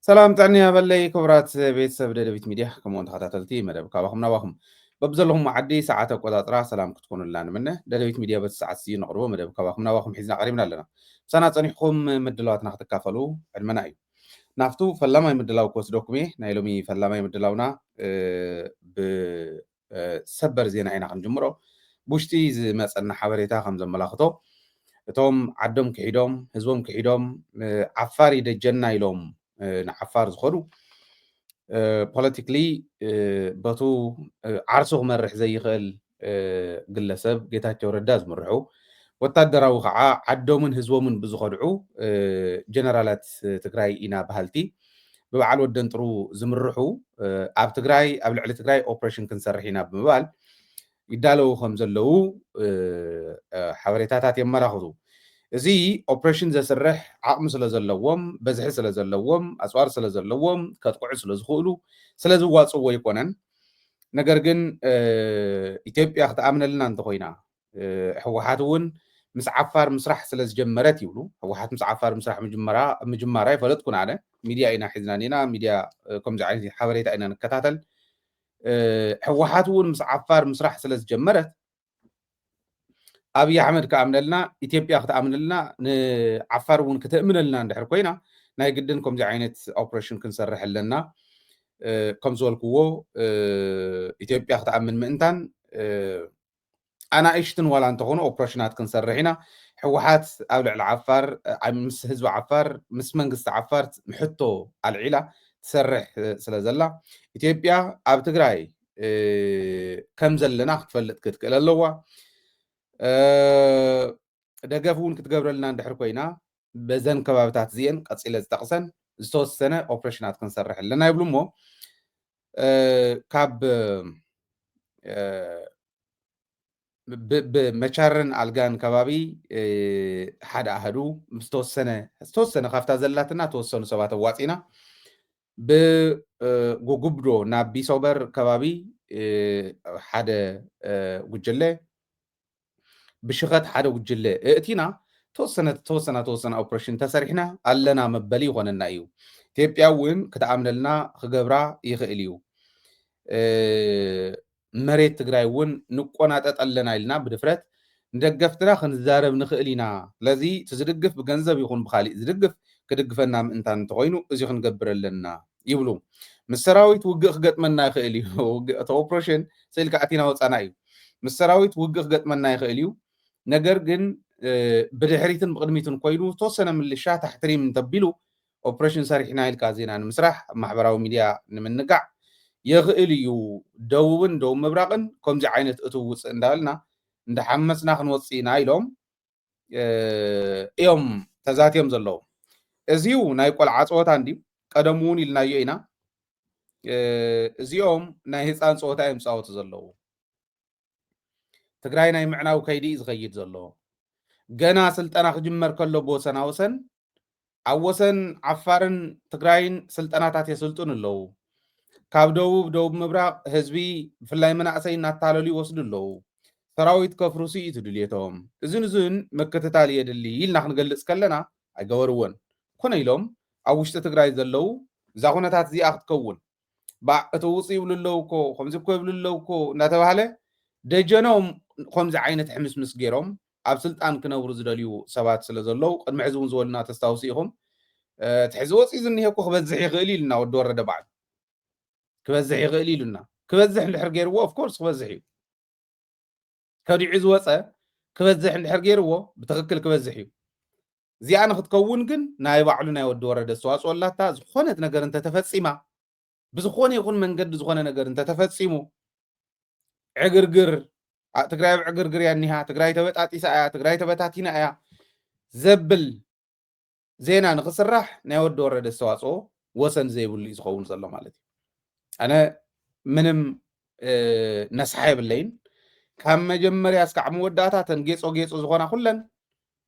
ሰላም ጥዕና ያበለይ ክቡራት ቤተሰብ ደደቢት ሚድያ፣ ከምኡውን ተኸታተልቲ መደብ ካባኹም ናባኹም። በብዘለኹም ዓዲ ሰዓት ኣቆጻጽራ ሰላም ክትኮኑልና ንምነ። ደደቢት ሚድያ በቲ ሰዓት እዚ ነቕርቦ መደብ ካባኹም ናባኹም ሒዝና ቀሪብና ኣለና። ምሳና ጸኒሕኩም ምድላዋትና ክትካፈሉ ዕድመና እዩ። ናብቱ ፈላማይ ምድላው ክወስደኩም እየ። ናይ ሎሚ ፈላማይ ምድላውና፣ እ፣ ብ-፣ እ፣ ሰበር ዜና ኢና ክንጅምሮ። ብውሽጢ ዝመጸና ሓበሬታ ከም ዘመላኽቶ፣ እቶም ዓዶም ክሒዶም፣ ህዝቦም ክሒዶም፣ እ፣ ዓፋር ይደጀና ኢሎም፣ እ፣ ንዓፋር ዝኸዱ፣ እ፣ ፖለቲክሊ፣ እ፣ በቱ፣ እ፣ ዓርሱ ክመርሕ ዘይኽእል፣ እ፣ ግለሰብ ጌታቸው ረዳ ዝምርሑ፣ ወታደራዊ ከዓ ዓዶምን ህዝቦምን ብዝኸድዑ፣ እ፣ ጀነራላት ትግራይ ኢና በሃልቲ፣ ብበዓል ወደን ጥሩ ዝምርሑ፣ እ፣ ኣብ ትግራይ፣ ኣብ ልዕሊ ትግራይ ኦፕሬሽን ክንሰርሕ ኢና ብምባል ይዳለዉ ከም ዘለዉ፣ እ፣ እ፣ ሓበሬታታት የመላኽቱ። እዚ ኦፕሬሽን ዘስርሕ ዓቕሚ ስለ ዘለዎም፣ በዝሒ ስለ ዘለዎም፣ ኣጽዋር ስለ ዘለዎም፣ ከጥቅዑ ስለ ዝኽእሉ፣ ስለ ዝዋጽዎ ኣይኮነን። ነገር ግን፣ እ፣ ኢትዮጵያ ክትኣምነልና እንተኾይና፣ እ፣ ህወሓት እውን ምስ ዓፋር ምስራሕ ስለ ዝጀመረት ይብሉ። ህወሓት ምስ ዓፋር ምስራሕ ምጅመራ-፣ ምጅማራ ይፈለጥኩን ኣነ። ሚድያ ኢና ሒዝና ኔና፣ ሚድያ፣ እ፣ ከምዚ ዓይነት ሓበሬታ ኢና ንከታተል። እ፣ ህወሓት እውን ምስ ዓፋር ምስራሕ ስለ ዝጀመረት፣ ኣብይ ኣሕመድ ክኣምነልና፣ ኢትዮጵያ ክትኣምነልና፣ ንዓፋር እውን ክትእምነልና እንድሕር ኮይና፣ ናይ ግድን ከምዚ ዓይነት ኦፕሬሽን ክንሰርሕ ኣለና። እ፣ ከም ዝበልክዎ፣ እ፣ ኢትዮጵያ ክትኣምን ምእንታን፣ እ፣ ኣናእሽትን ዋላ እንተኾኑ ኦፕሬሽናት ክንሰርሕ ኢና። ህወሓት ኣብ ልዕሊ ዓፋር፣ እ፣ ምስ ህዝቢ ዓፋር፣ ምስ መንግስቲ ዓፋር ሕቶ ኣልዒላ ትሰርሕ፣ እ፣ ስለ ዘላ፣ ኢትዮጵያ ኣብ ትግራይ፣ እ፣ ከም ዘለና ክትፈልጥ ክትክእል ኣለዋ። እ፣ ደገፍ እውን ክትገብረልና እንድሕር ኮይና፣ በዘን ከባብታት እዚአን ቀጺለ ዝጠቕሰን ዝተወሰነ ኦፕሬሽናት ክንሰርሕ ኣለና ይብሉ እሞ፣ እ፣ ካብ፣ እ፣ ብ-፣ ብመቻርን ኣልጋን ከባቢ፣ እ፣ ሓደ ኣሃዱ ዝተወሰነ፣ ዝተወሰነ ካብታ ዘላትና ተወሰኑ ሰባት ኣዋጺና ብ-፣ እ፣ ጉጉብዶ ናብ ቢሶበር ከባቢ፣ እ፣ ሓደ፣ እ፣ ጉጅለ፣ ብሽኸት ሓደ ጉጅለ እእቲና ተወሰነ፣ ተወሰነ፣ ተወሰነ ኦፕሬሽን ተሰሪሕና ኣለና መበሊ ይኾነና እዩ። ኢትዮጵያ እውን ክትኣምነልና ክገብራ ይኽእል እዩ። እ፣ መሬት ትግራይ እውን ንቆናጠጥ ኣለና ኢልና ብድፍረት ንደገፍትና ክንዛረብ ንኽእል ኢና። ስለዚ እቲ ዝድግፍ ብገንዘብ ይኹን ብኻሊእ ዝድግፍ ክድግፈና ምእንታን እንተኾይኑ እዚ ክንገብር ኣለና ይብሉ። ምስ ሰራዊት ውግእ ክገጥመና ይኽእል እዩ። ውግእ፣ እቲ ኦፕሬሽን ስኢልካ ኣቲና ወፃና እዩ። ምስ ሰራዊት ውግእ ክገጥመና ይኽእል እዩ። ነገር ግን፣ እ፣ ብድሕሪትን ብቕድሚትን ኮይኑ ዝተወሰነ ምልሻ ታሕቲ ሪም እንተቢሉ ኦፕሬሽን ሰሪሕና ኢልካ ዜና ንምስራሕ፣ ኣብ ማሕበራዊ ሚድያ ንምንጋዕ የኽእል እዩ። ደቡብን ደቡብ ምብራቕን ከምዚ ዓይነት እትው ውፅእ እንዳበልና እንዳሓመስና ክንወፅእ ኢና ኢሎም፣ እ፣ እዮም ተዛትዮም ዘለዉ። እዚው ናይ ቆልዓ ፀወታ እንድዩ። ቀደም እውን ኢልናዮ ኢና። እ፣ እዚኦም ናይ ህፃን ፀወታ እዮም ዝፃወቱ ዘለዉ። ትግራይ ናይ ምዕናው ከይዲ እዩ ዝኸይድ ዘሎ። ገና ስልጠና ክጅመር ከሎ ብወሰና ወሰን፣ ኣብ ወሰን ዓፋርን ትግራይን ስልጠናታት የስልጥኑ ኣለዉ። ካብ ደቡብ፣ ደቡብ ምብራቕ ህዝቢ ብፍላይ መናእሰይ እናታለሉ ይወስዱ ኣለዉ። ሰራዊት ከፍርሱ እዩ እቲ ድልየቶም። እዝን እዝን ምክትታል የድሊ ኢልና ክንገልጽ ከለና ኣይገበርዎን። ኮነ ኢሎም ኣብ ውሽጢ ትግራይ ዘለዉ እዛ ኩነታት እዚኣ ክትከውን፣ ባዕ እቲ ውፅ ይብሉ ኣለዉ እኮ፣ ከምዚ እኮ ይብሉ ኣለዉ እኮ እናተባህለ ደጀኖም ከምዚ ዓይነት ሕምስምስ ገይሮም ኣብ ስልጣን ክነብሩ ዝደልዩ ሰባት ስለ ዘለዉ፣ ቅድሚ ሕዚ እውን ዝበሉና ተስታውሱ ኢኹም። እ፣ እቲ ሕዚ ወፂኡ ዝኒሄ እኮ ክበዝሕ ይኽእል ኢሉና ወዲ ወረደ ባዕሉ። ክበዝሕ ይኽእል ኢሉና። ክበዝሕ እንድሕር ገይርዎ፣ ኦፍኮርስ ክበዝሕ እዩ። ከዲዑ ዝወፀ ክበዝሕ እንድሕር ገይርዎ፣ ብትኽክል ክበዝሕ እዩ። እዚኣ ንክትከውን ግን ናይ ባዕሉ ናይ ወዲ ወረደ ኣስተዋፅኦ ኣላታ። ዝኾነት ነገር እንተተፈፂማ፣ ብዝኾነ ይኹን መንገዲ ዝኾነ ነገር እንተተፈፂሙ፣ ዕግርግር፣ ኣ-፣ ትግራይ ኣብ ዕግርግር እያ እኒሃ፣ ትግራይ ተበጣጢሳ እያ፣ ትግራይ ተበታቲና እያ ዘብል ዜና ንክስራሕ ናይ ወዲ ወረደ ኣስተዋፅኦ ወሰን ዘይብሉ እዩ ዝኸውን ዘሎ ማለት እዩ። ኣነ ምንም፣ እ፣ ነስሓ የብለይን። ካብ መጀመርያ እስካዕ መወዳእታ እተን ጌጾ ጌጾ ዝኾና ኩለን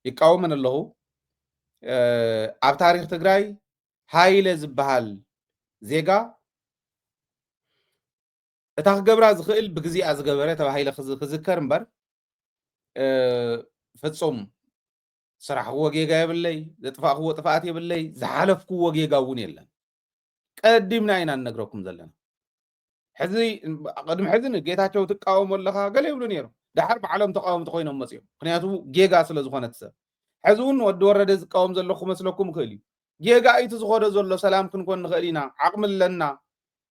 ይቃወመን ኣለኹ። እ፣ ኣብ ታሪኽ ትግራይ ሃይለ ዝበሃል ዜጋ እታ ክገብራ ዝኽእል ብግዜኣ ዝገበረ ተባሂለ ክዝ-፣ ክዝከር እምበር፣ እ፣ ፍጹም ዝሰራሕክዎ ጌጋ የብለይ፣ ዘጥፋእክዎ ጥፍኣት የብለይ፣ ዝሓለፍክዎ ጌጋ እውን የለን። ቀዲምና ኢና ንነግረኩም ዘለና። ሕዚ ቅድሚ ሕዚ ንጌታቸው ትቃወሞ ኣለኻ ገለ ይብሉ ነይሩ። ድሓር ባዕሎም ተቃወምቲ ኮይኖም መፅዮም። ምክንያቱ ጌጋ ስለ ዝኾነ እቲ ሰብ። ሕዚ እውን ወዲ ወረደ ዝቃወም ዘለኹ ክመስለኩም ይኽእል እዩ። ጌጋ እዩ እቲ ዝኾደ ዘሎ። ሰላም ክንኮን ንኽእል ኢና፣ ዓቕሚ ኣለና።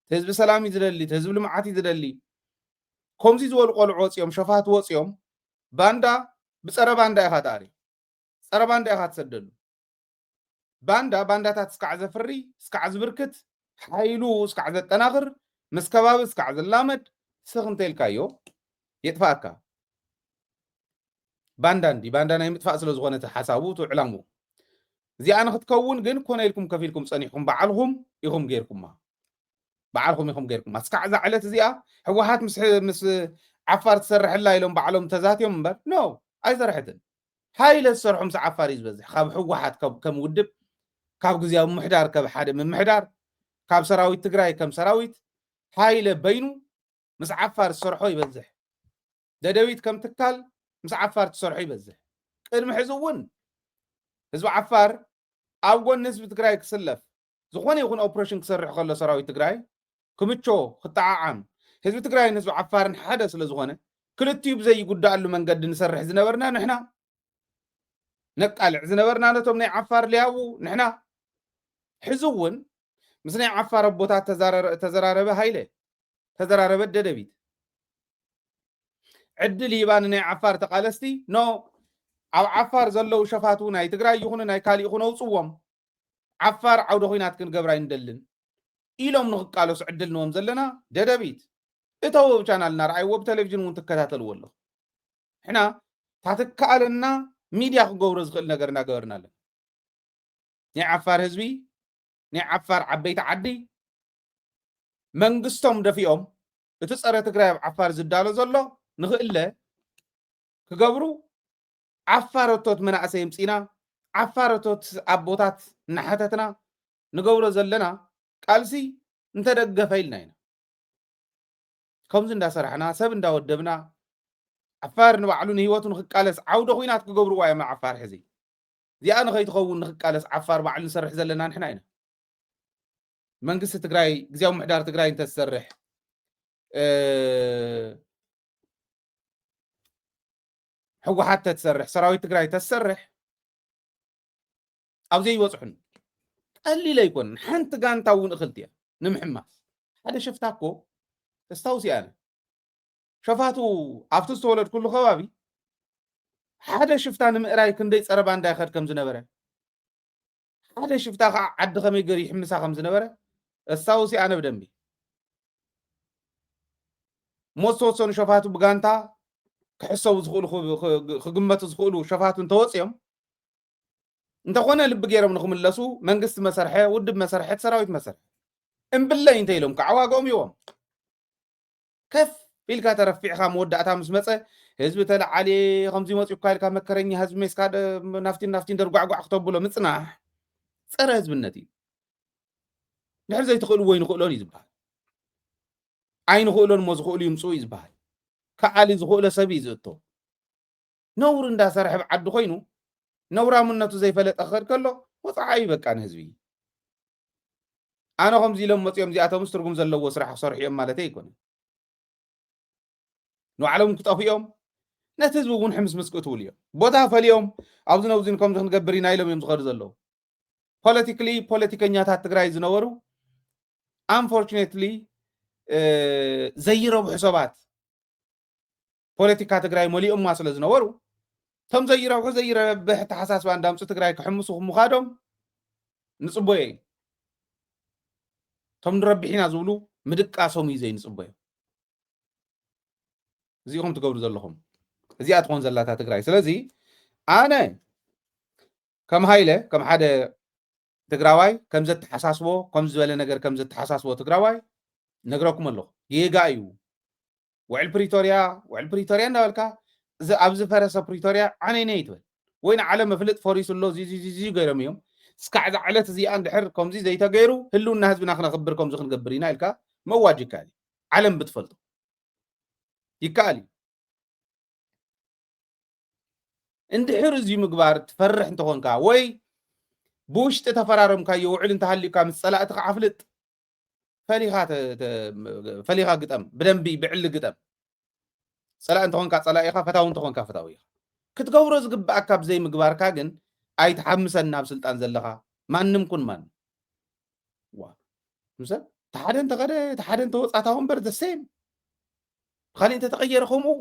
እቲ ህዝቢ ሰላም እዩ ዝደሊ፣ እቲ ህዝቢ ልምዓት እዩ ዝደሊ። ከምዚ ዝበሉ ቆልዑ ወፅዮም፣ ሸፋቱ ወፅዮም፣ ባንዳ ብፀረ ባንዳ ኢኻ ትኣሪ፣ ፀረ ባንዳ ኢኻ ትሰደሉ። ባንዳ ባንዳታት እስካዕ ዘፍሪ፣ እስካዕ ዝብርክት፣ ሓይሉ እስካዕ ዘጠናኽር፣ ምስ ከባቢ እስካዕ ዝላመድ፣ ስኽ እንተልካዮ የጥፋእካ። ባንዳ እንዲ ባንዳ ናይ ምጥፋእ ስለ ዝኾነ እቲ ሓሳቡ እቲ ዕላምኡ። እዚኣ ንክትከውን ግን ኮነ ኢልኩም ከፊልኩም ጸኒሕኩም፣ ባዕልኹም ኢኹም ጌርኩማ። ባዕልኹም ኢኹም ጌርኩማ። እስካዕ እዛ ዕለት እዚኣ ህወሓት ምስ፣ ምስ ዓፋር ትሰርሐላ ኢሎም ባዕሎም ተዛትዮም እምበር፣ ኖ፣ ኣይሰርሐትን። ሃይለ ዝሰርሖ ምስ ዓፋር እዩ ዝበዝሕ። ካብ ህወሓት፣ ካብ፣ ከም ውድብ፣ ካብ ግዜያዊ ምምሕዳር፣ ካብ ሓደ ምምሕዳር፣ ካብ ሰራዊት ትግራይ ከም ሰራዊት፣ ሃይለ በይኑ ምስ ዓፋር ዝሰርሖ ይበዝሕ። ደደቢት ከም ትካል ምስ ዓፋር ትሰርሖ ይበዝሕ። ቅድሚ ሕዚ እውን ህዝቢ ዓፋር ኣብ ጎኒ ህዝቢ ትግራይ ክስለፍ፣ ዝኾነ ይኹን ኦፕሬሽን ክሰርሕ ከሎ ሰራዊት ትግራይ ክምቾ፣ ክጠዓዓም፣ ህዝቢ ትግራይን ህዝቢ ዓፋርን ሓደ ስለ ዝኾነ፣ ክልቲኡ ብዘይጉዳኣሉ መንገዲ ንሰርሕ ዝነበርና ንሕና፣ ነቃልዕ ዝነበርና ነቶም ናይ ዓፋር ሊያቡ ንሕና። ሕዚ እውን ምስ ናይ ዓፋር ኣቦታት ተዛረረ-፣ ተዘራረበ ሃይለ፣ ተዘራረበት ደደቢት። ዕድል ሂባ ንናይ ዓፋር ተቃለስቲ፣ ኖ፣ ኣብ ዓፋር ዘለዉ ሸፋቱ ናይ ትግራይ ይኹኑ ናይ ካሊእ ይኹኑ ኣውፅዎም። ዓፋር ዓውደ ኹናት ክንገብራ ኣይንደልን ኢሎም ንክቃለሱ ዕድል ንዎም ዘለና ደደቢት። እተው፣ ኣብ ቻናልና ረኣይዎ፣ ብቴሌቪዥን እውን ትከታተልዎ ኣለኹ። ንሕና ታትከኣለና ሚድያ ክገብሮ ዝኽእል ነገር እናገበርና ኣለና። ናይ ዓፋር ህዝቢ፣ ናይ ዓፋር ዓበይቲ ዓዲ መንግስቶም ደፊኦም እቲ ጸረ ትግራይ ኣብ ዓፋር ዝዳሎ ዘሎ ንኽእለ ክገብሩ ዓፋረቶት መናእሰይ የምፅና፣ ዓፋረቶት ኣቦታት እናሓተትና ንገብሮ ዘለና ቃልሲ እንተደገፈ ኢልና ኢና። ከምዚ እንዳሰራሕና፣ ሰብ እንዳወደብና፣ ዓፋር ንባዕሉ ንህይወቱ ንክቃለስ ዓውደ ኹናት ክገብርዋ እዮም ንዓፋር ሕዚ። እዚኣ ንኸይትኸውን ንክቃለስ ዓፋር ባዕሉ ንሰርሕ ዘለና ንሕና ኢና። መንግስቲ ትግራይ፣ ግዜያዊ ምምሕዳር ትግራይ እንተዝሰርሕ፣ እ፣ ህወሓት ተትሰርሕ፣ ሰራዊት ትግራይ ተትሰርሕ፣ ኣብዚ ኣይበፅሑን። ቀሊል ኣይኮንን። ሓንቲ ጋንታ እውን እኽልቲ እያ ንምሕማስ። ሓደ ሽፍታ እኮ ተስታውስ እያ። ሸፋቱ ኣብቲ ዝተወለድኩሉ ከባቢ ሓደ ሽፍታ ንምእራይ ክንደይ ጸረ ባንዳ ይኸድ ከም ዝነበረ፣ ሓደ ሽፍታ ከዓ ዓዲ ከመይ ገይሩ ይሕምሳ ከም ዝነበረ ኣስታውስ እየ ኣነ ብደንቢ። እሞ ዝተወሰኑ ሸፋቱ ብጋንታ ክሕሰቡ ዝኽእሉ፣ ክ-፣ ክ-፣ ክግመቱ ዝኽእሉ ሸፋቱ እንተወፅዮም፣ እንተኾነ ልቢ ገይሮም ንኽምለሱ መንግስቲ መሰርሐ፣ ውድብ መሰርሐ፣ ሰራዊት መሰርሐ። እምብለይ እንተ ኢሎም ከዓ ዋጋኦም ይዎም። ከፍ ኢልካ ተረፊዕካ መወዳእታ ምስ መጸ፣ ህዝቢ ተለዓልየ፣ ከምዚ መጺኡካ ኢልካ መከረኛ ህዝቢ ሜስካ ደ-፣ ናፍቲን ናፍቲን ደርጓዕጓዕ ክተብሎ ምጽናሕ ጸረ ህዝብነት እዩ። ድሕር ዘይትኽእልዎ ኣይንኽእሎን እዩ ዝበሃል። ኣይንኽእሎን እሞ ዝኽእሉ ይምጽኡ እዩ ዝበሃል። ከኣሊ ዝኽእሎ ሰብ እዩ ዝእቶ። ነውሪ እንዳሰርሐ ኣብ ዓዲ ኮይኑ ነውራምነቱ ዘይፈለጠ ክኸድ ከሎ ወፅዓ እዩ በቃ ንህዝቢ። ኣነ ከምዚ ኢሎም መፅኦም እዚኣቶምስ ትርጉም ዘለዎ ስራሕ ክሰርሑ እዮም ማለተይ ኣይኮነን። ንባዕሎም ክጠፍኡ እዮም፣ ነቲ ህዝቢ እውን ሕምስምስ ክእትውሉ እዮም። ቦታ ፈልዮም ኣብዚ ነብዚን ከምዚ ክንገብር ኢና ኢሎም እዮም ዝኸዱ ዘለዉ። ፖለቲክሊ ፖለቲከኛታት ትግራይ ዝነበሩ ኣንፎርቹኔትሊ ዘይረብሑ ሰባት ፖለቲካ ትግራይ መሊኦማ ስለ ዝነበሩ፣ እቶም ዘይረብሑ ዘይረብሕ ኣተሓሳስባ እንዳምፁ ትግራይ ክሕምሱ ምዃዶም ንፅበዮ እዩ። እቶም ንረብሕ ኢና ዝብሉ ምድቃሶም እዩ ዘይንፅበዮ። እዚኹም ትገብሩ ዘለኹም። እዚኣ ትኾን ዘላታ ትግራይ። ስለዚ ኣነ ከም ሃይለ፣ ከም ሓደ ትግራዋይ፣ ከም ዘተሓሳስቦ፣ ከም ዝበለ ነገር ከም ዘተሓሳስቦ ትግራዋይ ነግረኩም ኣለኹ። ጌጋ እዩ። ውዕል ፕሪቶርያ፣ ውዕል ፕሪቶርያ እንዳበልካ፣ እዚ ኣብ ዝፈረሰ ፕሪቶርያ ዓነይነይ ትበል። ወይ ንዓለም ኣፍልጥ፣ ፈሪሱ ኣሎ፣ እዚ፣ እዚ፣ እዚ፣ እዚ ገይሮም እዮም። እስካዕ እዛ ዕለት እዚኣ እንድሕር ከምዚ ዘይተገይሩ፣ ህልውና ህዝብና ክነኽብር ከምዚ ክንገብር ኢና ኢልካ መዋጅ ይከኣል እዩ። ዓለም ብትፈልጦ ይከኣል እዩ። እንድሕር እዚ ምግባር ትፈርሕ እንተኾንካ፣ ወይ ብውሽጢ ተፈራረምካዮ ውዕል እንተሃልዩካ ምስ ጸላእትኻ ኣፍልጥ። ፈሊኻ ተ- ተ- ፈሊኻ ግጠም፣ ብደንቢ ብዕሊ ግጠም። ጸላኢ እንተኾንካ ጸላኢ ኢኻ፣ ፈታዊ እንተኾንካ ፈታዊ ኢኻ። ክትገብሮ ዝግብኣካ ብዘይ ምግባርካ ግን ኣይትሓምሰን። ናብ ስልጣን ዘለኻ ማንም ኩን ማን ዋ ምሰ ተሓደ እንተኸደ ተሓደ እንተወፃታ ወንበር the same። ብኻሊእ እንተተቐየረ ከምኡ።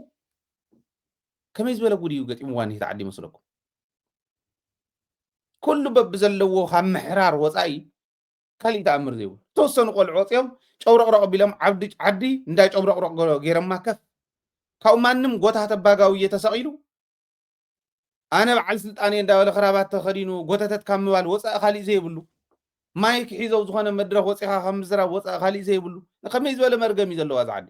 ከመይ ዝበለ ጉድ እዩ ገጢምዋ ኒህ ተዓዲ መስለኩም? ኩሉ በብዘለዎ ካብ ምሕራር ወፃኢ ካሊእ ተኣምር ዘይብሉ። ተወሰኑ ቆልዑ ወፂኦም ጨብረቕረቕ ቢሎም ዓዲ ዓዲ እንዳይ ጨብረቕረቕ ገ- ገይረማ ከፍ ካብኡ ማንም ጎታ ተባጋዊ እየተሰቒሉ ኣነ በዓል ስልጣን እየ እንዳበለ ክራባት ተኸዲኑ ጎተተት ካብ ምባል ወፃኢ ካሊእ ዘይብሉ፣ ማይክ ሒዘው ዝኾነ መድረኽ ወፂኻ ካብ ምዝራብ ወፃኢ ካሊእ ዘይብሉ፣ ከመይ ዝበለ መርገም እዩ ዘለዎ ኣዛ ዓዲ?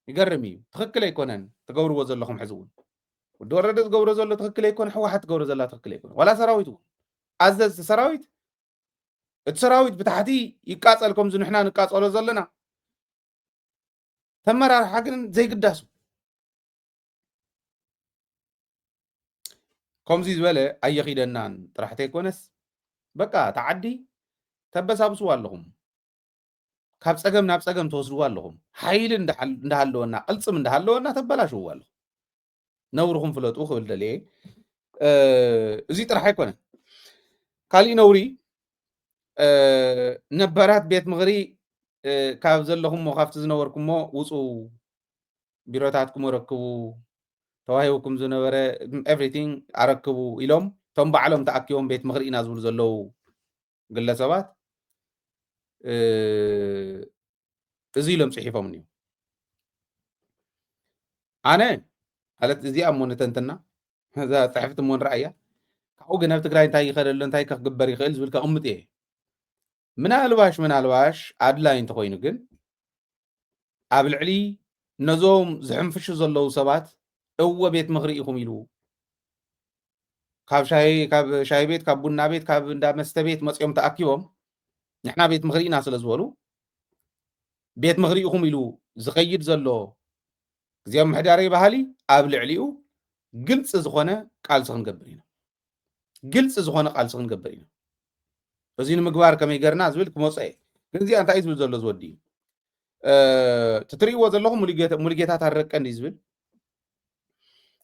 ይገርም እዩ። ትኽክል ኣይኮነን ትገብርዎ ዘለኹም። ሕዚ እውን ወዲ ወረደ ዝገብሮ ዘሎ ትኽክል ኣይኮነ፣ ህወሓት ትገብሮ ዘላ ትኽክል ኣይኮነ፣ ዋላ ሰራዊት እውን ኣዘዝቲ ሰራዊት፣ እቲ ሰራዊት ብታሕቲ ይቃፀል ከምዚ ንሕና ንቃፀሎ ዘለና ተመራርሓ ግን ዘይግዳሱ። ከምዚ ዝበለ ኣየኺደናን ጥራሕ ተይኮነስ በቃ እታ ዓዲ ተበሳብስዋ ኣለኹም። ካብ ፀገም ናብ ፀገም ትወስድዋ ኣለኹም። ሓይሊ እንዳሓል- እንዳሃለወና ቅልፅም እንዳሃለወና ተበላሽውዋ ኣለኹም። ነውርኹም ፍለጡ ክብል ደልየ። እዚ ጥራሕ ኣይኮነን። ካሊእ ነውሪ ነባራት ቤት ምኽሪ ካብ ዘለኹሞ ካብቲ ዝነበርኩሞ ውፁ፣ ቢሮታትኩም ኣረክቡ፣ ተዋሂብኩም ዝነበረ everything ኣረክቡ ኢሎም እቶም ባዕሎም ተኣኪቦም ቤት ምኽሪ ኢና ዝብሉ ዘለዉ ግለሰባት እዚ ኢሎም ፅሒፎም እኒው። ኣነ ማለት እዚኣ እሞ ንተንትና እዛ ፅሕፍቲ እሞ ንረኣያ ካብኡ ግን ኣብ ትግራይ እንታይ ይኸደሎ እንታይ ክግበር ይኽእል ዝብል ከቕምጥ እየ። ምናልባሽ ምናልባሽ ኣድላይ እንተኾይኑ ግን ኣብ ልዕሊ ነዞም ዝሕንፍሹ ዘለዉ ሰባት እወ ቤት ምኽሪ ኢኹም ኢሉ ካብ ሻሂ ካብ ሻሂ ቤት ካብ ቡና ቤት ካብ እንዳ መስተ ቤት መፅኦም ተኣኪቦም ንሕና ቤት ምኽሪ ኢና ስለ ዝበሉ ቤት ምኽሪ ኢኹም ኢሉ ዝኸይድ ዘሎ ግዜ ምሕዳረይ ባህሊ ኣብ ልዕሊኡ ግልፂ ዝኾነ ቃልሲ ክንገብር ኢና። ግልፂ ዝኾነ ቃልሲ ክንገብር ኢና። እዚ ንምግባር ከመይ ገርና ዝብል ክመፀ እየ። ግን እዚኣ እንታይ ዝብል ዘሎ ዝወዲ እዩ ትትርእይዎ ዘለኹም ሙሉጌታ ታረቀ እንዲ ዝብል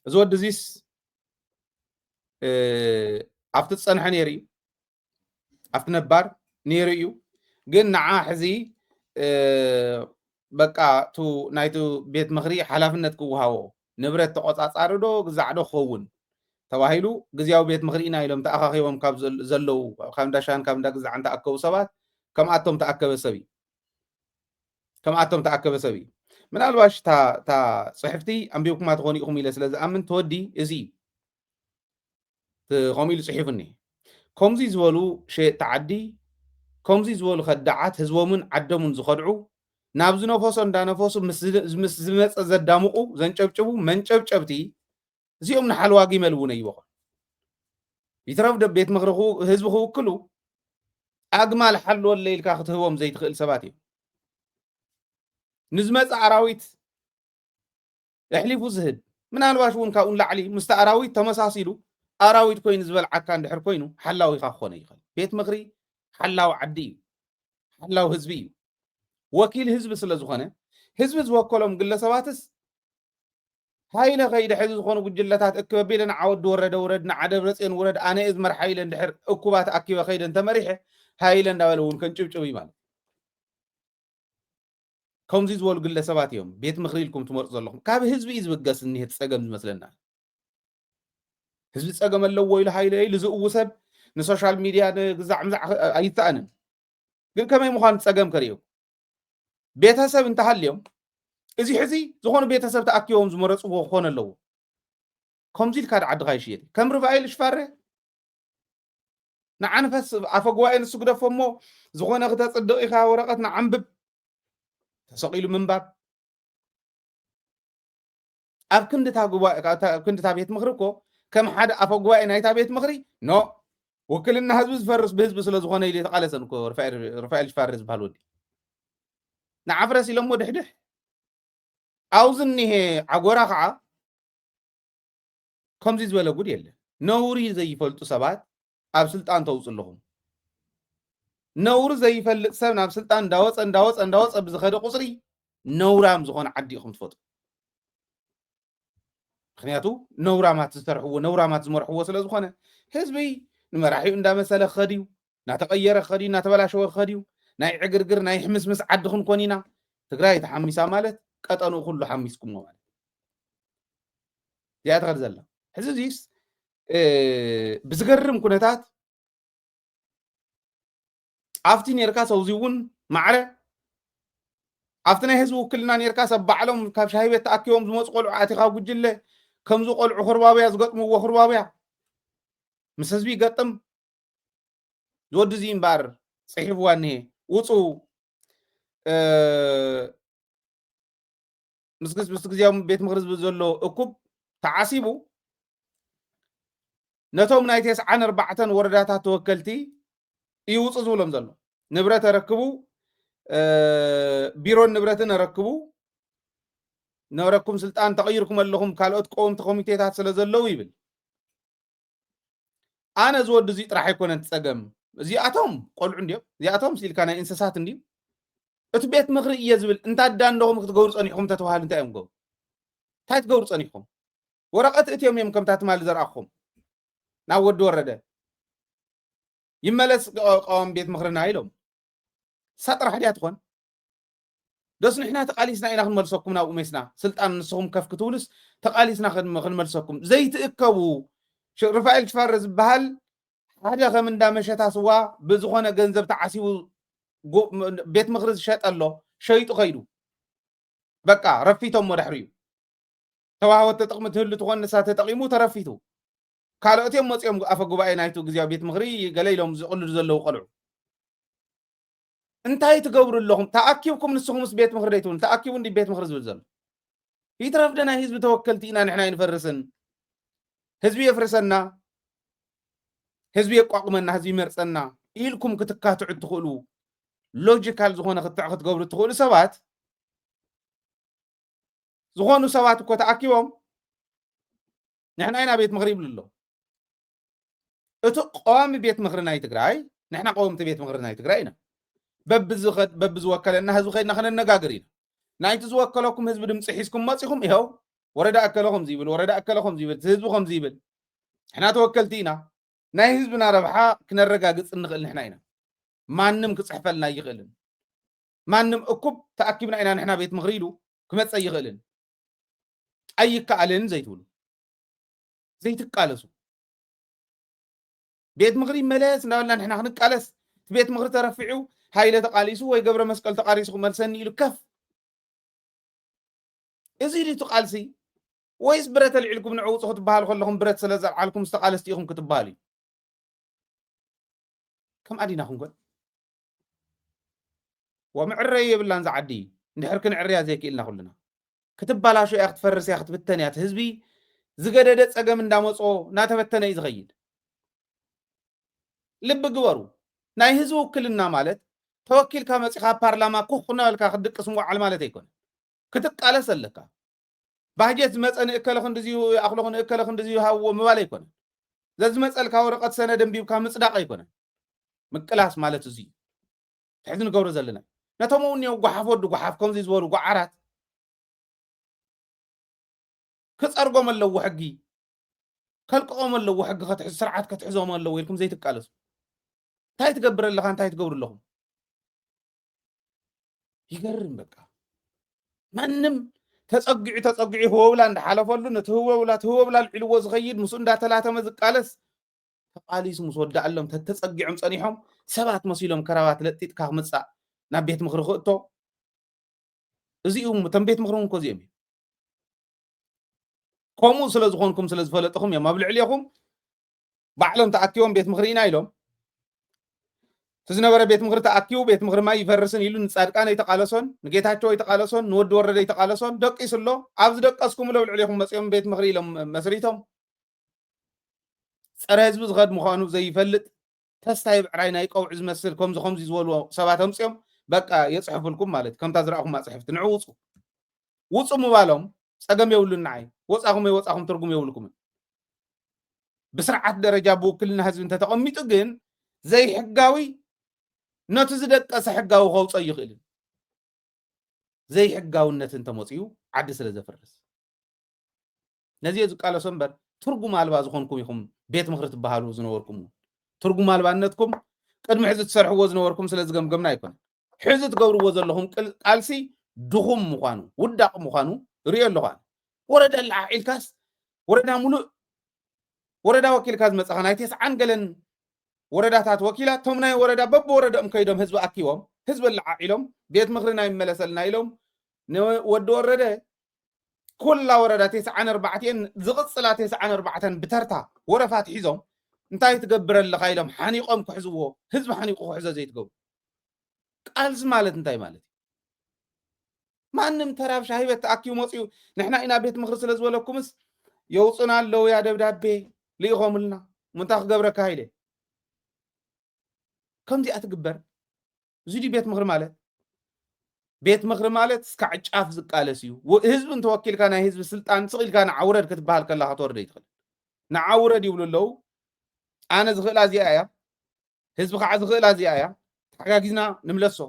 እዚ ወዲ እዚስ ኣብቲ ዝፀንሐ ነይሩ እዩ ኣብቲ ነባር ነይሩ እዩ ግን ንዓ ሕዚ በቃ ቱ ናይቲ ቤት ምኽሪ ሓላፍነት ክወሃቦ ንብረት ተቆፃፃሪ ዶ ግዛዕ ዶ ክኸውን ተባሂሉ ግዝያዊ ቤት ምኽሪ ኢና ኢሎም ተኣኻኺቦም ካብ ዘለዉ ካብ እንዳሻን ካብ እንዳግዛዕን ተኣከቡ ሰባት ከምኣቶም ተኣከበ ሰብ እዩ ከምኣቶም ተኣከበ ሰብ እዩ ምናልባሽ እታ ፅሕፍቲ ኣንቢብኩማ ትኾኑ ኢኹም ኢለ ስለ ዝኣምን ተወዲ እዚ እዩ ከምኡ ኢሉ ፅሒፉኒ ከምዚ ዝበሉ ሸየጥቲ ዓዲ ከምዚ ዝበሉ ከዳዓት ህዝቦምን ዓደሙን ዝኸድዑ ናብ ዝነፈሶ እንዳነፈሱ ምስ ዝመፀ ዘዳምቑ ዘንጨብጭቡ መንጨብጨብቲ እዚኦም ንሓልዋ ጊመል እውን ኣይበኹን ይትረፍ ዶ ቤት ምኽሪ ህዝቢ ክውክሉ ኣግማል ሓልወለ ኢልካ ክትህቦም ዘይትኽእል ሰባት እዮም ንዝመፀ ኣራዊት ኣሕሊፉ ዝህብ ምናልባሽ እውን ካብኡ ንላዕሊ ምስቲ ኣራዊት ተመሳሲሉ ኣራዊት ኮይኑ ዝበልዓካ እንድሕር ኮይኑ ሓላዊኻ ክኾነ ይኽእል ቤት ምኽሪ ሓላዊ ዓዲ እዩ ሓላዊ ህዝቢ እዩ ወኪል ህዝቢ ስለ ዝኾነ ህዝቢ ዝወከሎም ግለሰባትስ ሃይለ ከይደ ሕዚ ዝኾኑ ጉጅለታት እክበ ቢለ ንዓወዲ ወረደ ውረድ ንዓደብ ረፅዮን ውረድ ኣነ እዝ መርሓ ኢለ እንድሕር እኩባት ኣኪበ ከይደ እንተመሪሐ ሃይለ እንዳበለ እውን ከንጭብጭብ እዩ ማለት ከምዚ ዝበሉ ግለሰባት እዮም ቤት ምኽሪ ኢልኩም ትመርፁ ዘለኹም ካብ ህዝቢ እዩ ዝብገስ እኒሄ ፀገም ዝመስለና ህዝቢ ፀገም ኣለዎ ኢሉ ሃይለ ኢሉ ዝእዉ ሰብ ንሶሻል ሚድያ ንግዛዕ ምዛዕ ኣይተኣንን ግን ከመይ ምዃኑ ፀገም ከርእዩ ቤተሰብ እንተሃልዮም እዚ ሕዚ ዝኾኑ ቤተሰብ ተኣኪቦም ዝመረፅዎ ክኾነ ኣለዎ ከምዚ ኢልካ ዓድኻ ይሽየጥ ከም ርፋኤል ሽፋረ ንዓንፈስ ኣፈ ጉባኤ ንሱ ግደፎ እሞ ዝኾነ ክተፅድቕ ኢኻ ወረቐት ንዓንብብ ተሰቒሉ ምንባብ ኣብ ክንድታ ጉባኤ ኣብ ክንድታ ቤት ምኽሪ እኮ ከም ሓደ ኣፈ ጉባኤ ናይታ ቤት ምኽሪ ኖ ውክልና ህዝቢ ዝፈርስ ብህዝቢ ስለ ዝኾነ ኢሉ የተቓለሰን እኮ ርፋኤል ሽፋሬ ዝበሃል ወዲ ንዓፍረስ ኢሎሞ ድሕድሕ ኣብዚ እኒሄ ዓጎራ ከዓ ከምዚ ዝበለ ጉድ የለ ነውሪ ዘይፈልጡ ሰባት ኣብ ስልጣን ተውፁ ኣለኹም ነውሪ ዘይፈልጥ ሰብ ናብ ስልጣን እንዳወፀ እንዳወፀ እንዳወፀ ብዝኸደ ቁፅሪ ነውራም ዝኾነ ዓዲ ኢኹም ትፈጥሩ። ምክንያቱ ነውራማት ዝሰርሕዎ ነውራማት ዝመርሕዎ ስለ ዝኾነ ህዝቢ ንመራሒኡ እንዳመሰለ ክኸድ እዩ፣ እናተቐየረ ክኸድ እዩ፣ እናተበላሸወ ክኸድ እዩ። ናይ ዕግርግር ናይ ሕምስምስ ዓዲ ክንኮን ኢና። ትግራይ ተሓሚሳ ማለት ቀጠንኡ ኩሉ ሓሚስኩሞ ማለት እዚኣ ትኸድ ዘላ። ሕዚ እዚስ ብዝገርም ኩነታት ኣብቲ ነርካ ሰውዚ እውን ማዕረ ኣብቲ ናይ ህዝቢ ውክልና ነርካ ሰብ ባዕሎም ካብ ሻሂ ቤት ተኣኪቦም ዝመፁ ቆልዑ ኣቲኻ ጉጅለ ከምዚ ቆልዑ ክርባብያ ዝገጥምዎ ክርባብያ ምስ ህዝቢ ይገጥም ዝወዲ እዚ እምበኣር ፅሒፍዋ እኒሄ ውፁ ምስ ግዝያዊ ቤት ምክሪ ዝብል ዘሎ እኩብ ተዓሲቡ ነቶም ናይ ተስዓን ኣርባዕተን ወረዳታት ተወከልቲ እዩ ውፁ ዝብሎም ዘሎ። ንብረት ኣረክቡ፣ ቢሮን ንብረትን ኣረክቡ፣ ነበረኩም ስልጣን ተቐይርኩም ኣለኹም ካልኦት ቀወምቲ ኮሚቴታት ስለ ዘለዉ ይብል። ኣነ ዝወዲ እዚ ጥራሕ ኣይኮነን ጸገም። እዚኣቶም ቆልዑ እንዲዮም። እዚኣቶም ስኢልካ ናይ እንስሳት እንዲዩ። እቲ ቤት ምኽሪ እየ ዝብል እንታዳ እንደኹም ክትገብሩ ጸኒሕኩም ተተባሃሉ እንታይ እዮም ገብሩ? እንታይ ትገብሩ ጸኒሕኩም? ወረቐት እትዮም እዮም ከምታ ትማሊ ዘርኣኹም ናብ ወዲ ወረደ ይመለስ ቀዋሚ ቤት ምኽርና ኢሎም። እሳ ጥራሕ ድያ ትኾን? ደስ ንሕና ተቃሊስና ኢና ክንመልሰኩም ናብኡ ሜስና ስልጣን ንስኹም ከፍ ክትብሉስ ተቃሊስና ክንመልሰኩም ዘይትእከቡ ርፋኤል ሽፈር ዝበሃል ሓደ ከም እንዳ መሸታ ስዋ ብዝኾነ ገንዘብ ተዓሲቡ ቤት ምኽሪ ዝሸጠ ኣሎ ሸይጡ ከይዱ በቃ ረፊቶም ወዳሕሪ እዩ ተዋህወት ተጠቅሚ ትህሉ ትኾን ንሳ ተጠቂሙ ተረፊቱ ካልኦት እዮም መፂኦም ኣፈ ጉባኤ ናይቱ ግዜያዊ ቤት ምኽሪ ገለ ኢሎም ዝቕልዱ ዘለዉ ቆልዑ እንታይ ትገብሩ ኣለኹም? ተኣኪብኩም ንስኹምስ ቤት ምኽሪ ደይትብሉ? ተኣኪቡ እንዲ ቤት ምኽሪ ዝብል ዘሎ? ይትረፍ ዶ ናይ ህዝቢ ተወከልቲ ኢና ንሕና ኣይንፈርስን። ህዝቢ የፍርሰና፣ ህዝቢ የቋቁመና፣ ህዝቢ ይመርፀና ኢልኩም ክትካትዑ እትኽእሉ ሎጂካል ዝኾነ ክትዕ ክትገብሩ እትኽእሉ ሰባት ዝኾኑ ሰባት እኮ ተኣኪቦም ንሕና ኢና ቤት ምኽሪ ይብሉ ኣለዉ። እቲ ቀዋሚ ቤት ምኽሪ ናይ ትግራይ ንሕና ቀወምቲ ቤት ምኽሪ ናይ ትግራይ ኢና በብዝኸድ በብዝወከለና ህዝቢ ከድና ከነነጋግር ኢና ናይቲ ዝወከለኩም ህዝቢ ድምፂ ሒዝኩም መፂኹም ይኸው ወረዳ እከለ ከምዚ ይብል ወረዳ እከለ ከምዚ ይብል ህዝቢ ከምዚ ይብል ንሕና ተወከልቲ ኢና ናይ ህዝብና ረብሓ ክነረጋግፅ እንኽእል ንሕና ኢና ማንም ክፅሕፈልና ይኽእልን ማንም እኩብ ተኣኪብና ኢና ንሕና ቤት ምኽሪ ኢሉ ክመፀ ይኽእልን ኣይከኣልን ዘይትብሉ ዘይትቃለሱ ቤት ምኽሪ ይመለስ እንዳበልና ንሕና ክንቃለስ እቲ ቤት ምኽሪ ተረፊዑ ሃይለ ተቃሊሱ ወይ ገብረ መስቀል ተቃሊሱ ክመልሰኒ ኢሉ ከፍ እዚ ድዩ እቲ ቃልሲ ወይስ ብረት ኣልዒልኩም ንዕውፁ ክትበሃል ከለኹም ብረት ስለ ዘልዓልኩም ዝተቃለስቲ ኢኹም ክትበሃል እዩ ከም ኣዲና ክንኮን ወምዕረይ የብላን ዝዓዲ እንድሕር ክንዕርያ ዘይክእልና ኩልና ክትባላሾ እያ ክትፈርስ እያ ክትብተን እያ ህዝቢ ዝገደደ ፀገም እንዳመፆ እናተበተነ እዩ ዝኸይድ ልቢ ግበሩ ናይ ህዝቢ ውክልና ማለት ተወኪልካ መፂኻ ፓርላማ ኩኽ እናበልካ ክትድቅስ ምውዓል ማለት ኣይኮነ ክትቃለስ ኣለካ ባጀት ዝመፀ ንእከለ ክንድዚ ይኣኽሎ ንእከለ ክንድዚ ይሃብዎ ምባል ኣይኮነን ዘዝመፀልካ ወረቐት ሰነድ ኣንቢብካ ምፅዳቕ ኣይኮነን ምቅላስ ማለት እዚ እዩ ሕዚ ንገብሮ ዘለና ነቶም እውን እኒኦ ጓሓፍ ወዲ ጓሓፍ ከምዚ ዝበሉ ጓዓራት ክፀርጎም ኣለዎ ሕጊ ከልቅቖም ኣለዎ ሕጊ ከትሕዙ ስርዓት ከትሕዞም ኣለዎ ኢልኩም ዘይትቃለሱ እንታይ ትገብር ኣለኻ እንታይ ትገብሩ ኣለኹም ይገርም በቃ ማንም ተፀጊዑ ተፀጊዑ ህወብላ እንዳሓለፈሉ ነቲ ህወብላ እቲ ህወብላ ልዒልዎ ዝኸይድ ምስኡ እንዳተላተመ ዝቃለስ ተቃሊሱ ምስ ወዳኣሎም ተተፀጊዖም ፀኒሖም ሰባት መሲሎም ከራባት ለጢጥካ ክምፃእ ናብ ቤት ምኽሪ ክእቶ እዚኡ እቶም ቤት ምኽሪ እውን እኮ እዚኦም እዮም ከምኡ ስለ ዝኾንኩም ስለ ዝፈለጥኹም እዮም ኣብ ልዕሊኹም ባዕሎም ተኣኪቦም ቤት ምኽሪ ኢና ኢሎም እቲ ዝነበረ ቤት ምኽሪ ተኣኪቡ ቤት ምኽሪ ማይ ይፈርስን ኢሉ ንፃድቃን ኣይተቃለሶን ንጌታቸው ኣይተቃለሶን ንወዲ ወረደ ኣይተቃለሶን ደቂሱ ኣሎ ኣብ ዝደቀስኩምሎ ኣብ ልዕሊኹም መፂኦም ቤት ምኽሪ ኢሎም መስሪቶም ፀረ ህዝቢ ዝኸድ ምዃኑ ዘይፈልጥ ተስታይ ብዕራይ ናይ ቀውዒ ዝመስል ከምዚ ከምዚ ዝበልዎ ሰባት ኣምፅኦም በቃ የፅሕፉልኩም ማለት ከምታ ዝረኣኹማ ፅሕፍቲ ንዑ ውፁ ውፁ ምባሎም ፀገም የብሉን ንዓይ ወፃኹም ኣይወፃኹም ትርጉም የብልኩምን ብስርዓት ደረጃ ብውክልና ህዝቢ እንተተቐሚጡ ግን ዘይሕጋዊ ነቲ ዝደቀሰ ሕጋዊ ከውፀ ይኽእልን ዘይሕጋውነት እንተመፅኡ ዓዲ ስለ ዘፍርስ ነዚ ዝቃለሶ እምበር ትርጉም ኣልባ ዝኾንኩም ኢኹም ቤት ምኽሪ ትበሃሉ ዝነበርኩም ትርጉም ኣልባነትኩም ቅድሚ ሕዚ ትሰርሕዎ ዝነበርኩም ስለ ዝገምገምና ኣይኮነን ሕዚ ትገብርዎ ዘለኹም ቃልሲ ድኹም ምዃኑ ውዳቕ ምዃኑ ርእዮ ኣለኹ ወረዳ ለዓዒልካስ ወረዳ ሙሉእ ወረዳ ወኪልካ ዝመፃኻ ናይ ተስዓን ገለን ወረዳታት ወኪላ እቶም ናይ ወረዳ በብወረደኦም ከይዶም ህዝቢ ኣኪቦም ህዝቢ ለዓዒሎም ቤት ምኽሪ ናይ መለሰልና ኢሎም ንወዲ ወረደ ኩላ ወረዳ ተስዓን ኣርባዕተን ዝቕፅላ ተስዓን ኣርባዕተን ብተርታ ወረፋት ሒዞም እንታይ ትገብር ኣለኻ ኢሎም ሓኒቖም ክሕዝዎ ህዝቢ ሓኒቑ ክሕዞ ዘይትገብሩ ቃልሲ ማለት እንታይ ማለት እዩ ማንም ተራብ ሻሂ ቤት ተኣኪቡ መፅኡ ንሕና ኢና ቤት ምኽሪ ስለ ዝበለኩምስ የውፅና ኣለዉ ያ ደብዳቤ ልኢኾምልና ምንታ ክገብረካ ኢለ ከምዚኣ ትግበር እዚ ድዩ ቤት ምኽሪ ማለት ቤት ምኽሪ ማለት እስካዕ ጫፍ ዝቃለስ እዩ ህዝቢ እንተወኪልካ ናይ ህዝቢ ስልጣን ስቕ ኢልካ ንዓውረድ ክትበሃል ከላ ክትወርደ ይትኽእል ንዓውረድ ይብሉ ኣለዉ ኣነ ዝኽእላ እዚኣ እያ ህዝቢ ከዓ ዝኽእላ እዚኣ እያ ተሓጋጊዝና ንምለሶ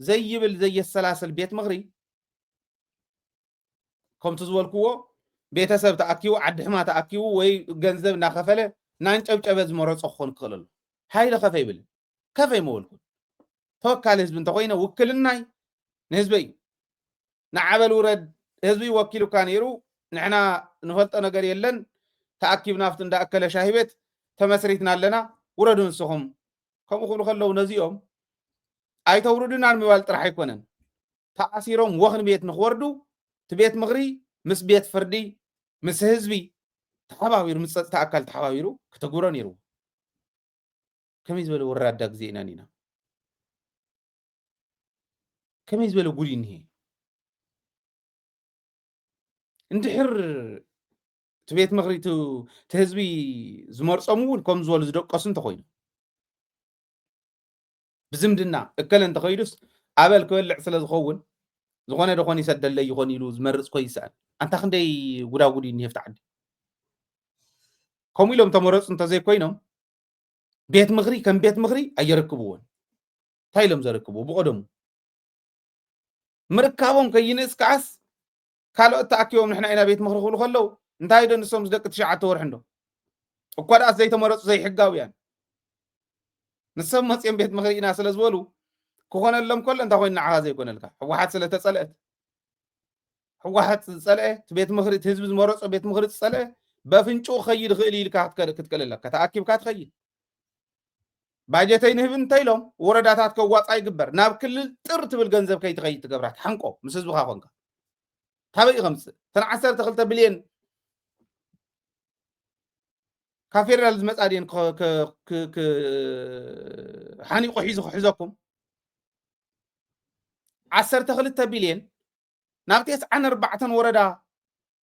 ዘይብል ዘየሰላስል ቤት ምኽሪ ከምቲ ዝበልክዎ ቤተሰብ ተኣኪቡ ዓዲ ሕማ ተኣኪቡ ወይ ገንዘብ እናኸፈለ ናንጨብጨበ ዝመረፆ ክኾን ክኽእል ኣሎ ሃይለ ከፈ ይብል ከፈ ይመበልኩ ተወካሊ ህዝቢ እንተኮይነ ውክልናይ ንህዝበይ እዩ ንዓበል ውረድ ህዝቢ ወኪሉካ ነይሩ ንሕና ንፈልጦ ነገር የለን ተኣኪብና ኣብቲ እንዳኣከለ ሻሂ ቤት ተመስሪትና ኣለና ውረዱ ንስኹም ከምኡ ክብሉ ከለዉ ነዚኦም ኣይተውርዱናን ምባል ጥራሕ ኣይኮነን ተኣሲሮም ወኽኒ ቤት ንክወርዱ እቲ ቤት ምኽሪ ምስ ቤት ፍርዲ ምስ ህዝቢ ተሓባቢሩ ምስ ፀጥታ ኣካል ተሓባቢሩ ክተግብሮ ነይርዎ ከመይ ዝበለ ወራዳ ግዜ ኢና ኒና ከመይ ዝበለ ጉድ እኒሄ እንድሕር እቲ ቤት ምኽሪ እቲ ህዝቢ ዝመርፆም እውን ከም ዝበሉ ዝደቀሱ እንተኮይኑ ብዝምድና እከለ እንተኸይዱስ ኣበል ክበልዕ ስለ ዝኸውን ዝኾነ ደኾን ይሰደለይ ይኾን ኢሉ ዝመርፅ ኮይ ይሰኣል ኣንታ ክንደይ ጉዳጉድ እዩ እኒሄ ፍቲ ዓዲ ከምኡ ኢሎም ተመረፁ እንተዘይኮይኖም ቤት ምኽሪ ከም ቤት ምኽሪ ኣየረክብዎን እንታይ ኢሎም ዘረክብዎ ብቀደሙ ምርካቦም ከይንእስ ከዓስ ካልኦት ተኣኪቦም ንሕና ኢና ቤት ምኽሪ ክብሉ ከለዉ እንታይ ዶ ንሶም ዝደቂ ትሽዓተ ወርሒ እንዶ እኳ ደኣስ ዘይተመረፁ ዘይሕጋውያን ንሰብ መፅኦም ቤት ምኽሪ ኢና ስለ ዝበሉ ክኾነሎም ከሎ እንታይ ኮይኑ ንዓኻ ዘይኮነልካ ህወሓት ስለ ተፀልአት ህወሓት ዝፀልአ እቲ ቤት ምኽሪ እቲ ህዝቢ ዝመረፆ ቤት ምኽሪ ዝፀልአ በፍንጭኡ ክኸይድ ይኽእል ኢልካ ክትክእል ኣለካ ተኣኪብካ ትኸይድ ባጀተይ ንህብ እንተ ኢሎም ወረዳታት ከዋፃ ይግበር ናብ ክልል ጥር ትብል ገንዘብ ከይትኸይድ ትገብራ ትሓንቆ ምስ ህዝብኻ ኮንካ ካበይ ከምፅእ እተን ዓሰርተ ክልተ ቢልዮን ካብ ፌደራል ዝመፃ ድን ሓኒቁ ሒዙ ክሕዘኩም ዓሰርተ ክልተ ቢልዮን ናብ ተስዓን ኣርባዕተን ወረዳ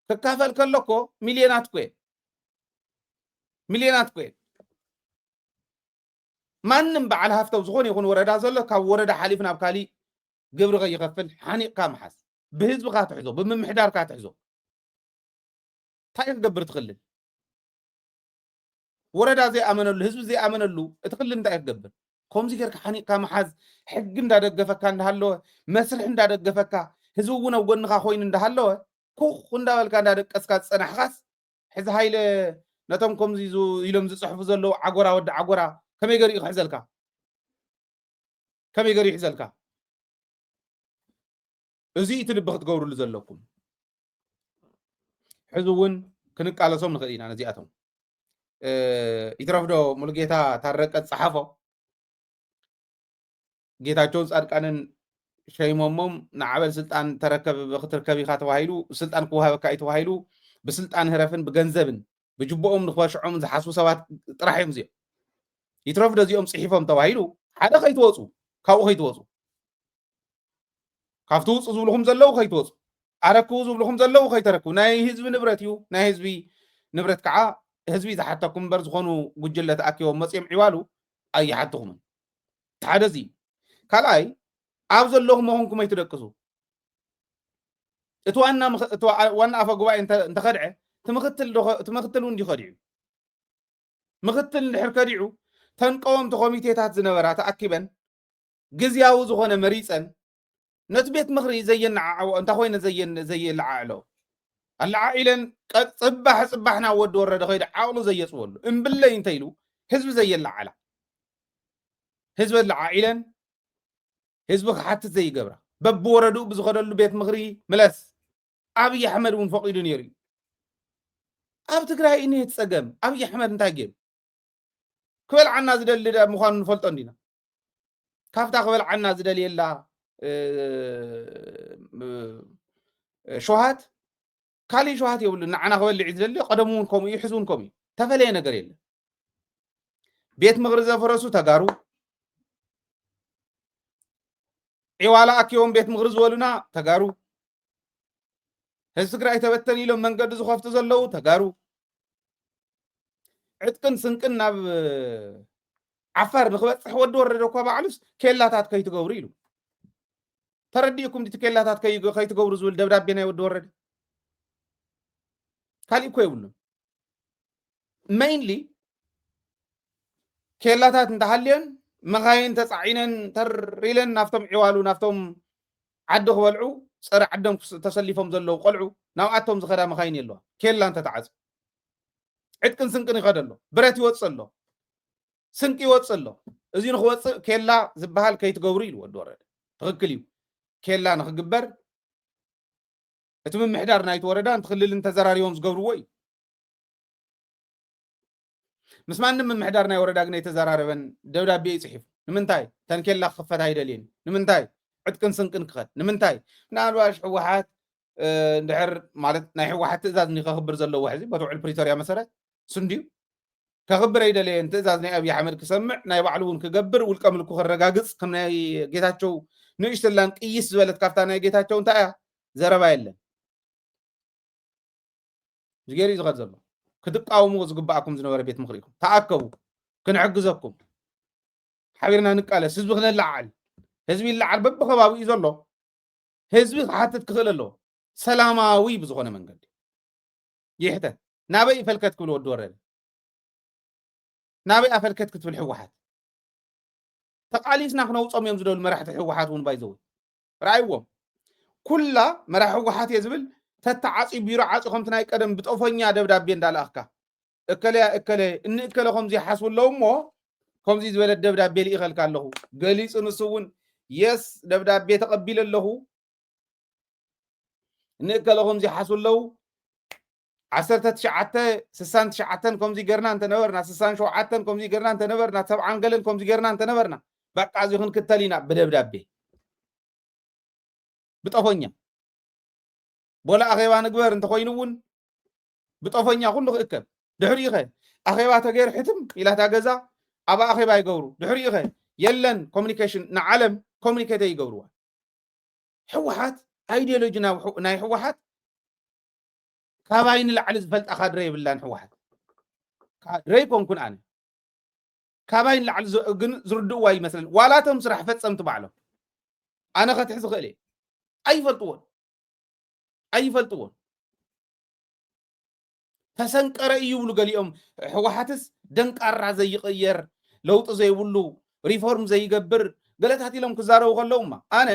ክካፈል ከሎ እኮ ሚልዮናት እኮ እየን። ሚልዮናት እኮ እየን። ማንም በዓል ሃፍቲ ኣብ ዝኾነ ይኹን ወረዳ ዘሎ ካብ ወረዳ ሓሊፉ ናብ ካሊእ ግብሪ ከይኸፍል ሓኒቕካ ምሓዝ። ብህዝብኻ ትሕዞ፣ ብምምሕዳርካ ትሕዞ። እንታይ ክትገብር ትኽልል? ወረዳ ዘይኣመነሉ፣ ህዝቢ ዘይኣመነሉ እቲ ክልል እንታይ ክትገብር? ከምዚ ጌርካ ሓኒቕካ ምሓዝ፣ ሕጊ እንዳደገፈካ እንዳሃለወ፣ መስርሒ እንዳደገፈካ፣ ህዝቢ እውን ኣብ ጎንኻ ኮይኑ እንዳሃለወ፣ ኩኽ እንዳበልካ እንዳደቀስካ ዝጸናሕካስ፣ ሕዚ ሃይለ ነቶም ከምዚ ዙ-፣ ኢሎም ዝጽሕፉ ዘለዉ ዓጎራ ወዲ ዓጎራ ከመይ ገሪኡ ክሕዘልካ? ከመይ ገሪኡ ይሕዘልካ? እዚ እቲ ልቢ ክትገብርሉ ዘለኩም። ሕዚ እውን ክንቃለሶም ንኽእል ኢና ነዚኣቶም። እ፣ ይትረፍዶ ሙሉጌታ ታረቀ ዝጸሓፎ፣ ጌታቸውን ጻድቃንን ሸይሞሞም ንዓበል ስልጣን ተረከብ ክትርከብ ኢኻ ተባሂሉ፣ ስልጣን ክወሃበካ እዩ ተባሂሉ፣ ብስልጣን ህረፍን ብገንዘብን ብጅቦኦም ንኽበሽዖም ዝሓስቡ ሰባት ጥራሕ እዮም እዚኦም። ይትረፍዶ እዚኦም ጽሒፎም ተባሂሉ፣ ሓደ ከይትወጹ፣ ካብኡ ከይትወጹ። ካብቲ ውጹ ዝብልኹም ዘለዉ ከይትወጹ። ኣረክቡ ዝብልኹም ዘለዉ ከይተረክቡ። ናይ ህዝቢ ንብረት እዩ። ናይ ህዝቢ ንብረት ከዓ ህዝቢ ዝሓተኩም እምበር ዝኾኑ ጉጅለ ተኣኪቦም መጺኦም ዕዋሉ ኣይሓትኹምን። እቲ ሓደ እዚ እዩ። ካልኣይ፣ ኣብ ዘለኹም መኾንኩም ኣይትደቅሱ። እቲ ዋና ምኽ-፣ እቲ ዋ-፣ ዋና ኣፈ ጉባኤ እንተ-፣ እንተኸድዐ፣ እቲ ምኽትል ዶ-፣ እቲ ምኽትል እውን ድዩ ከዲዑ? ምኽትል እንድሕር ከዲዑ፣ ተን ቀወምቲ ኮሚቴታት ዝነበራ ተኣኪበን ግዝያዊ ዝኾነ መሪፀን ነቲ ቤት ምኽሪ ዘየነዓዕዎ እንታ ኮይነ ዘየን- ዘየለዓዕሎ ኣለዓዒለን ቀ- ፅባሕ ፅባሕ ናብ ወዲ ወረደ ከይዱ ዓቕሉ ዘየፅወሉ እምብለይ እንተኢሉ ህዝቢ ዘየለዓላ ህዝቢ ኣለዓዒለን ህዝቢ ክሓትት ዘይገብራ በብወረድኡ ብዝኸደሉ ቤት ምኽሪ ምለስ ኣብይ ኣሕመድ እውን ፈቒዱ ነይሩ እዩ። ኣብ ትግራይ እዩ ነቲ ፀገም። ኣብይ ኣሕመድ እንታይ ገይሩ? ክበልዓና ዝደሊ ዳ- ምዃኑ ንፈልጦ እንዲና። ካብታ ክበልዓና ዝደልየላ እ፣ እ፣ ሸውሃት ካሊእ ሸውሃት የብሉ። ንዓና ክበልዕ እዩ ዝደሊ። ቀደሙ እውን ከምኡ እዩ፣ ሕዚ እውን ከምኡ እዩ። ተፈለየ ነገር የለን። ቤት ምኽሪ ዘፈረሱ ተጋሩ፣ ዒዋላ ኣኪቦም ቤት ምኽሪ ዝበሉና ተጋሩ፣ ህዝቢ ትግራይ ተበተን ኢሎም መንገዲ ዝኸፍቱ ዘለዉ ተጋሩ፣ ዕጥቅን ስንቅን ናብ ዓፋር ንክበፅሕ ወዲ ወረደ እኳ ባዕሉስ ኬላታት ከይትገብሩ ኢሉ። ተረዲእኩም ድቲ ኬላታት ከይ- ከይትገብሩ ዝብል ደብዳቤ ናይ ወዲ ወረደ? ካሊእ እኮ የብሉን። ሜይንሊ ኬላታት እንተሃልየን መኻይን ተፃዒነን ተር ኢለን ናብቶም ዒዋሉ ናብቶም ዓዲ ክበልዑ ፀረ ዓዶም ክስ- ተሰሊፎም ዘለዉ ቆልዑ ናብኣቶም ዝኸዳ መኻይን የለዋ። ኬላ እንተተዓፅ ዕጥቅን ስንቅን ይኸደ ኣሎ፣ ብረት ይወፅእ ኣሎ፣ ስንቂ ይወፅእ ኣሎ። እዚ ንክወፅእ ኬላ ዝበሃል ከይትገብሩ ኢሉ ወዲ ወረደ። ትኽክል እዩ። ኬላ ንክግበር እቲ ምምሕዳር ናይቲ ወረዳንቲ ክልልን ተዘራሪቦም ዝገብርዎ እዩ። ምስ ማንም ምምሕዳር ናይ ወረዳ ግን ኣይተዘራረበን። ደብዳቤ እዩ ፅሒፉ። ንምንታይ? ተን ኬላ ክኽፈት ኣይደልየን። ንምንታይ? ዕጥቅን ስንቅን ክኸድ ንምንታይ? ምናልባሽ ህወሓት እንድሕር ማለት ናይ ህወሓት ትእዛዝ እንዲ ከኽብር ዘለዎ ሕዚ በቲ ውዕል ፕሪቶርያ መሰረት ስንድዩ ከኽብር ኣይደለየን። ትእዛዝ ናይ ኣብይ ኣሕመድ ክሰምዕ ናይ ባዕሉ እውን ክገብር ውልቀ ምልኩ ከረጋግፅ ከም ናይ ጌታቸው ንእሽትላን ቅይስ ዝበለት ካብታ ናይ ጌታቸው እንታይ እያ ዘረባ የለን። ዝገይሩ እዩ ዝኸድ ዘሎ ክትቃወምዎ ዝግባኣኩም ዝነበረ ቤት ምኽሪ ኢኹም። ተኣከቡ፣ ክንሕግዘኩም፣ ሓቢርና ንቃለስ፣ ህዝቢ ክነለዓል፣ ህዝቢ ይለዓል በብከባቢኡ ዘሎ ህዝቢ ክሓትት ክኽእል ኣለዎ። ሰላማዊ ብዝኾነ መንገዲ ይሕተት። ናበይ ይፈልከት ክብል ወዲ ወረደ ናበይ ኣፈልከት ክትብል ህወሓት ተቃሊስና ክነውፆም እዮም ዝደሉ መራሕቲ ህወሓት እውን ባይዘው ረኣይዎም ኩላ መራሒ ህወሓት እየ ዝብል ተተዓፂ ቢሮ ዓፂ ከምቲ ናይ ቀደም ብጠፎኛ ደብዳቤ እንዳለኣኽካ እከለያ እከለ እንእከለ ከምዚ ይሓስቡ ኣለዉ እሞ ከምዚ ዝበለት ደብዳቤ ልኢኸልካ ኣለኹ ገሊፁ ንሱ እውን የስ ደብዳቤ ተቐቢለ ኣለኹ ንእከለ ከምዚ ይሓስቡ ኣለዉ ዓሰርተ ትሽዓተ ስሳን ትሽዓተን ከምዚ ገርና እንተነበርና ስሳን ሸውዓተን ከምዚ ገርና እንተነበርና ሰብዓን ገለን ከምዚ ገርና እንተነበርና በቃ እዚ ክንክተል ኢና ብደብዳቤ ብጠፎኛ ቦላ ኣኼባ ንግበር እንተኮይኑ እውን ብጠፎኛ ኩሉ ክእከብ ድሕሪኡ ኸ ኣኼባ ተገይሩ ሕትም ኢላታ ገዛ ኣብ ኣኼባ ይገብሩ ድሕሪኡ ኸ የለን ኮሚኒኬሽን ንዓለም ኮሚኒኬት ይገብርዋ ህወሓት ኣይዲዮሎጂ ናይ ህወሓት ካባይ ንላዕሊ ዝፈልጣ ካድረ የብላን ህወሓት ካድረ ይኮንኩን ኣነ ካባይ ንላዕሊ ግን ዝርድእዋ ይመስለኒ ዋላቶም ስራሕ ፈፀምቲ ባዕሎም ኣነ ከትሒ ዝኽእል እየ ኣይፈልጥዎን ኣይፈልጥዎን ተሰንቀረ እዩ ይብሉ ገሊኦም ህወሓትስ ደንቃራ ዘይቕየር ለውጢ ዘይብሉ ሪፎርም ዘይገብር ገለታት ኢሎም ክዛረቡ ከለውማ ኣነ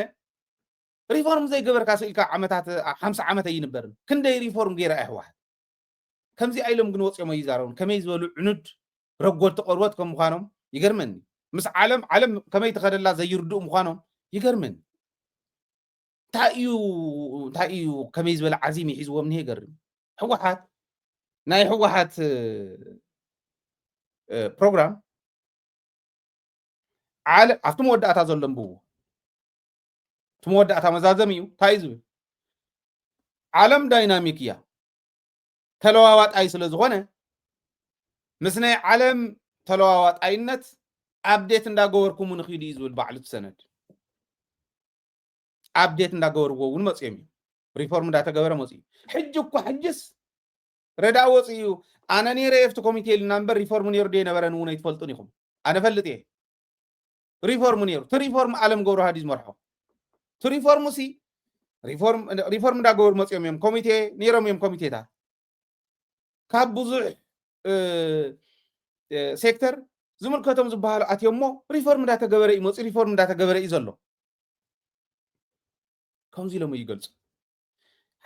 ሪፎርም ዘይገበርካ ስኢልካ ዓመታት ሓምሳ ዓመት ኣይንበርን ክንደይ ሪፎርም ገይራ እያ ህወሓት ከምዚ ኣይሎም ግን ወፂኦም ኣይዛረቡን ከመይ ዝበሉ ዕኑድ ረጎድቲ ቆርበት ከም ምዃኖም ይገርመኒ ምስ ዓለም ዓለም ከመይ ተኸደላ ዘይርድኡ ምዃኖም ይገርመኒ እንታይ እዩ እንታይ እዩ ከመይ ዝበለ ዓዚም ይሒዝዎም ንሄ ገርም ህወሓት ናይ ህወሓት ፕሮግራም ዓለ ኣብቲ መወዳእታ ዘሎ ንብዎ እቲ መወዳእታ መዛዘም እዩ እንታይ ዝብል ዓለም ዳይናሚክ እያ ተለዋዋጣይ ስለ ዝኾነ ምስ ናይ ዓለም ተለዋዋጣይነት ኣብዴት እንዳገበርኩሙ ንኽዱ እዩ ዝብል ባዕሉ ትሰነድ ኣብዴት እንዳገበርዎ እውን መፅኦም እዩ ሪፎርም እንዳተገበረ መፅኡ ሕጂ እኳ ሕጅስ ረዳእ ወፂኡ እዩ ኣነ ነይረ የፍቲ ኮሚቴ ኢልና እምበር ሪፎርም ነይሩ ዶ የነበረን እውን ኣይትፈልጡን ኢኹም ኣነ ፈልጥ እየ ሪፎርም ነይሩ እቲ ሪፎርም ኣለም ገብረሃዲ ዝመርሖ እቲ ሪፎርም ሲ ሪፎርም እንዳገበሩ መፅኦም እዮም ኮሚቴ ነይሮም እዮም ኮሚቴታት ካብ ብዙሕ ሴክተር ዝምልከቶም ዝበሃሉ ኣትዮም እሞ ሪፎርም እንዳተገበረ እዩ መፅኡ፣ ሪፎርም እንዳተገበረ እዩ ዘሎ። ከምዚ ኢሎም ይገልፁ።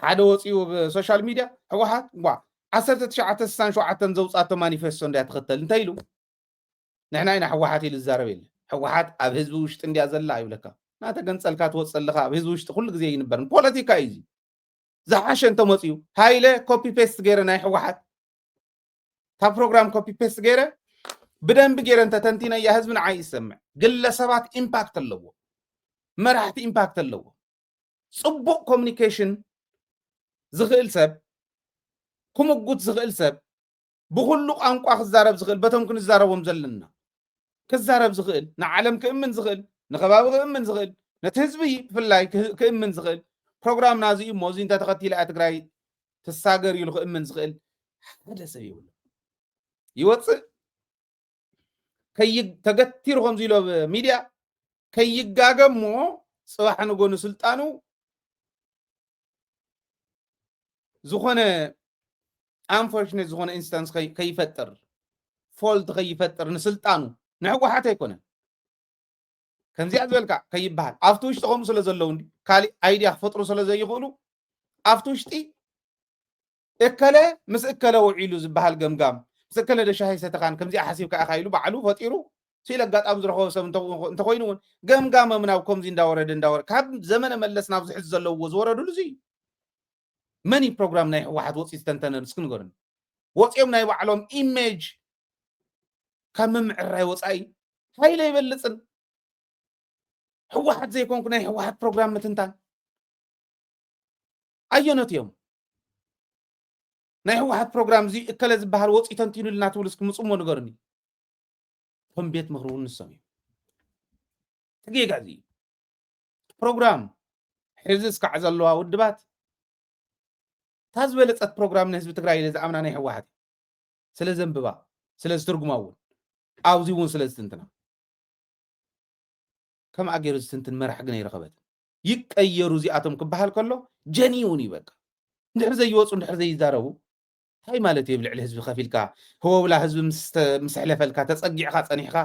ሓደ ወፂኡ ኣብ ሶሻል ሚድያ ህወሓት ዋ ዓሰርተ ትሽዓተ ስሳን ሸውዓተን ዘውፃቶ ማኒፌስቶ እንድያ ትኽተል እንታይ ኢሉ? ንሕና ኢና ህወሓት ኢሉ ዝዛረብ የለ። ህወሓት ኣብ ህዝቢ ውሽጢ እንድያ ዘላ ይብለካ። እናተገንፀልካ ትወፅእ ኣለካ፣ ኣብ ህዝቢ ውሽጢ ኩሉ ግዜ ይንበርን ፖለቲካ እዩ እዚ። ዝሓሸ እንተመፅኡ ሃይለ ኮፒ ፔስት ገይረ ናይ ህወሓት ካብ ፕሮግራም ኮፒ ፔስት ገይረ ብደንቢ ገይረ እንተተንቲነያ ህዝቢ ንዓይ ይሰምዕ። ግለሰባት ኢምፓክት ኣለዎ፣ መራሕቲ ኢምፓክት ኣለዎ። ፅቡቕ ኮሚኒኬሽን ዝኽእል ሰብ፣ ክምጉት ዝኽእል ሰብ፣ ብኹሉ ቋንቋ ክዛረብ ዝኽእል፣ በቶም ክንዛረቦም ዘለና ክዛረብ ዝኽእል፣ ንዓለም ክእምን ዝኽእል፣ ንኸባቢ ክእምን ዝኽእል፣ ነቲ ህዝቢ ብፍላይ ክህ- ክእምን ዝኽእል፣ ፕሮግራምና እዚ እዩ እሞ እዚ እንተተኸቲለ እያ ትግራይ ትሳገር ኢሉ ክእምን ዝኽእል ሓደ ሰብ የብሉ። ይወፅእ ከይ- ተገቲሩ ከምዚ ኢሎ ኣብ ሚድያ ከይጋገ እሞ ፅባሕ ንጎ ንስልጣኑ ዝኾነ ኣንፎርችነት ዝኾነ ኢንስታንስ ከይ- ከይፈጥር ፎልት ከይፈጥር ንስልጣኑ ንሕወሓት ኣይኮነን። ከምዚኣ ዝበልካ ከይበሃል ኣብቲ ውሽጢ ከምኡ ስለ ዘለዉ እንዲ ካሊእ ኣይድያ ክፈጥሩ ስለ ዘይኽእሉ ኣብቲ ውሽጢ እከለ ምስ እከለ ውዒሉ ዝበሃል ገምጋም ምስ እከለ ደሻሂ ሰተኻን ከምዚኣ ሓሲብካ ኢኻ ኢሉ ባዕሉ ፈጢሩ ስኢል ኣጋጣሚ ዝረኸቦ ሰብ እንተ- እንተኾይኑ እውን ገምጋሞም ናብ ከምዚ እንዳወረደ እንዳወረ ካብ ዘመነ መለስ ናብ ዝሕዚ ዘለውዎ ዝወረዱሉ እዚ እዩ። መን እዩ ፕሮግራም ናይ ህወሓት ወፂኡ ዝተንተነ እስኪ ንገሩኒ? ወፂኦም ናይ ባዕሎም ኢሜጅ ካብ ምምዕራይ ወፃኢ ሃይለ ይበልፅን ህወሓት ዘይኮንኩ ናይ ህወሓት ፕሮግራም ምትንታን ኣየኖት እዮም? ናይ ህወሓት ፕሮግራም እዚ እከለ ዝበሃል ወፂኡ ተንቲኑልና ትብሉ እስኪ ምፁሞ ንገሩኒ። ከም ቤት ምኽሪ እውን ንሶም እዮም። እቲ ጌጋ እዚ እዩ። ፕሮግራም ሕዚ እስካዕ ዘለዋ ውድባት እታ ዝበለፀት ፕሮግራም ንህዝቢ ትግራይ ኢለ ዝኣምና ናይ ህወሓት እዩ። ስለ ዘንብባ ስለ ዝትርጉማ እውን ኣብዚ እውን ስለ ዝትንትና ከምኣ ገይሩ ዝትንትን መራሕ ግን ኣይረኸበትን። ይቀየሩ እዚኣቶም ክበሃል ከሎ ጀኒውን እዩ በቃ። እንድሕር ዘይወፁ እንድሕር ዘይዛረቡ እንታይ ማለት እዩ? ኣብ ልዕሊ ህዝቢ ከፊልካ ህወብላ ህዝቢ ምስ ተ- ምስ ኣሕለፈልካ ተፀጊዕካ ፀኒሕካ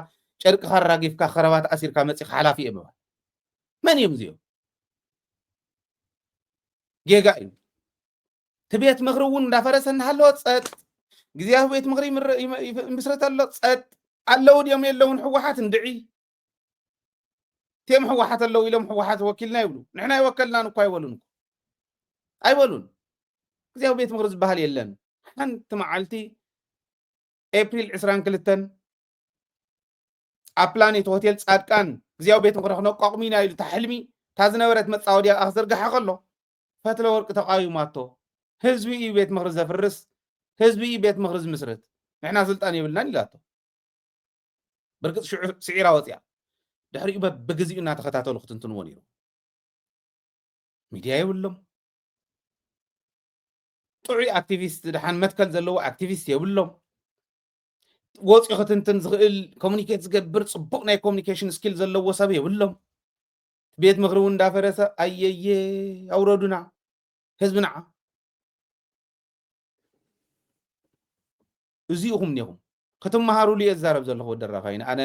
ጨርቅኻ ኣራጊፍካ ከረባት ኣሲርካ መፂኻ ሓላፊ እየ ምባል መን እዮም እዚኦም? ጌጋ እዩ። እቲ ቤት ምኽሪ እውን እንዳፈረሰ እናሃለወ ፀጥ፣ ግዜያዊ ቤት ምኽሪ ይምረ- ይም- ይፍ- ይምስረት ኣሎ ፀጥ ኣለዉ ድዮም የለውን ህወሓት እንድዒ እቲኦም ህወሓት ኣለዉ ኢሎም ህወሓት ወኪልና ይብሉ። ንሕና ይወከልናን እኮ ኣይበሉን እኮ ኣይበሉን። ግዜያዊ ቤት ምኽሪ ዝበሃል የለን። ሓንቲ መዓልቲ ኤፕሪል ዕስራን ክልተን ኣብ ፕላኔት ሆቴል ጻድቃን ግዜያዊ ቤት ምኽሪ ክነቋቁም ኢና ኢሉ እታ ሕልሚ እታ ዝነበረት መጻወድያ ክዝርግሓ ከሎ ፈትለ ወርቂ ተቃዊማቶ። ህዝቢ እዩ ቤት ምኽሪ ዘፍርስ፣ ህዝቢ እዩ ቤት ምኽሪ ዝምስርት፣ ንሕና ስልጣን የብልናን ኢላቶ። ብርግፅ ሽዑ ስዒራ ወፂኣ። ድሕሪኡ በብግዚኡ እናተኸታተሉ ክትንትንዎ ነይሩ። ሚድያ የብሎም። ጥዑይ ኣክቲቪስት ድሓን መትከል ዘለዎ ኣክቲቪስት የብሎም። ወፂኡ ክትንትን ዝኽእል ኮሚኒኬት ዝገብር ፅቡቅ ናይ ኮሚኒኬሽን ስኪል ዘለዎ ሰብ የብሎም። ቤት ምኽሪ እውን እንዳፈረሰ ኣየየ ኣውረዱና ህዝቢ ንዓ እዚ ኢኹም ኔኹም ክትመሃሩሉ እየ ዝዛረብ ዘለኹ ወዲ ራፋይን ኣነ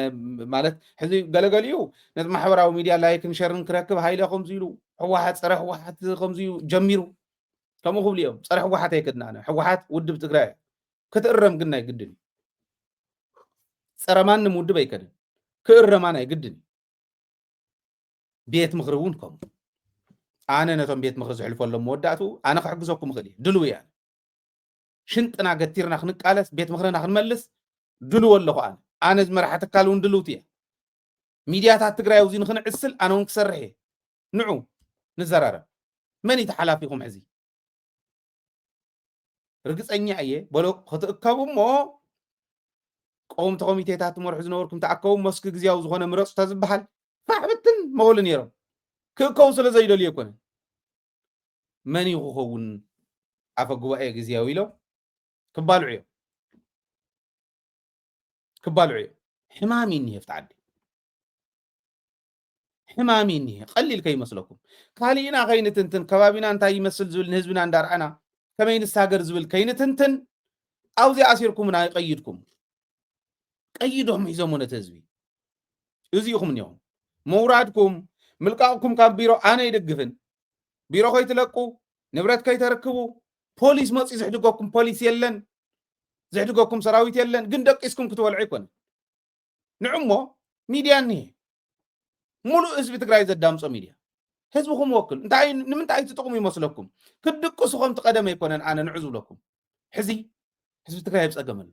ማለት ሕዚ ገለገሊኡ ነቲ ማሕበራዊ ሚድያ ላይክን ሸርን ክረክብ ሃይለ ከምዚ ኢሉ ህወሓት ፀረ ህወሓት ከምዚ ጀሚሩ ከምኡ ክብሉ እዮም ፀረ ህወሓት ኣይከድና ኣነ ህወሓት ውድብ ትግራይ ክትእረም ግን ናይ ግድን እዩ ፀረ ማንም ውድብ ኣይከድን ክእረማ ናይ ግድን እዩ ቤት ምኽሪ እውን ከምኡ ኣነ ነቶም ቤት ምኽሪ ዝሕልፈሎም መወዳእትኡ ኣነ ክሕግዘኩም እኽእል እየ ድልው እየ ሽንጥና ገቲርና ክንቃለስ ቤት ምኽርና ክንመልስ ድልው ኣለኹ ኣነ ኣነ ዝመርሓ ትካል እውን ድልውቲ እያ ሚድያታት ትግራይ ኣብዚ ንክንዕስል ኣነ እውን ክሰርሕ እየ ንዑ ንዘራረብ መን እዩ ተሓላፊኹም ሕዚ ርግፀኛ እየ በሎ ክትእከቡ እሞ ቀውምቲ ኮሚቴታት ትመርሑ ዝነበርኩም ተኣከቡ እሞ እስኪ ግዜያዊ ዝኾነ ምረፁ ተዝበሃል ፋሕ ብትን መበሉ ነይሮም ክእከቡ ስለ ዘይደልዩ ኣይኮነን መን እዩ ክኸውን ኣፈ ጉባኤ ግዜያዊ ኢሎም ክባልዑ እዮም ክባልዑ እዮም ሕማም እዩ እኒሄ ኣብቲ ዓዲ ሕማም እዩ እኒሄ ቀሊል ከይመስለኩም ካሊእና ከይንትንትን ከባቢና እንታይ ይመስል ዝብል ንህዝብና እንዳርኣና ከመይ ንሳገር ዝብል ከይንትንትን ኣብዚ ኣሲርኩምና ይቀይድኩም ቀይዶም ሒዞሞ ነቲ ህዝቢ። እዚ ኢኹም እኒኹም። ምውራድኩም፣ ምልቃቕኩም ካብ ቢሮ ኣነ ይድግፍን። ቢሮ ከይትለቁ፣ ንብረት ከይተርክቡ፣ ፖሊስ መፂ ዝሕድገኩም ፖሊስ የለን፣ ዝሕድገኩም ሰራዊት የለን። ግን ደቂስኩም ክትበልዑ ኣይኮነን። ንዑሞ ሚድያ እኒሄ፣ ሙሉእ ህዝቢ ትግራይ ዘዳምፆ ሚድያ። ህዝብኹም ወክል እንታይ፣ ንምንታይ ትጥቕሙ ይመስለኩም? ክትድቅሱ ከም ትቀደም ኣይኮነን ኣነ ንዑ ዝብለኩም። ሕዚ ህዝቢ ትግራይ ኣብ ፀገም ኣሎ።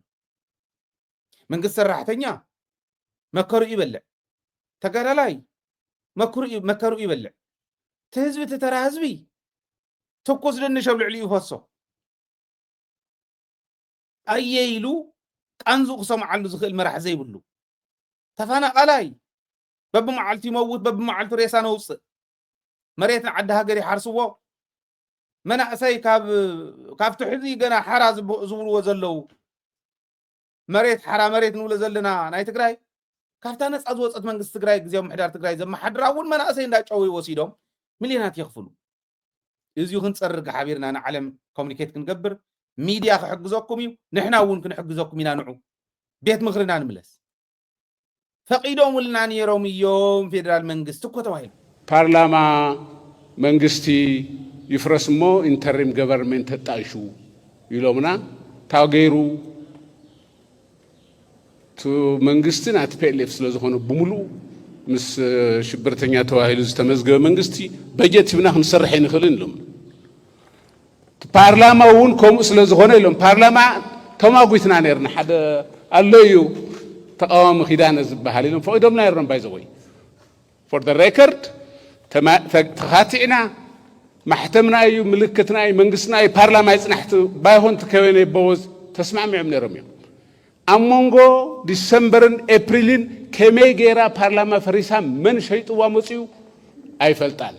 መንግስቲ ሰራሕተኛ መከሩ ይበልዕ፣ ተጋዳላይ መከሩ ዩ- መከሩ ይበልዕ። እቲ ህዝቢ፣ እቲ ተራ ህዝቢ ትኩስ ድንሽ ኣብ ልዕሊኡ ይፈሶ። ኣየ ኢሉ ቃንዙ ክሰምዓሉ ዝኽእል መራሒ ዘይብሉ፣ ተፈናቃላይ በብመዓልቱ ይመውት፣ በብመዓልቱ ሬሳ ነውፅእ። መሬት ንዓዲ ሃገር ይሓርስዎ። መናእሰይ ካብ ካብቲ ሕዚ ገና ሓራ ዝብ- ዝብልዎ ዘለዉ መሬት ሓራ መሬት ንብሎ ዘለና ናይ ትግራይ፣ ካብታ ነፃ ዝወፀት መንግስቲ ትግራይ፣ ግዜያዊ ምሕዳር ትግራይ ዘመሓድራ እውን መናእሰይ እንዳጨወዩ ወሲዶም ሚልዮናት የኽፍሉ። እዚ ክንፀርግ ሓቢርና ንዓለም ኮሚኒኬት ክንገብር ሚድያ ክሕግዘኩም እዩ። ንሕና እውን ክንሕግዘኩም ኢና። ንዑ ቤት ምኽርና ንምለስ። ፈቒዶምልና ነይሮም እዮም ፌደራል መንግስቲ እኮ ተባሂሉ። ፓርላማ መንግስቲ ይፍረስ እሞ ኢንተሪም ገቨርንመንት ተጣይሹ ኢሎምና። ታው ገይሩ እቲ መንግስቲ ናይ ቲ ፒ ኤል ኤፍ ስለ ዝኾነ ብምሉኡ ምስ ሽብርተኛ ተባሂሉ ዝተመዝገበ መንግስቲ በጀት ሂብና ክንሰርሕ ኣይንኽእልን ኢሎም። ፓርላማ እውን ከምኡ ስለ ዝኾነ ኢሎም። ፓርላማ ተማጒትና ነርና። ሓደ ኣሎ እዩ ተቃዋሚ ኪዳነ ዝበሃል ኢሎም ፈቒዶምና ነይሮም። ባይ ዘ ወይ ፎር ዘ ሬከርድ ተካቲዕና፣ ማሕተምና እዩ፣ ምልክትና እዩ፣ መንግስትና እዩ፣ ፓርላማ ይፅናሕቲ ባይሆን ትከበነ ይበወዝ ተስማሚዖም ነይሮም እዮም። ኣብ መንጎ ዲሰምበርን ኤፕሪልን ከመይ ገይራ ፓርላማ ፈሪሳ መን ሸይጥዋ መፅኡ ኣይፈልጣን።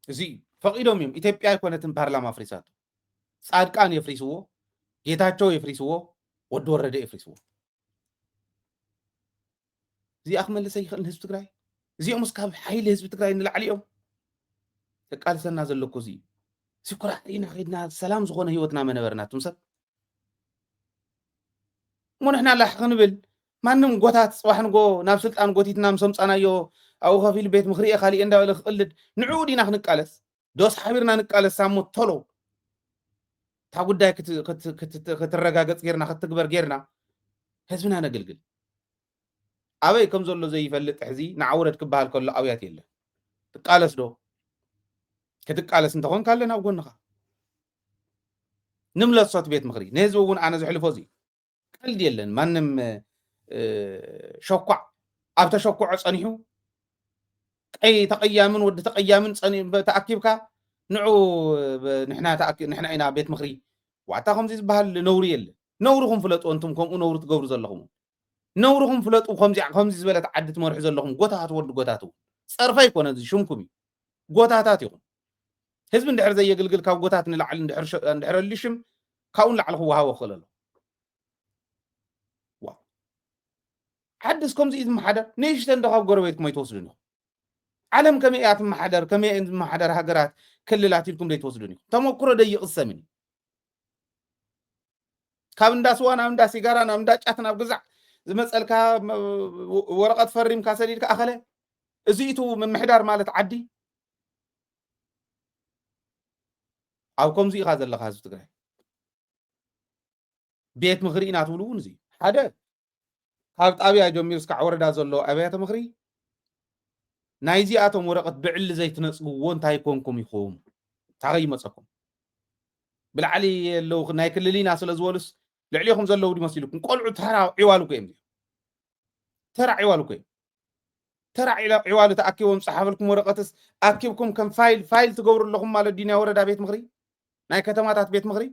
እዚ እዩ ፈቒዶም እዮም። ኢትዮጵያ ኣይኮነትን ፓርላማ ኣፍሪሳቶ። ፃድቃን የፍሪስዎ፣ ጌታቸው የፍሪስዎ፣ ወዲ ወረደ የፍሪስዎ። እዚኣ ክመልስ ኣይኽእልን ህዝቢ ትግራይ። እዚኦም እስካብ ሓይሊ ህዝቢ ትግራይ ንላዕሊ እዮም። ተቃልሰና ዘሎ እኮ እዚ እዩ። እዚ ኩራዕ ኢና ከይድና ሰላም ዝኾነ ህይወትና መነበርና እቱም ሰብ እሞ ንሕና ላሕ ክንብል ማንም ጎታት ፅባሕ ንጎ ናብ ስልጣን ጎቲትና ምስ ኣምፃናዮ ኣብኡ ከፊሉ ቤት ምኽሪ እየ ካሊእ እንዳበለ ክቕልድ ንዕኡ ዲና ክንቃለስ ዶስ ሓቢርና ንቃለስ ሳሞ ቶሎ እታ ጉዳይ ክትረጋገፅ ጌርና ክትትግበር ጌርና ህዝብና ነግልግል ኣበይ ከም ዘሎ ዘይፈልጥ ሕዚ ንዓውረድ ክበሃል ከሎ ኣውያት የለን ትቃለስ ዶ ክትቃለስ እንተኾንካ ኣለና ኣብ ጎንኻ ንምለሶት ቤት ምኽሪ ንህዝቢ እውን ኣነ ዝሕልፎ እዚ ቀልድ የለን ማንም ሸኳዕ ኣብ ተሸኩዖ ፀኒሑ ቀይ ተቐያምን ወዲ ተቐያምን ተኣኪብካ ንዑ ንሕና ኢና ቤት ምኽሪ ዋታ ከምዚ ዝበሃል ነውሪ የለ ነውርኹም ፍለጡ እንቱም ከምኡ ነውሪ ትገብሩ ዘለኹም ነውርኹም ፍለጡ ከምዚ ዝበለት ዓዲ ትመርሑ ዘለኹም ጎታታት ወዲ ጎታት እውን ፀርፈ ይኮነ እዚ ሽምኩም እዩ ጎታታት ኢኹም ህዝቢ እንድሕር ዘየግልግል ካብ ጎታት ንላዕሊ እንድሕር ኣልዩ ሽም ካብኡ ንላዕሊ ክወሃቦ ክኽእል ኣሎ ዓድስ ከምዚ እዩ ዝመሓደር ንእሽተን ዶ ካብ ጎረቤትኩም ኣይትወስዱን ኢኹም ዓለም ከመይ እያ ትመሓደር ከመይ እየን ዝመሓደር ሃገራት ክልላት ኢልኩም ዘይትወስዱን ኢኹም ተመክሮ ደይቕሰምን እዩ ካብ እንዳ ስዋ ናብ እንዳ ሲጋራ ናብ እንዳ ጫት ናብ ግዛዕ ዝመፀልካ ወረቐት ፈሪምካ ሰዲድካ ኣኸለ እዚ እቱ ምምሕዳር ማለት ዓዲ ኣብ ከምዚ ኢኻ ዘለኻ ህዝቢ ትግራይ ቤት ምኽሪ ኢና ትብሉ እውን እዚ ሓደ ካብ ጣብያ ጀሚሩ እስካዕ ወረዳ ዘሎ ኣብያተ ምኽሪ ናይዚኣቶም ወረቐት ብዕሊ ዘይትነፅግዎ እንታይ ኮንኩም ኢኹም ታኸይ ይመፀኩም ብላዕሊ ኣለዉ ናይ ክልል ኢና ስለ ዝበሉስ ልዕሊኹም ዘለዉ ድመሲሉኩም ቆልዑ ተራ ዒዋሉ እኮ እዮም ተራ ዒዋሉ እኮ እዮም ተራ ዒዋሉ ተኣኪቦም ዝፀሓፈልኩም ወረቐትስ ኣኪብኩም ከም ፋይል ፋይል ትገብሩ ኣለኹም ማለት ድዩ ናይ ወረዳ ቤት ምኽሪ ናይ ከተማታት ቤት ምኽሪ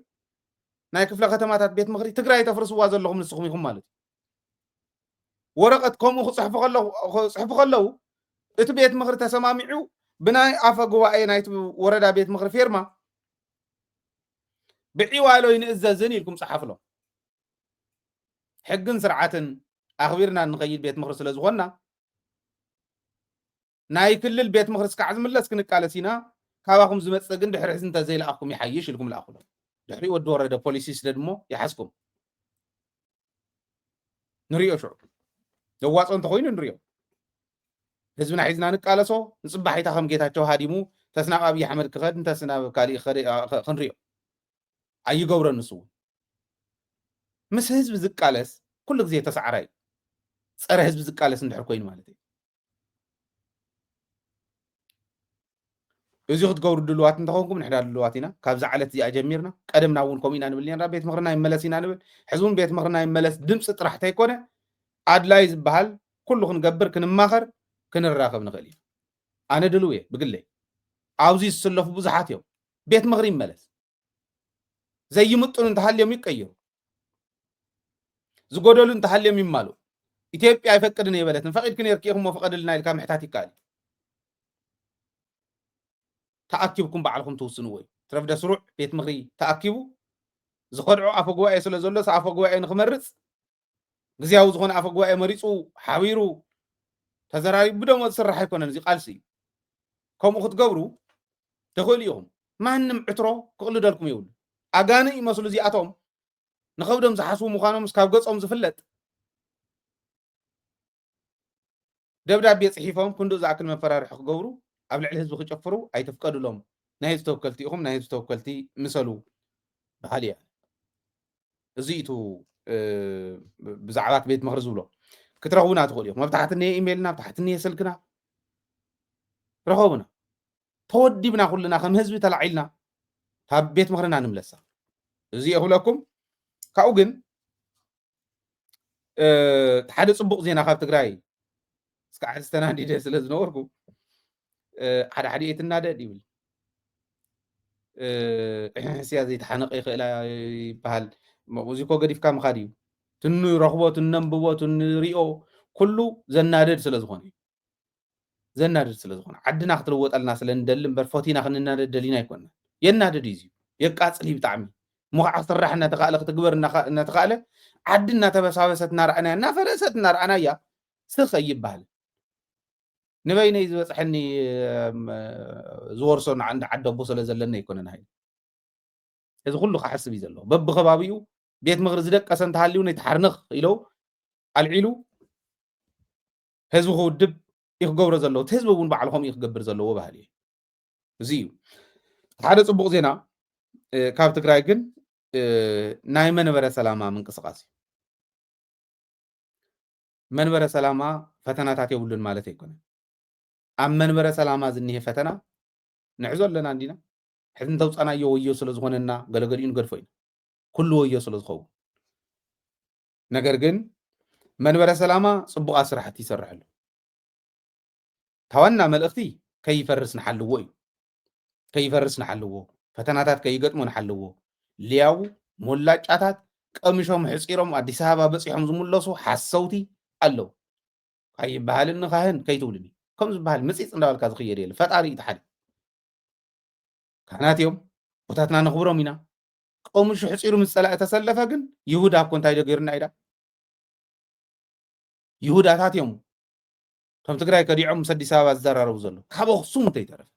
ናይ ክፍለ ከተማታት ቤት ምኽሪ ትግራይ ተፍርስዋ ዘለኹም ንስኹም ኢኹም ማለት እዩ ወረቐት ከምኡ ክፅሕፉ ከለዉ እቲ ቤት ምኽሪ ተሰማሚዑ ብናይ ኣፈ ጉባኤ ናይቲ ወረዳ ቤት ምኽሪ ፌርማ ብዒዋሎ ይንእዘዝን ኢልኩም ፀሓፍሎም ሕግን ስርዓትን ኣኽቢርና እንኸይድ ቤት ምኽሪ ስለ ዝኾንና ናይ ክልል ቤት ምኽሪ ስካዕ ዝምለስ ክንቃለስ ኢና ካባኹም ዝመፅእ ግን ድሕሪ ሕዚ እንተዘይለኣኽኩም ይሓይሽ ኢልኩም ለኣኹሎም ድሕሪ ወዲ ወረደ ፖሊሲ ይስደድ እሞ ይሓዝኩም። ንሪኦ ሽዑ ዘዋፅኦ እንተኮይኑ ንሪኦ። ህዝብና ሒዝና ንቃለሶ። ንፅባሒታ ከም ጌታቸው ሃዲሙ ተስናብ ኣብይ ኣሕመድ ክኸድ እንተስናብ ካሊእ ክኸድ ክንሪኦ ኣይገብረን። ንሱ እውን ምስ ህዝቢ ዝቃለስ ኩሉ ግዜ ተሳዕራይ፣ ፀረ ህዝቢ ዝቃለስ እንድሕር ኮይኑ ማለት እዩ። እዚ ክትገብሩ ድልዋት እንተኾንኩም ንሕና ድልዋት ኢና። ካብዛ ዕለት እዚኣ ጀሚርና ቀደምና እውን ከምኡ ኢና ንብል ነርና። ቤት ምኽርና ይመለስ ኢና ንብል። ሕዚ እውን ቤት ምኽርና ይመለስ ድምፂ ጥራሕ ተይኮነ ኣድላይ ዝበሃል ኩሉ ክንገብር ክንማኸር ክንራኸብ ንኽእል ኢና። ኣነ ድልው እየ ብግለይ። ኣብዚ ዝስለፉ ብዙሓት እዮም። ቤት ምኽሪ ይመለስ። ዘይምጥኑ እንተሃልዮም ይቀይሩ። ዝጎደሉ እንተሃልዮም ይማሉ። ኢትዮጵያ ኣይፈቅድን እየ በለትን። ፈቂድኪ ነርኪ ኢኹም እሞ ፍቀድልና ኢልካ ምሕታት ይከኣል እዩ። ተኣኪብኩም ባዕልኹም ትውስንዎ እዩ። ትረፍደ ስሩዕ ቤት ምኽሪ ተኣኪቡ ዝኸድዖ ኣፈ ጉባኤ ስለ ዘሎ ኣፈ ጉባኤ ንክመርፅ ግዝያዊ ዝኾነ ኣፈ ጉባኤ መሪፁ ሓቢሩ ተዘራሪቡ ብደሞ ዝስራሕ ኣይኮነን። እዚ ቃልሲ እዩ። ከምኡ ክትገብሩ ትኽእሉ ኢኹም። ማንም ዕትሮ ክቕልደልኩም የብሉ። ኣጋንእ ይመስሉ እዚኣቶም ንኸብዶም ዝሓስቡ ምዃኖም እስካብ ገጾም ዝፍለጥ ደብዳቤ ጽሒፎም ክንድኡ ዝኣክል መፈራርሒ ክገብሩ ኣብ ልዕሊ ህዝቢ ክጨፍሩ ኣይትፍቀዱሎም። ናይ ህዝቢ ተወከልቲ ኢኹም፣ ናይ ህዝቢ ተወከልቲ ምሰሉ በሃሊ እያ። እዚ እዩ እቲ ብዛዕባ እቲ ቤት ምኽሪ ዝብሎ። ክትረኽቡና ትኽእሉ ኢኹም። ኣብ ታሕቲ እኒሄ ኢሜይልና፣ ኣብ ታሕቲ እኒሄ ስልክና ረኸቡና። ተወዲብና ኩልና ከም ህዝቢ ተላዒልና ካብ ቤት ምኽርና ንምለሳ። እዚ እየ ክብለኩም። ካብኡ ግን ሓደ ፅቡቕ ዜና ካብ ትግራይ እስካዕ ዝተናዲደ ስለ ዝነበርኩ ሓደ ሓደ እየ ትናደድ ይብል። ሕስያ ዘይተሓነቀ ይኽእላ ይበሃል። እዚ እኮ ገዲፍካ ምኻድ እዩ። ትንረኽቦ ትነንብቦ ትንሪኦ ኩሉ ዘናደድ ስለ ዝኾነ እዩ። ዘናድድ ስለ ዝኾነ ዓድና ክትልወጠልና ስለ ንደሊ እምበር ፈቲና ክንናደድ ደሊና ኣይኮንና። የናድድ እዩ። የቃፅል እዩ ብጣዕሚ። ምዃዕ ክስራሕ እናተኻእለ ክትግበር እናተኻእለ ዓዲ እናተበሳበሰት እናረኣናያ እናፈረሰት እናረኣናያ ስኽ ኣይበሃል። ንበይነይ ዝበፅሐኒ ዝወርሶ ንዓንዲ ዓዲ ኣቦ ስለ ዘለኒ ኣይኮነን ሃይለ። እዚ ኩሉ ክሓስብ እዩ ዘለዎ። በብኸባቢኡ ቤት ምኽሪ ዝደቀሰ እንተሃልዩ ነቲ ሓርንኽ ኢለው ኣልዒሉ ህዝቢ ክውድብ እዩ ክገብሮ ዘለዎ። እቲ ህዝቢ እውን ባዕሉ ከምኡ እዩ ክገብር ዘለዎ ባህሊ እዩ። እዚ እዩ ሓደ ፅቡቕ ዜና ካብ ትግራይ። ግን ናይ መንበረ ሰላማ ምንቅስቃስ እዩ። መንበረ ሰላማ ፈተናታት የብሉን ማለት ኣይኮነን። ኣብ መንበረ ሰላማ ዝኒሄ ፈተና ንዕዞ ኣለና እንዲና። ሕዚ እንተውፃናዮ ወዮ ስለ ዝኾነና ገለገሊኡ ንገድፎ ኢና፣ ኩሉ ወዮ ስለ ዝኸውን። ነገር ግን መንበረ ሰላማ ፅቡቓት ስራሕቲ ይሰርሕ ኣሎ። እታ ዋና መልእኽቲ ከይፈርስ ንሓልዎ እዩ። ከይፈርስ ንሓልዎ፣ ፈተናታት ከይገጥሞ ንሓልዎ። ሊያው ሞላጫታት ቀምሾም ሕፂሮም ኣዲስ ኣበባ በፂሖም ዝምለሱ ሓሰውቲ ኣለዉ። ኣይበሃልን ንካህን ከይትብሉኒ። ከም ዝበሃል ምፂፅ እንዳበልካ ዝኽየድ የለ። ፈጣሪ እዩ እቲ ሓደ። ካህናት እዮም፣ ቦታትና ነኽብሮም ኢና። ቀምሹ ሕፂሩ ምስ ፀላኢ ተሰለፈ ግን ይሁዳ እኮ እንታይ ዶ ገይሩና ኢዳ? ይሁዳታት እዮም። ከም ትግራይ ከዲዖም ምስ ኣዲስ ኣበባ ዝዘራረቡ ዘሎ ካብ ኣኽሱም እንተይተረፈ።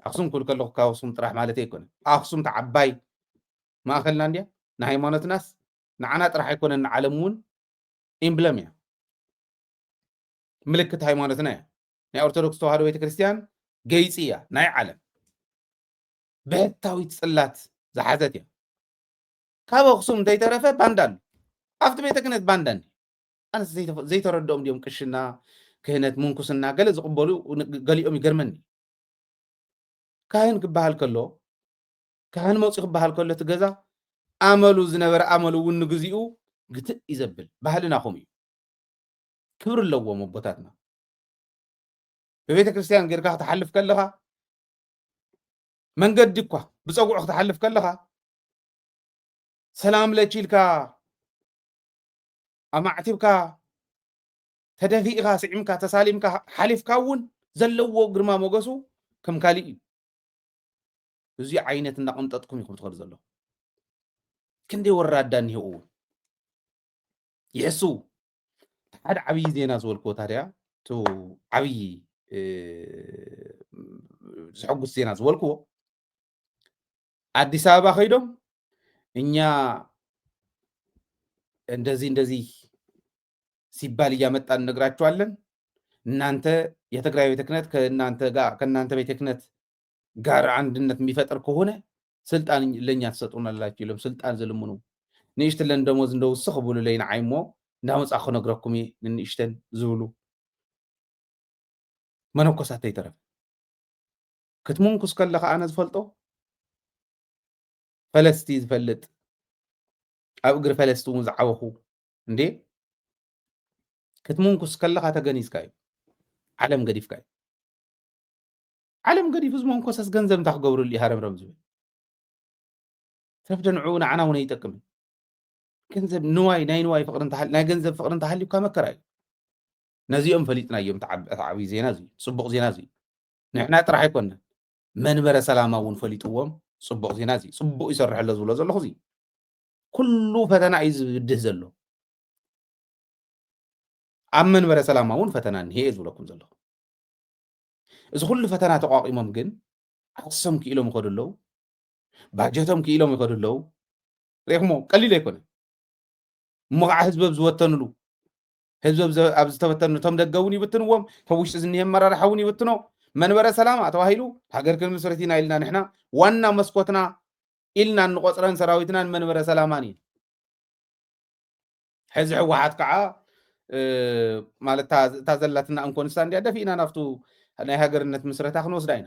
ኣኽሱም ክብል ከለኹ ካብ ኣኽሱም ጥራሕ ማለት ኣይኮነን። ኣኽሱም ተዓባይ ማእኸልና እንድያ። ንሃይማኖትናስ ንዓና ጥራሕ ኣይኮነን ንዓለም እውን ኢምብለም እያ። ምልክት ሃይማኖትና እያ። ናይ ኦርቶዶክስ ተዋህዶ ቤተክርስትያን ገይፂ እያ ናይ ዓለም። ብሕታዊት ፅላት ዝሓዘት እያ። ካብ ኣኽሱም እንተይተረፈ ባንዳ ኣሎ። ኣብቲ ቤተ ክህነት ባንዳ እኒ ኣነስ ዘይተረድኦም እንዲኦም ቅሽና ክህነት ምንኩስና ገለ ዝቕበሉ ገሊኦም ይገርመኒ። ካህን ክበሃል ከሎ ካህን መፁ ክበሃል ከሎ እቲ ገዛ ኣመሉ ዝነበረ ኣመሉ እውን ንግዚኡ ግትእ እዩ ዘብል ባህልና ኹም እዩ። ክብሪ ኣለዎም ኣቦታትና። ብቤተ ክርስቲያን ጌርካ ክትሓልፍ ከለኻ መንገዲ እኳ ብፀጉዑ ክትሓልፍ ከለኻ ሰላም ለኪ ኢልካ ኣማዕቲብካ ተደፊእካ ስዒምካ ተሳሊምካ ሓሊፍካ እውን ዘለዎ ግርማ ሞገሱ ከም ካሊእ እዩ። እዚ ዓይነት እናቐንጠጥኩም ኢኹም ትኸዱ ዘለኹም። ክንደይ ወራዳ እኒሄው እውን ይሕስው። ሓደ ዓብዪ ዜና ዝበልክዎ ታዲያ እቲ ዓብዪ ዘሐጉስ ዜና ዝበልክዎ አዲስ አበባ ከይዶም እኛ እንደዚህ እንደዚህ ሲባል እያመጣን እነግራችኋለን። እናንተ የትግራይ ቤተ ክህነት ከእናንተ ጋር ከእናንተ ቤተ ክህነት ጋር አንድነት የሚፈጥር ከሆነ ስልጣን ለእኛ ትሰጡናላችሁ ይሎም ስልጣን ዝልምኑ ንእሽትለን ደሞዝ እንደውስኽ ብሉለይ ንዓይ እሞ እንዳመጻ ክነግረኩም እየ ንንእሽተን ዝብሉ መነኮሳት ተይተረፈ ክትሙንኩስ ከለኻ ኣነ ዝፈልጦ ፈለስቲ ዝፈልጥ ኣብ እግሪ ፈለስቲ እውን ዝዓበኹ እንዴ ክትሙንኩስ ከለኻ ተገኒዝካ እዩ ዓለም ገዲፍካ እዩ ዓለም ገዲፉ ዝመንኮሰስ ገንዘብ እንታይ ክገብርሉ እዩ ሃረምረም ዝብል ሰብ ደንዑ ንዓና እውን ኣይጠቅምን ገንዘብ ንዋይ ናይ ንዋይ ፍቅሪ እንተሃል- ናይ ገንዘብ ፍቅሪ እንተሃልዩካ መከራ እዩ ነዚኦም ፈሊጥና እዮም ተዓብ- ተዓብይ ዜና እዚ ጽቡቅ ዜና እዚ ንሕና ጥራሕ ኣይኮንና መንበረ ሰላማ እውን ፈሊጥዎም ጽቡቅ ዜና እዚ ጽቡቅ ይሰርሕ ኣሎ ዝብሎ ዘለኹ እዚ ኩሉ ፈተና እዩ ዝብድህ ዘሎ ኣብ መንበረ ሰላማ እውን ፈተና እንሄ እየ ዝብለኩም ዘለኹ እዚ ኩሉ ፈተና ተቋቂሞም ግን ዓሶም ክኢሎም ይኸዱ ኣለዉ ባጀቶም ክኢሎም ይኸዱ ኣለዉ ሪኢኹሞ ቀሊል ኣይኮነ እሞ ከዓ ህዝቢ ኣብ ዝወተንሉ ህዝቢ ኣብ ዝተበተኑ እቶም ደገ እውን ይብትንዎም ከም ውሽጢ ዝኒሄ ኣመራርሓ እውን ይብትኖ መንበረ ሰላማ ተባሂሉ ሃገር ክንምስርት ኢና ኢልና ንሕና ዋና መስኮትና ኢልና እንቆፅረን ሰራዊትናን መንበረ ሰላማን እዩ ሕዚ ህወሓት ከዓ ማለት እታ ዘላትና እንኮንሳ እንዲያ ደፊእና ናብቱ ናይ ሃገርነት ምስረታ ክንወስዳ ኢና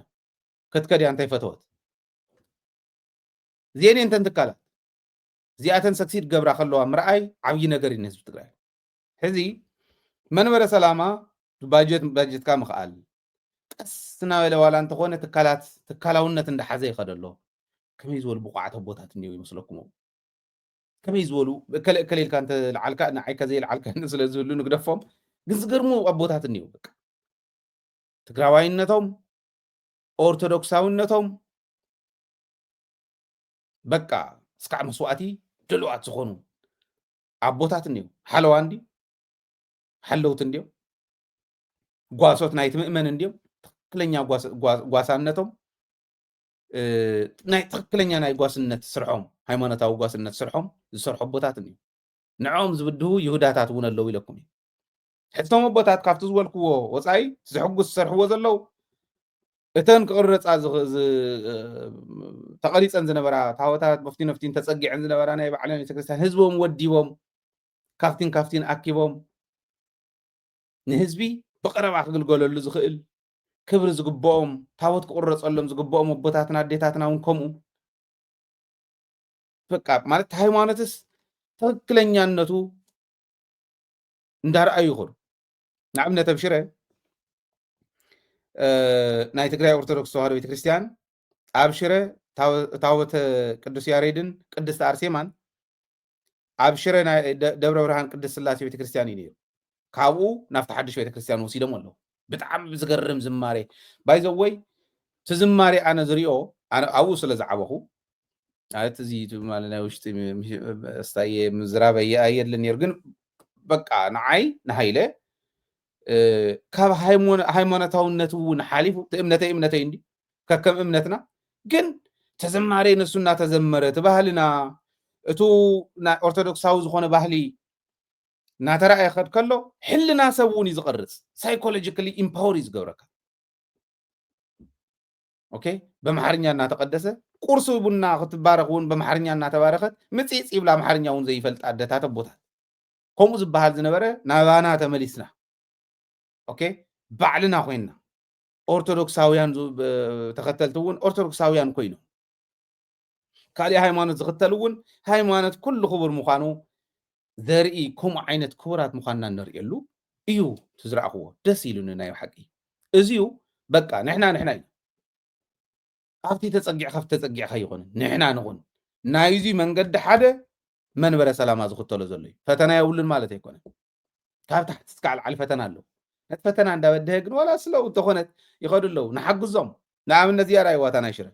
ክትከድያ እንታይ ፈተወት እዚአን እንተን ትካላት እዚኣተን ሰክሲድ ገብራ ከለዋ ምርኣይ ዓብዪ ነገር እዩ ንህዝቢ ትግራይ ሕዚ መንበረ ሰላማ ባጀት ባጀትካ ምኽኣል ቀስ እናበለ ዋላ እንተኾነ ትካላት ትካላውነት እንዳሓዘ ይኸደሎ ከመይ ዝበሉ ብቑዓት ኣቦታት እኒው ይመስለኩም ከመይ ዝበሉ እከለ እከለ ኢልካ እንተልዓልካ ንዓይ ከዘይልዓልካ ስለ ዝብሉ ንግደፎም ግን ዝገርሙ ኣቦታት እኒው በቃ ትግራዋይነቶም ኦርቶዶክሳዊነቶም በቃ እስካዕ መስዋእቲ ድሉዋት ዝኾኑ ኣቦታት እኒው ሓለዋ እንዲ ሓለውት እንዲዮም ጓሶት ናይቲ ምእመን እንዲዮም ትክክለኛ ጓሳነቶም ናይ ትክክለኛ ናይ ጓስነት ስርሖም ሃይማኖታዊ ጓስነት ስርሖም ዝሰርሑ ኣቦታት እንዲዮም ንዕኦም ዝብድሁ ይሁዳታት እውን ኣለዉ ኢለኩም እዩ ሕቶም ኣቦታት ካብቲ ዝበልክዎ ወፃኢ ዘሕጉስ ዝሰርሕዎ ዘለዉ እተን ክቕረፃ ተቐሪፀን ዝነበራ ታወታት መፍቲ ነፍቲን ተፀጊዐን ዝነበራ ናይ ባዕለን ቤተክርስትያን ህዝቦም ወዲቦም ካብቲን ካብቲን ኣኪቦም ንህዝቢ ብቐረባ ክግልገለሉ ዝኽእል ክብሪ ዝግብኦም ታቦት ክቑረፀሎም ዝግብኦም ኣቦታትና ኣዴታትና እውን ከምኡ በቃ ማለት ሃይማኖትስ ትክክለኛነቱ እንዳረኣዩ ይኸዱ ንኣብነት ኣብ ሽረ ናይ ትግራይ ኦርቶዶክስ ተዋህዶ ቤተክርስትያን ኣብ ሽረ ታወተ ቅዱስ ያሬድን ቅድስቲ ኣርሴማን ኣብ ሽረ ደብረ ብርሃን ቅድስት ስላሴ ቤተክርስትያን እዩ ነይሩ ካብኡ ናብቲ ሓድሽ ቤተክርስትያን ወሲዶም ኣለዉ ብጣዕሚ ዝገርም ዝማሬ ባይዘወይ እቲ ዝማሬ ኣነ ዝሪኦ ኣብኡ ስለ ዝዓበኹ ማለት እዚ ማለት ናይ ውሽጢ ስታየ ምዝራብ ኣየድልን ነይሩ ግን በቃ ንዓይ ንሃይለ ካብ ሃይማኖታውነት እውን ሓሊፉ እቲ እምነተይ እምነተይ እንዲ ከከም እምነትና ግን ተዘማሬ ንሱ እናተዘመረ እቲ ባህልና እቱ ናይ ኦርቶዶክሳዊ ዝኾነ ባህሊ እናተረኣየ ከድ ከሎ ሕልና ሰብ እውን እዩ ዝቐርፅ ሳይኮሎጂካሊ ኢምፓወር እዩ ዝገብረካ ኦኬ በምሓርኛ እናተቐደሰ ቁርሲ ቡና ክትባረኽ እውን በምሓርኛ እናተባረኸት ምፅፅ ይብላ ኣምሓርኛ እውን ዘይፈልጥ ኣደታት ኣቦታት ከምኡ ዝበሃል ዝነበረ ናባና ተመሊስና ኦኬ ባዕልና ኮይንና ኦርቶዶክሳውያን ተኸተልቲ እውን ኦርቶዶክሳውያን ኮይኖም ካሊእ ሃይማኖት ዝኽተል እውን ሃይማኖት ኩሉ ክቡር ምዃኑ ዘርኢ ከምኡ ዓይነት ክቡራት ምዃንና እንርእየሉ እዩ ትዝረኣኽዎ ደስ ኢሉኒ ናይ ሓቂ እዚዩ በቃ ንሕና ንሕና እዩ ኣብቲ ተጸጊዕካ ተጸጊዕካ ይኾነ ንሕና ንኹን ናይዚ መንገዲ ሓደ መንበረ ሰላማ ዝኽተሎ ዘሎ እዩ ፈተና የብሉን ማለት ኣይኮነን ካብ ታሕቲ እስካዕ ላዕሊ ፈተና ኣሎ ነቲ ፈተና እንዳበደሀ ግን ዋላ ስለው እንተኾነት ይኸዱ ኣለዉ ንሓግዞም ንኣብነት እዚኣ ራይዋታ ናይ ሽረ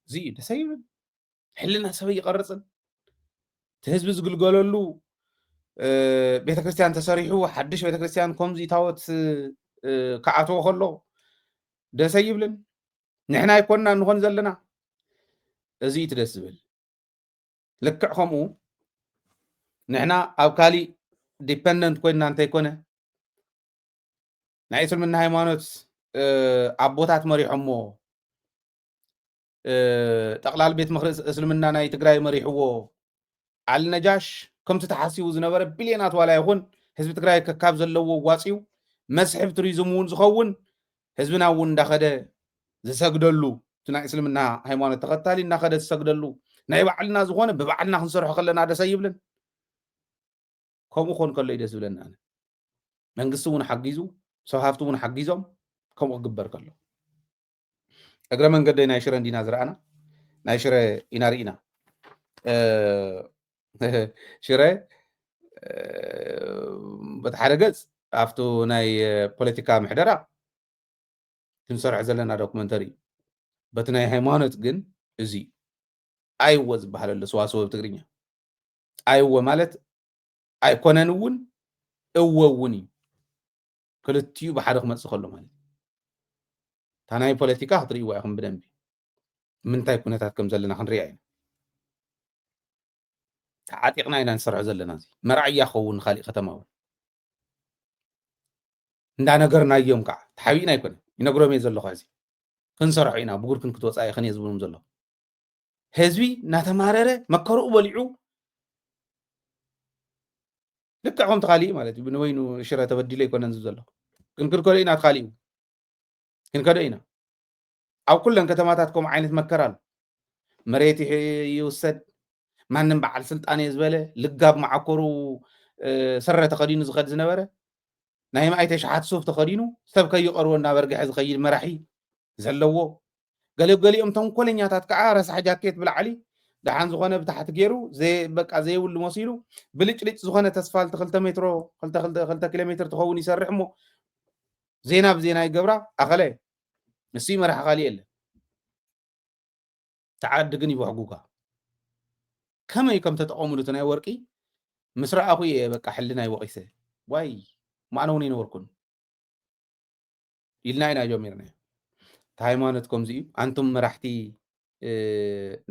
እዚ እዩ ደስ ኣይብል። ሕልና ሰብ ይቐርጽን እቲ ህዝቢ ዝግልገለሉ ቤተክርስትያን ተሰሪሑ ሓድሽ ቤተክርስትያን ከምዚ ታወት ክኣትዎ ከሎ ደስ ኣይብልን። ንሕና ኣይኮንና እንኾን ዘለና። እዚ እዩ ደስ ዝብል። ልክዕ ከምኡ ንሕና ኣብ ካሊእ ዲፐንደንት ኮይንና እንተይኮነ ናይ እስልምና ሃይማኖት ኣቦታት መሪሖሞ ጠቕላል ቤት ምኽሪ እስልምና ናይ ትግራይ መሪሕዎ ኣልነጃሽ ከምቲ ተሓሲቡ ዝነበረ ቢልዮናት ዋላ ይኹን ህዝቢ ትግራይ ከካብ ዘለዎ ዋፅዩ መስሕብ ቱሪዝም እውን ዝኸውን ህዝብና እውን እንዳኸደ ዝሰግደሉ እቲ ናይ እስልምና ሃይማኖት ተኸታሊ እናኸደ ዝሰግደሉ ናይ ባዕልና ዝኾነ ብባዕልና ክንሰርሖ ከለና ደስ ኣይብልን። ከምኡ ኮን ከሎ እዩ ደስ ዝብለኒ ኣነ። መንግስቲ እውን ሓጊዙ ሰብ ሃፍቲ እውን ሓጊዞም ከምኡ ክግበር ከሎ እግረ መንገደይ ናይ ሽረ እንዲና ዝረኣና ናይ ሽረ ኢና ርኢና ሽረ በቲ ሓደ ገፅ ኣብቲ ናይ ፖለቲካ ምሕደራ ክንሰርሖ ዘለና ዶክመንተሪ እዩ። በቲ ናይ ሃይማኖት ግን እዚ ኣይወ ዝበሃል ኣሎ ሰዋስወ ብትግርኛ። ኣይወ ማለት ኣይኮነን እውን እወ እውን እዩ። ክልቲኡ ብሓደ ክመፅእ ከሎ ማለት እዩ። እታ ናይ ፖለቲካ ክትርእይዋ ኢኹም ብደንቢ ምንታይ ኩነታት ከም ዘለና ክንሪኣ ኢና። ተዓጢቕና ኢና ንሰርሖ ዘለና። እዚ መርኣያ ክኸውን ንካሊእ ከተማ እውን እንዳነገርናዮም ከዓ ተሓቢእና ኣይኮነ ይነግሮም እየ ዘለኹ። እዚ ክንሰርሖ ኢና ብጉድክን ክትወፃ ኢኽን እየ ዝብሎም ዘለኹ። ህዝቢ እናተማረረ መከርኡ በሊዑ ልክዕ ከምቲ ካሊእ ማለት እዩ። ብንወይኑ ሽረ ተበዲሉ ኣይኮነን ዝብ ዘለኹ። ክንክልከሎ ኢና። እቲ ካሊእ እውን ክንከዶ ኢና። ኣብ ኩለን ከተማታት ከምኡ ዓይነት መከራ ኣሎ። መሬት ይውሰድ፣ ማንም በዓል ስልጣን እየ ዝበለ ልጋብ መዓኮሩ ስረ ተኸዲኑ ዝኸድ ዝነበረ ናይ ምኣይተ ሸሓት ሱፍ ተኸዲኑ ሰብ ከይቐርቦ እናበርግሐ ዝኸይድ መራሒ ዘለዎ ገለ ገሊኦም ተንኮለኛታት ከዓ ረሳሕ ጃኬት ብላዕሊ ደሓን ዝኾነ ብታሕቲ ገይሩ በቃ ዘይብሉ መሲሉ ብልጭልጭ ዝኾነ ተስፋልቲ ክልተ ሜትሮ ክልተ ኪሎ ሜትር ትኸውን ይሰርሕ እሞ ዜና ብዜና ይገብራ ኣኸለ ንሱ መራሕ ካሊእ የለ ተዓዲ ግን ይበሕጉካ ከመይ ከም ተጠቐሙሉ እቲ ናይ ወርቂ ምስ ረኣኹ እየ በቃ ሕልና ይወቒሰ ዋይ ማዕነ እውን ይነበርኩን ኢልና ኢና ጀሚርና እቲ ሃይማኖት ከምዚ እዩ ኣንቱም መራሕቲ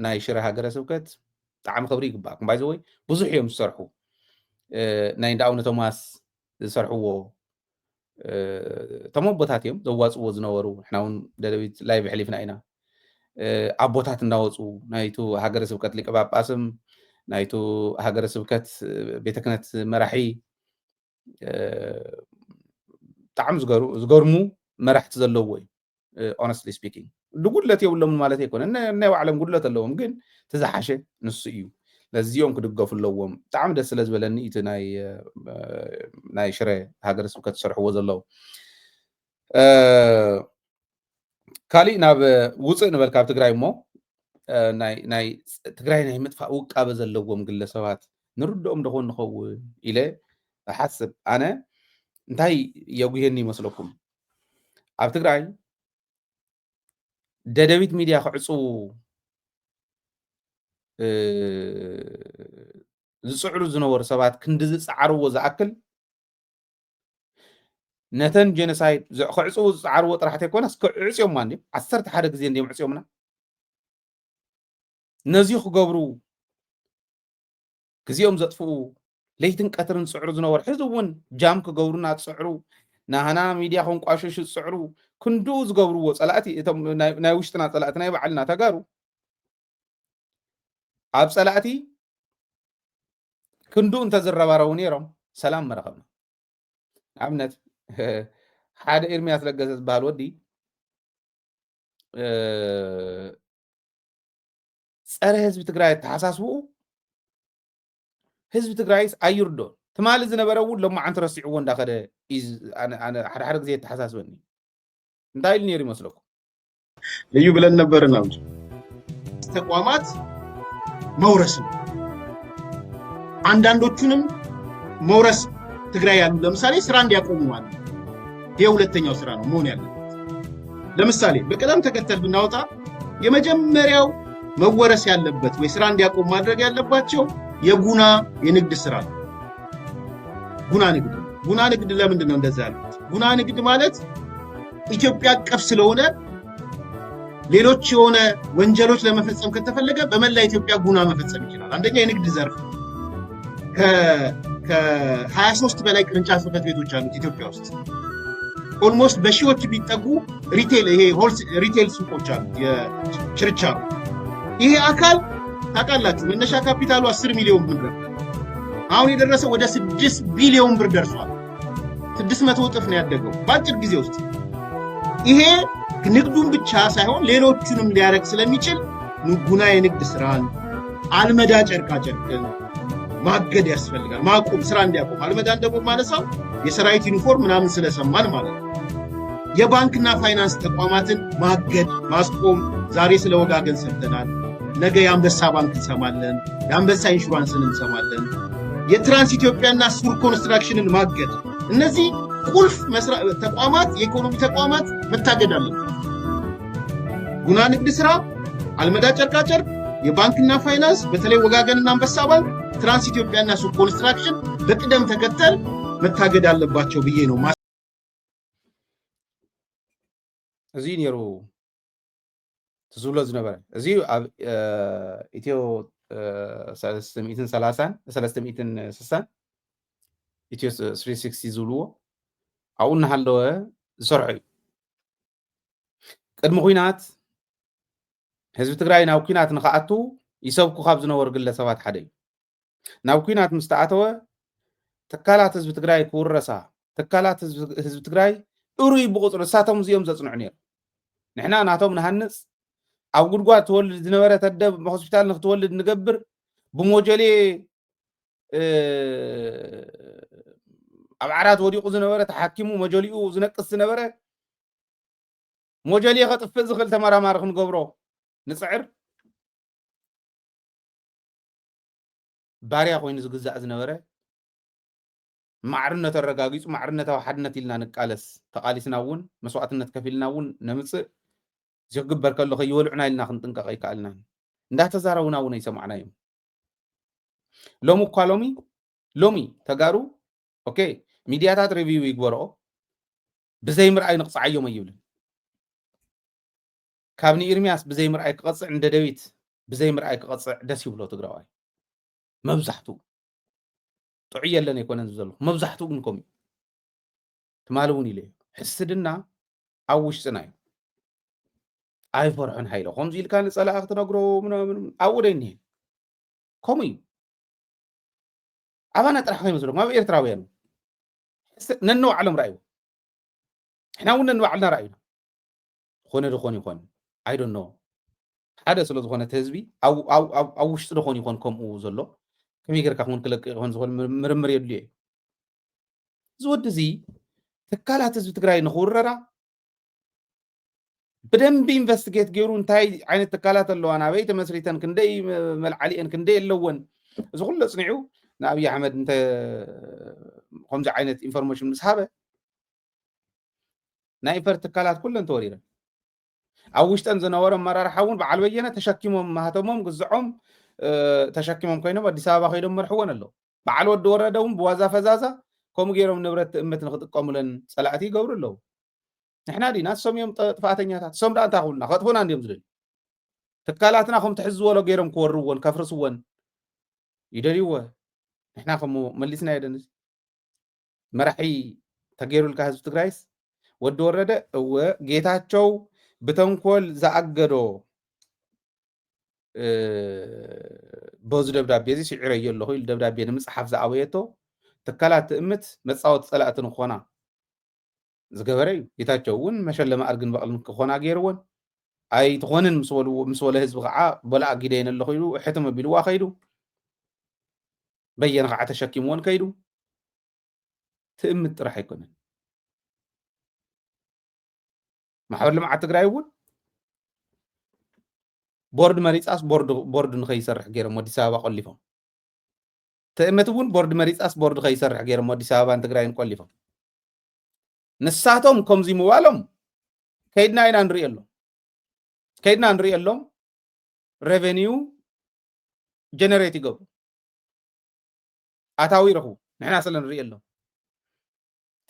ናይ ሽረ ሃገረ ስብከት ብጣዕሚ ክብሪ ይግባእኩም ባይዘወይ ብዙሕ እዮም ዝሰርሑ ናይ እንዳ ኣቡነ ቶማስ ዝሰርሕዎ እቶም ኣቦታት እዮም ዘዋፅዎ ዝነበሩ ንሕና እውን ደደቢት ላይቭ ኣሕሊፍና ኢና ኣቦታት እናወፁ ናይቱ ሃገረ ስብከት ሊቀ ጳጳስም ናይቱ ሃገረ ስብከት ቤተ ክህነት መራሒ ብጣዕሚ ዝገርሙ መራሕቲ ዘለዎ እዩ honestly speaking ድጉድለት የብሎምን ማለት ኣይኮነ ናይ ባዕሎም ጉድለት ኣለዎም ግን እቲ ዝሓሸ ንሱ እዩ ለዚኦም ክድገፉ ኣለዎም ብጣዕሚ ደስ ስለ ዝበለኒ እቲ ናይ ሽረ ሃገረ ስብከት ዝሰርሕዎ ዘለዉ ካሊእ ናብ ውፅእ ንበል ካብ ትግራይ እሞ ናይ ትግራይ ናይ ምጥፋእ ውቃበ ዘለዎም ግለሰባት ንርድኦም ደኾን ንኸውን ኢለ እሓስብ ኣነ እንታይ የጉሄኒ ይመስለኩም ኣብ ትግራይ ደደቢት ሚድያ ክዕፅዉ ዝፅዕሩ ዝነበሩ ሰባት ክንዲ ዝፀዓርዎ ዝኣክል ነተን ጀኖሳይድ ክዕፅዉ ዝፀዓርዎ ጥራሕ ተይኮነስ ክዕፅዮማ እንዲም ዓሰርተ ሓደ ግዜ እንዲም ዕፅዮምና ነዚ ክገብሩ ግዜኦም ዘጥፍኡ ለይትን ቀትርን ዝፅዕሩ ዝነበሩ ሕዚ እውን ጃም ክገብሩና ዝፅዕሩ ናህና ሚድያ ከንቋሽሹ ዝፅዕሩ ክንድኡ ዝገብርዎ ፀላእቲ እቶም ናይ ውሽጥና ፀላእቲ ናይ ባዕልና ተጋሩ ኣብ ፀላእቲ ክንድኡ እንተዝረባረቡ ነይሮም ሰላም መረኸብና ንኣብነት ሓደ ኤርሚያስ ለገሰ ዝበሃል ወዲ ፀረ ህዝቢ ትግራይ ኣተሓሳስብኡ ህዝቢ ትግራይስ ኣይርዶን ትማሊ ዝነበረ እውን ሎማዓንቲ ረሲዕዎ እንዳኸደ ሓደ ሓደ ግዜ የተሓሳስበኒ እንታይ ኢሉ ነይሩ ይመስለኩም ልዩ ብለን ነበር። ና ተቋማት መውረስ ነው። አንዳንዶቹንም መውረስ ትግራይ ያሉ ለምሳሌ ስራ እንዲያቆሙ ማለት ነው። ይህ ሁለተኛው ስራ ነው መሆን ያለበት። ለምሳሌ በቅደም ተከተል ብናወጣ የመጀመሪያው መወረስ ያለበት ወይ ስራ እንዲያቆም ማድረግ ያለባቸው የጉና የንግድ ስራ ነው። ጉና ንግድ ጉና ንግድ ለምንድን ነው እንደዛ ያልኩት? ጉና ንግድ ማለት ኢትዮጵያ አቀፍ ስለሆነ ሌሎች የሆነ ወንጀሎች ለመፈጸም ከተፈለገ በመላ ኢትዮጵያ ጉና መፈጸም ይችላል። አንደኛ የንግድ ዘርፍ ከ23 በላይ ቅርንጫፍ ጽህፈት ቤቶች አሉት ኢትዮጵያ ውስጥ። ኦልሞስት በሺዎች የሚጠጉ ሪቴል ይሄ ሪቴል ሱቆች አሉት የችርቻሮ። ይሄ አካል ታውቃላችሁ መነሻ ካፒታሉ አስር ሚሊዮን ብር ነበር። አሁን የደረሰው ወደ ስድስት ቢሊዮን ብር ደርሷል። ስድስት መቶ እጥፍ ነው ያደገው በአጭር ጊዜ ውስጥ። ይሄ ንግዱን ብቻ ሳይሆን ሌሎቹንም ሊያደርግ ስለሚችል ጉና የንግድ ስራን፣ አልመዳ ጨርቃ ጨርቅን ማገድ ያስፈልጋል። ማቆም፣ ስራ እንዲያቆም። አልመዳን ደግሞ ማነሳው የሰራዊት ዩኒፎርም ምናምን ስለሰማን ማለት ነው። የባንክና ፋይናንስ ተቋማትን ማገድ፣ ማስቆም። ዛሬ ስለ ወጋገን ሰምተናል። ነገ የአንበሳ ባንክ እንሰማለን፣ የአንበሳ ኢንሹራንስን እንሰማለን። የትራንስ ኢትዮጵያና ሱር ኮንስትራክሽንን ማገድ። እነዚህ ቁልፍ ተቋማት፣ የኢኮኖሚ ተቋማት መታገድ አለበት። ጉና ንግድ ስራ፣ አልመዳ ጨርቃጨርቅ፣ የባንክና ፋይናንስ በተለይ ወጋገንና አንበሳ ባንክ፣ ትራንስ ኢትዮጵያና ሱር ኮንስትራክሽን በቅደም ተከተል መታገድ አለባቸው ብዬ ነው። እዚ ነይሩ ትዝብሎ ዝነበረ እዚ ኣብ ኢትዮ ሰለስተ ሚእትን ሰላሳን ሰለስተ ሚእትን ስሳን ኢትዮ ስሪ ሲክስቲ ዝብልዎ ኣብኡ እናሃለወ ዝሰርሖ እዩ። ቅድሚ ኩናት ህዝቢ ትግራይ ናብ ኩናት ንክኣቱ ይሰብኩ ካብ ዝነበሩ ግለሰባት ሓደ እዩ። ናብ ኩናት ምስ ተኣተወ ትካላት ህዝቢ ትግራይ ክውረሳ፣ ትካላት ህዝቢ ትግራይ እሩይ ብቁፅሪ እሳቶም እዚኦም ዘፅንዑ ነይሩ። ንሕና ናቶም ንሃንፅ፣ ኣብ ጉድጓድ ትወልድ ዝነበረ ተደብ ሆስፒታል ንክትወልድ ንገብር፣ ብሞጀሌ ኣብ ዓራት ወዲቑ ዝነበረ ተሓኪሙ ሞጀሊኡ ዝነቅስ ዝነበረ ሞጀሌ ከጥፍእ ዝኽእል ተመራማሪ ክንገብሮ ንፅዕር። ባርያ ኮይኑ ዝግዛእ ዝነበረ ማዕርነቱ ኣረጋጊፁ ማዕርነታዊ ሓድነት ኢልና ንቃለስ፣ ተቃሊስና እውን መስዋእትነት ከፊልና እውን ነምፅእ። እዚ ክግበር ከሎ ከይወልዑና ኢልና ክንጥንቀቕ ኣይከኣልናን። እንዳተዛረቡና እውን ኣይሰማዕናዮም። ሎሚ እኳ ሎሚ ሎሚ ተጋሩ ኦኬ ሚድያታት ሪቪው ይግበርኦ ብዘይ ምርኣይ ንቕፃዓዮም ኣይብልን። ካብ ንኤርሚያስ ብዘይ ምርኣይ ክቐፅዕ ንደደቢት ብዘይ ምርኣይ ክቐፅዕ ደስ ይብሎ ትግራዋይ መብዛሕትኡ። ጥዑይ የለን ኣይኮነን ዝብል ዘለኹ መብዛሕትኡ ግን ከምኡ እዩ። ትማሊ እውን ኢለ እዩ ሕስድና ኣብ ውሽጥና እዩ። ኣይፈርሑን ሃይለ ከምዚ ኢልካ ንፀላኢ ክትነግሮ ምናምን ኣብኡ ዶ እኒሄ ከምኡ እዩ። ኣባና ጥራሕ ከይመስለኩም ኣብ ኤርትራውያን ነንባዕሎም ረኣይዎ። ንሕና እውን ነንባዕልና ረኣዩና። ዝኾነ ድኾን ይኾን ኣይዶኖ ሓደ ስለ ዝኾነ እቲ ህዝቢ ኣብ ውሽጢ ድኾን ይኾን ከምኡ ዘሎ ከመይ ጌርካ ክውን ክለቅ ይኾን ዝኾን ምርምር የድልዮ እዩ። እዚ ወዲ እዚ ትካላት ህዝቢ ትግራይ ንክውረራ ብደንቢ ኢንቨስቲጌት ገይሩ እንታይ ዓይነት ትካላት ኣለዋ ናበይ ተመስሪተን ክንደይ መልዓሊአን ክንደይ ኣለወን እዚ ኩሉ ኣፅኒዑ ንኣብይ ኣሕመድ እንተ ከምዚ ዓይነት ኢንፎርሜሽን ምስ ሃበ ናይ ኢፈርት ትካላት ኩለን ተወሪረን ኣብ ውሽጠን ዝነበረ ኣመራርሓ እውን በዓል በየነ ተሸኪሞም ማህተሞም ግዝዖም ተሸኪሞም ኮይኖም ኣዲስ ኣበባ ከይዶም መርሕወን ኣለዉ። በዓል ወዲ ወረደ እውን ብዋዛ ፈዛዛ ከምኡ ገይሮም ንብረት ትእምት ንክጥቀሙለን ፀላእቲ ይገብሩ ኣለዉ። ንሕና ዲና እሶም እዮም ጥፍኣተኛታት? እሶም ደኣ እንታይ ክብሉና ከጥፉና እንዲዮም ዝደልዩ። ትካላትና ከምቲ ሕዚ ዝበሎ ገይሮም ክወርውወን ከፍርስወን ይደልይዎ። ንሕና ከም መሊስና የደንስ መራሒ ተገይሩልካ ህዝቢ ትግራይስ ወዲ ወረደ እወ ጌታቸው ብተንኮል ዝኣገዶ በዚ ደብዳቤ እዚ ስዒረዮ ኣለኹ ኢሉ ደብዳቤ ንምፅሓፍ ዝኣበየቶ ትካላት ትእምት መፃወቲ ፀላእቲ ንክኾና ዝገበረ እዩ። ጌታቸው እውን መሸለ ማእርግን በቕልን ክኾና ገይርወን ኣይትኾንን ምስ በልዎ ምስ በለ ህዝቢ ከዓ በላ ኣጊደየን ኣለኹ ኢሉ ሕትም ኣቢልዋ ከይዱ በየነ ከዓ ተሸኪምወን ከይዱ ትእምት ጥራሕ ኣይኮነን። ማሕበር ልምዓት ትግራይ እውን ቦርድ መሪጻስ ቦርድ ንኸይሰርሕ ገይሮም ኣዲስ ኣበባ ቆሊፎም። ትእምት እውን ቦርድ መሪጻስ ቦርድ ከይሰርሕ ገይሮም ኣዲስ ኣበባን ትግራይን ቆሊፎም። ንሳቶም ከምዚ ምባሎም ከይድና ኢና ንሪኦ ኣሎም ከይድና ንሪኦ ኣሎም። ሬቨኒው ጀነሬት ይገብሩ፣ ኣታዊ ይረኽቡ። ንሕና ስለ ንሪኦ ኣሎም።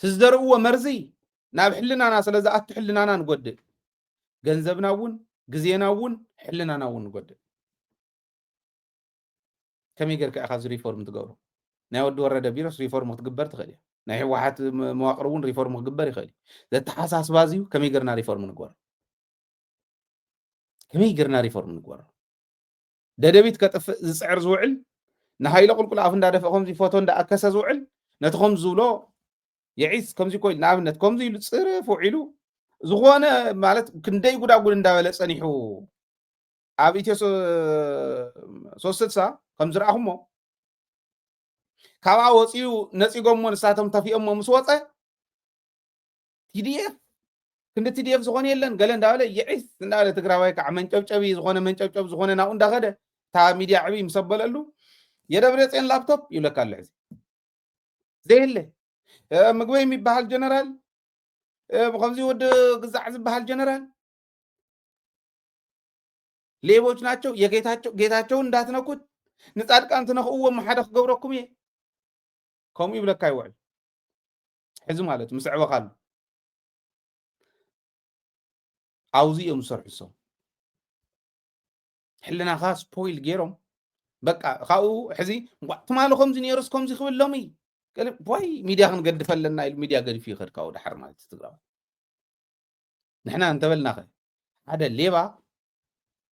ትዝደርእዎ መርዚ ናብ ሕልናና ስለ ዝኣቱ ሕልናና ንጎድእ። ገንዘብና እውን ግዜና እውን ሕልናና እውን ንጎድእ። ከመይ ጌርካ ኢኻ እዚ ሪፎርም ትገብሮ? ናይ ወዲ ወረደ ቢሮስ ሪፎርም ክትግበር ትኽእል እያ። ናይ ህወሓት መዋቅር እውን ሪፎርም ክግበር ይኽእል እዩ። ዘተሓሳስባ እዚዩ። ከመይ ጌርና ሪፎርም ንግበሮ? ከመይ ጌርና ሪፎርም ንግበሮ? ደደቢት ከጥፍእ ዝፅዕር ዝውዕል፣ ንሃይለ ቁልቁል ኣፍ እንዳደፈ ከምዚ ፎቶ እንዳኣከሰ ዝውዕል፣ ነቲ ከምዚ ዝብሎ የዒስ ከምዚ ኮይሉ ንኣብነት ከምዚ ኢሉ ፅርፍ ውዒሉ ዝኾነ ማለት ክንደይ ጉዳጉድ እንዳበለ ፀኒሑ ኣብ ኢትዮ ሶስት ስልሳ ከም ዝረኣኹሞ ካብኣ ወፂኡ ነፂጎሞ ንሳቶም ተፊኦሞ ምስ ወፀ ቲዲኤፍ ክንዲ ቲዲኤፍ ዝኾነ የለን ገለ እንዳበለ ይዒስ እንዳበለ ትግራዋይ ከዓ መንጨብጨቢ ዝኾነ መንጨብጨብ ዝኾነ ናብኡ እንዳኸደ እታ ሚድያ ዕብይ ምስ ኣበለሉ የደብረፅዮን ላፕቶፕ ይብለካ ኣሎ ሕዚ ዘየለ ምግበይ የሚባሃል ጀነራል ከምዚ ወዲ ግዛዕ ዝበሃል ጀነራል ሌቦች ናቸው። የጌታቸው ጌታቸውን እንዳትነኩት ንጻድቃን ትነኽእዎም ሓደ ክገብረኩም እየ ከምኡ ይብለካ ይውዕል። ሕዚ ማለት ምስ ዕበኻሉ ኣብዚ እዮም ዝሰርሑ ሰው ሕልናኻ ስፖይል ገይሮም በቃ ካብኡ ሕዚ ትማሊ ከምዚ ነይሩስ ከምዚ ክብል ሎሚ ዋይ ሚድያ ክንገድፍ ኣለና ኢሉ ሚድያ ገዲፉ ይኸድ ካብኡ ድሓር ማለት ትግራዋይ ንሕና እንተበልናኸ ሓደ ሌባ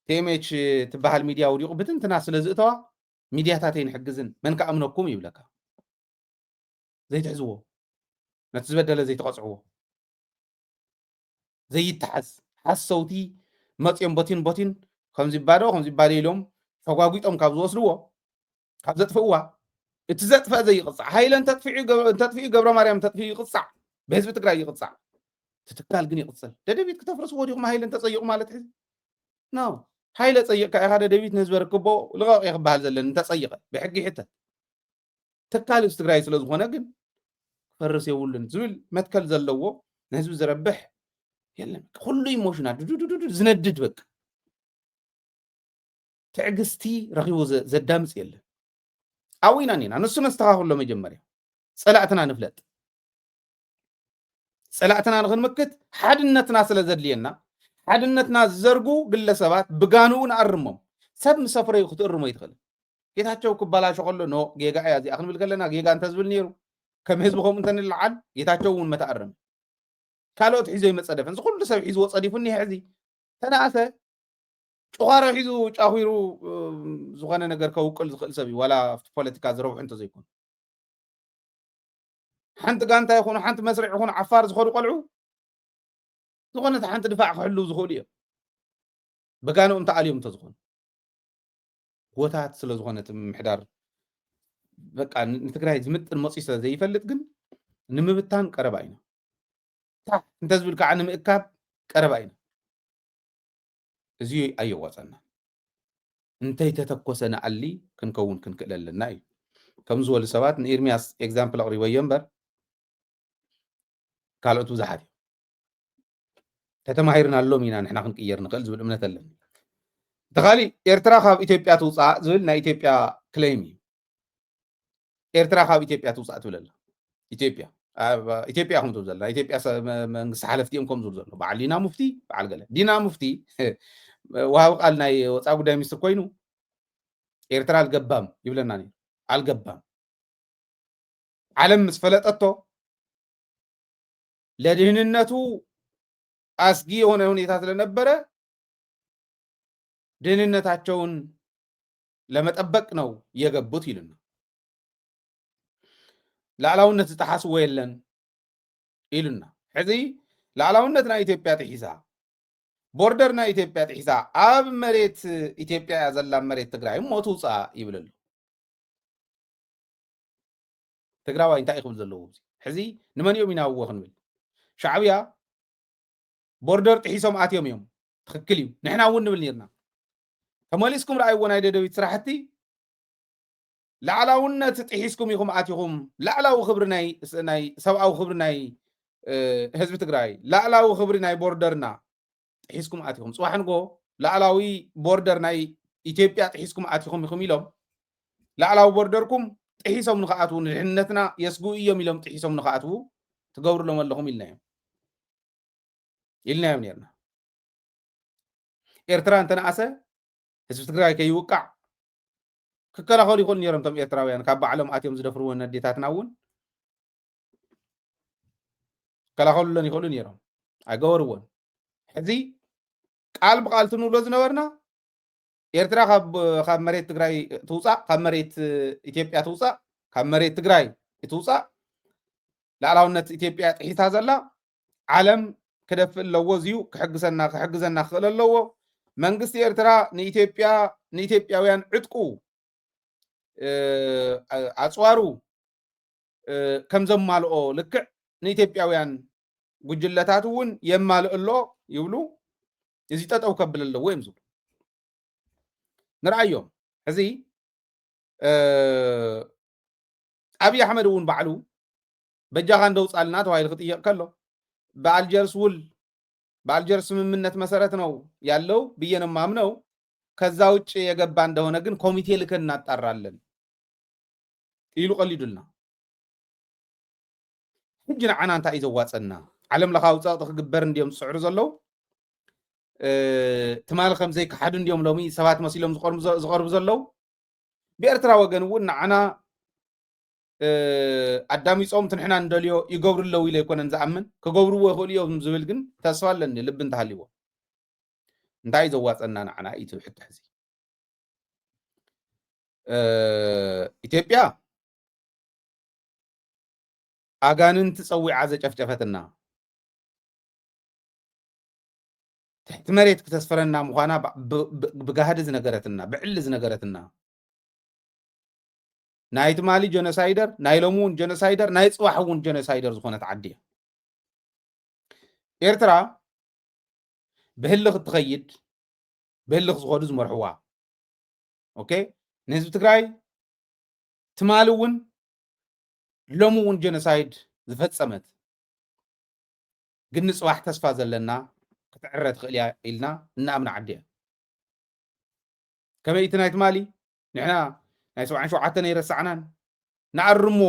ቴሜች ትበሃል ሚድያ ውዲቑ ብትንትና ስለ ዝእተዋ ሚድያታት ኣይንሕግዝን መን ክኣምነኩም ይብለካ ዘይትሕዝዎ ነቲ ዝበደለ ዘይትቐፅዕዎ ዘይተሓዝ ሓሰውቲ መፅኦም ቦቲን ቦቲን ከምዚ ባዶ ከምዚ ባዶ ኢሎም ተጓጒጦም ካብ ዝወስድዎ ካብ ዘጥፍእዋ እቲ ዘጥፈእ ዘይቕፃዕ ሃይለ እንተጥፍኡ ገብረ ማርያም እንተጥፍኡ ይቕፃዕ ብህዝቢ ትግራይ ይቕፃዕ ትትካል ግን ይቕፅል ደደቢት ክተፍርስዎ ዲኹም ሃይለ እንተፀይቑ ማለት ሕዚ ኖ ሃይለ ፀይቕካ ኢኻ ደደቢት ንህዝቢ ርክቦ ልቐቕ እየ ክበሃል ዘለን እንተፀይቐ ብሕጊ ይሕተት ትካል ህዝቢ ትግራይ ስለ ዝኾነ ግን ክፈርስ የብሉን ዝብል መትከል ዘለዎ ንህዝቢ ዝረብሕ የለን ኩሉ ኢሞሽናል ዝነድድ በቃ ትዕግስቲ ረኺቡ ዘዳምፅ የለን ኣብኡ ኢና ኒና ንሱ ነስተኻኽሎ መጀመርያ ፀላእትና ንፍለጥ ፀላእትና ንክንምክት ሓድነትና ስለ ዘድልየና ሓድነትና ዝዘርጉ ግለሰባት ብጋንኡ ንኣርሞም ሰብ ምስ ኣፍረዩ ክትእርሞ ይትኽእል ጌታቸው ክበላሾ ከሎ ኖ ጌጋ እያ እዚኣ ክንብል ከለና ጌጋ እንተዝብል ነይሩ ከም ህዝቢ ከምኡ እንተንለዓል ጌታቸው እውን መተኣረመ ካልኦት ሒዞ ይመፀ ደፈን ዝኩሉ ሰብ ሒዝዎ ፀዲፉ እኒሀ ሕዚ ተነኣሰ ጭዃሮ ሒዙ ጫኺሩ ዝኾነ ነገር ከውቅል ዝኽእል ሰብ እዩ ዋላ ኣብቲ ፖለቲካ ዝረብሑ እንተዘይኮኑ ሓንቲ ጋንታ ይኹኑ ሓንቲ መስርዕ ይኹኑ ዓፋር ዝኸዱ ቆልዑ ዝኾነት ሓንቲ ድፋዕ ክሕልው ዝኽእሉ እዮም ብጋንኦም ተኣልዮም እንተዝኾኑ ጎታት ስለ ዝኾነ እቲ ምምሕዳር በቃ ንትግራይ ዝምጥን መፅዩ ስለ ዘይፈልጥ ግን ንምብታን ቀረባ ኢና ታሕ እንተዝብል ከዓ ንምእካብ ቀረባ ኢና እዚ ኣየዋፀና እንተይተተኮሰ ንኣሊ ክንከውን ክንክእል ኣለና እዩ ከም ዝበሉ ሰባት ንኤርሚያስ ኤግዛምፕል ኣቕሪበዮ እምበር ካልኦት ብዙሓት እዮም ተተማሂርናሎም ኢና ንሕና ክንቅየር ንኽእል ዝብል እምነት ኣለኒ እቲ ካሊእ ኤርትራ ካብ ኢትዮጵያ ትውፃእ ዝብል ናይ ኢትዮጵያ ክሌም እዩ ኤርትራ ካብ ኢትዮጵያ ትውፃእ ትብል ኣላ ኢትዮጵያ ኢትዮጵያ ከም ትብል ዘላ ኢትዮጵያ መንግስቲ ሓለፍቲ እዮም ከም ዝብል ዘሎ በዓል ዲና ሙፍቲ በዓል ገለ ዲና ሙፍቲ ወሃቢ ቃል ናይ ወፃኢ ጉዳይ ሚኒስትር ኮይኑ ኤርትራ ኣልገባም ይብለና ነይሩ ኣልገባም ዓለም ምስ ፈለጠቶ ለድህንነቱ አስጊ የሆነ ሁኔታ ስለነበረ ደህንነታቸውን ለመጠበቅ ነው የገቡት ይሉና። ላዕላውነት ዝጠሓስዎ የለን ኢሉና። ሕዚ ላዕላውነት ናይ ኢትዮጵያ ጥሒሳ፣ ቦርደር ናይ ኢትዮጵያ ጥሒሳ፣ ኣብ መሬት ኢትዮጵያ እያ ዘላ መሬት ትግራይ እሞ ትውፃእ ይብል ኣሎ። ትግራዋይ እንታይ እዩ ክብል ዘለዎ? ሕዚ ንመን እዮም ኢና እዎ ክንብል? ሻዕብያ ቦርደር ጥሒሶም ኣትዮም እዮም። ትኽክል እዩ። ንሕና እውን ንብል ነርና። ተመሊስኩም ረኣይዎ ናይ ደደቢት ስራሕቲ። ላዕላውነት ጥሒስኩም ኢኹም ኣቲኹም። ላዕላዊ ክብሪ ናይ፣ ናይ ሰብኣዊ ክብሪ ናይ፣ እ፣ ህዝቢ ትግራይ፣ ላዕላዊ ክብሪ ናይ ቦርደርና ጥሒስኩም ኣቲኹም። ጽባሕ ንጎ ላዕላዊ ቦርደር ናይ ኢትዮጵያ ጥሒስኩም ኣቲኹም ኢኹም ኢሎም፣ ላዕላዊ ቦርደርኩም ጥሒሶም ንኽኣትዉ፣ ንድሕንነትና የስግኡ እዮም ኢሎም ጥሒሶም ንኽኣትዉ ትገብሩሎም ኣለኹም ኢልናዮም። ኢልናዮም ነርና። ኤርትራ እንተነኣሰ ህዝቢ ትግራይ ከይውቃዕ ክከላኸሉ ይኽእሉ ነይሮም። እቶም ኤርትራውያን ካብ ባዕሎም ኣትዮም ዝደፍርወን ኣዴታትና እውን ክከላኸሉለን ይኽእሉ ነይሮም። ኣይገበርዎን። ሕዚ ቃል ብቃል ትንብሎ ዝነበርና ኤርትራ ካብ፣ ካብ መሬት ትግራይ ትውፃእ፣ ካብ መሬት ኢትዮጵያ ትውፃእ፣ ካብ መሬት ትግራይ ትውፃእ፣ ላዕላውነት ኢትዮጵያ ጥሒሳ ዘላ ዓለም ክደፍእ ኣለዎ። እዚዩ ክሕግሰና፣ ክሕግዘና ክኽእል ኣለዎ። መንግስቲ ኤርትራ ንኢትዮጵያ፣ ንኢትዮጵያውያን ዕጥቁ፣ እ፣ ኣፅዋሩ፣ እ፣ ከም ዘማልኦ ልክዕ ንኢትዮጵያውያን ጉጅለታት እውን የማልእ ኣሎ ይብሉ። እዚ ጠጠው ከብል ኣለዎ እዮም ዝብሉ። ንርኣዮም። ሕዚ፣ እ፣ ኣብይ ኣሕመድ እውን ባዕሉ በጃኻ እንደውፃልና ተባሂሉ ክጥየቅ ከሎ፣ በአልጀርስ ውል፣ በአልጀርስ ስምምነት መሰረት ነው ያለው ብዬ ነው የማምነው። ከዛ ውጭ የገባ እንደሆነ ግን ኮሚቴ ልከን እናጣራለን ኢሉ ቀሊዱልና። ሕጂ ንዓና እንታይ እዩ ዘዋፀና? ዓለም ለኻዊ ፀቕጢ ክግበር እንዲዮም ዝፅዕሩ ዘለዉ። እ፣ ትማሊ ከም ዘይከሓዱ እንዲዮም ሎሚ ሰባት መሲሎም ዝቐርቡ ዘ-፣ ዝቐርቡ ዘለዉ። ብኤርትራ ወገን እውን ንዓና፣ እ፣ ኣዳሚፆም እቲ ንሕና እንደልዮ ይገብሩ ኣለዉ ኢለ ኣይኮነን ዝኣምን። ክገብርዎ ይኽእሉ እዮም ዝብል ግን ተስፋ ኣለኒ፣ ልቢ እንተሃልይዎ። እንታይ እዩ ዘዋፀና ንዓና እዩ እቲ ሕቶ ሕዚ። እ፣ ኢትዮጵያ ኣጋንንቲ ጸዊዓ ዘጨፍጨፈትና፣ ትሕቲ መሬት ክተስፍረና ምዃና ብ-፣ ብ-፣ ብ-፣ ብጋህዲ ዝነገረትና፣ ብዕሊ ዝነገረትና፣ ናይ ትማሊ ጀኖሳይደር፣ ናይ ሎሚ እውን ጀኖሳይደር፣ ናይ ጽባሕ እውን ጀኖሳይደር ዝኾነት ዓዲ እያ። ኤርትራ ብህልኽ እትኸይድ፣ ብህልኽ ዝኾዱ ዝመርሕዋ። ኦኬ? ንህዝቢ ትግራይ ትማሊ እውን ሎሚ እውን ጀኖሳይድ ዝፈጸመት፣ ግን ንጽባሕ ተስፋ ዘለና ክትዕረ ትኽእል እያ ኢልና እንኣምና ዓዲ እያ። ከመይ እቲ ናይ ትማሊ ንሕና ናይ ሰብዓን ሸውዓተን ኣይረሳዕናን። ንኣርሞ፣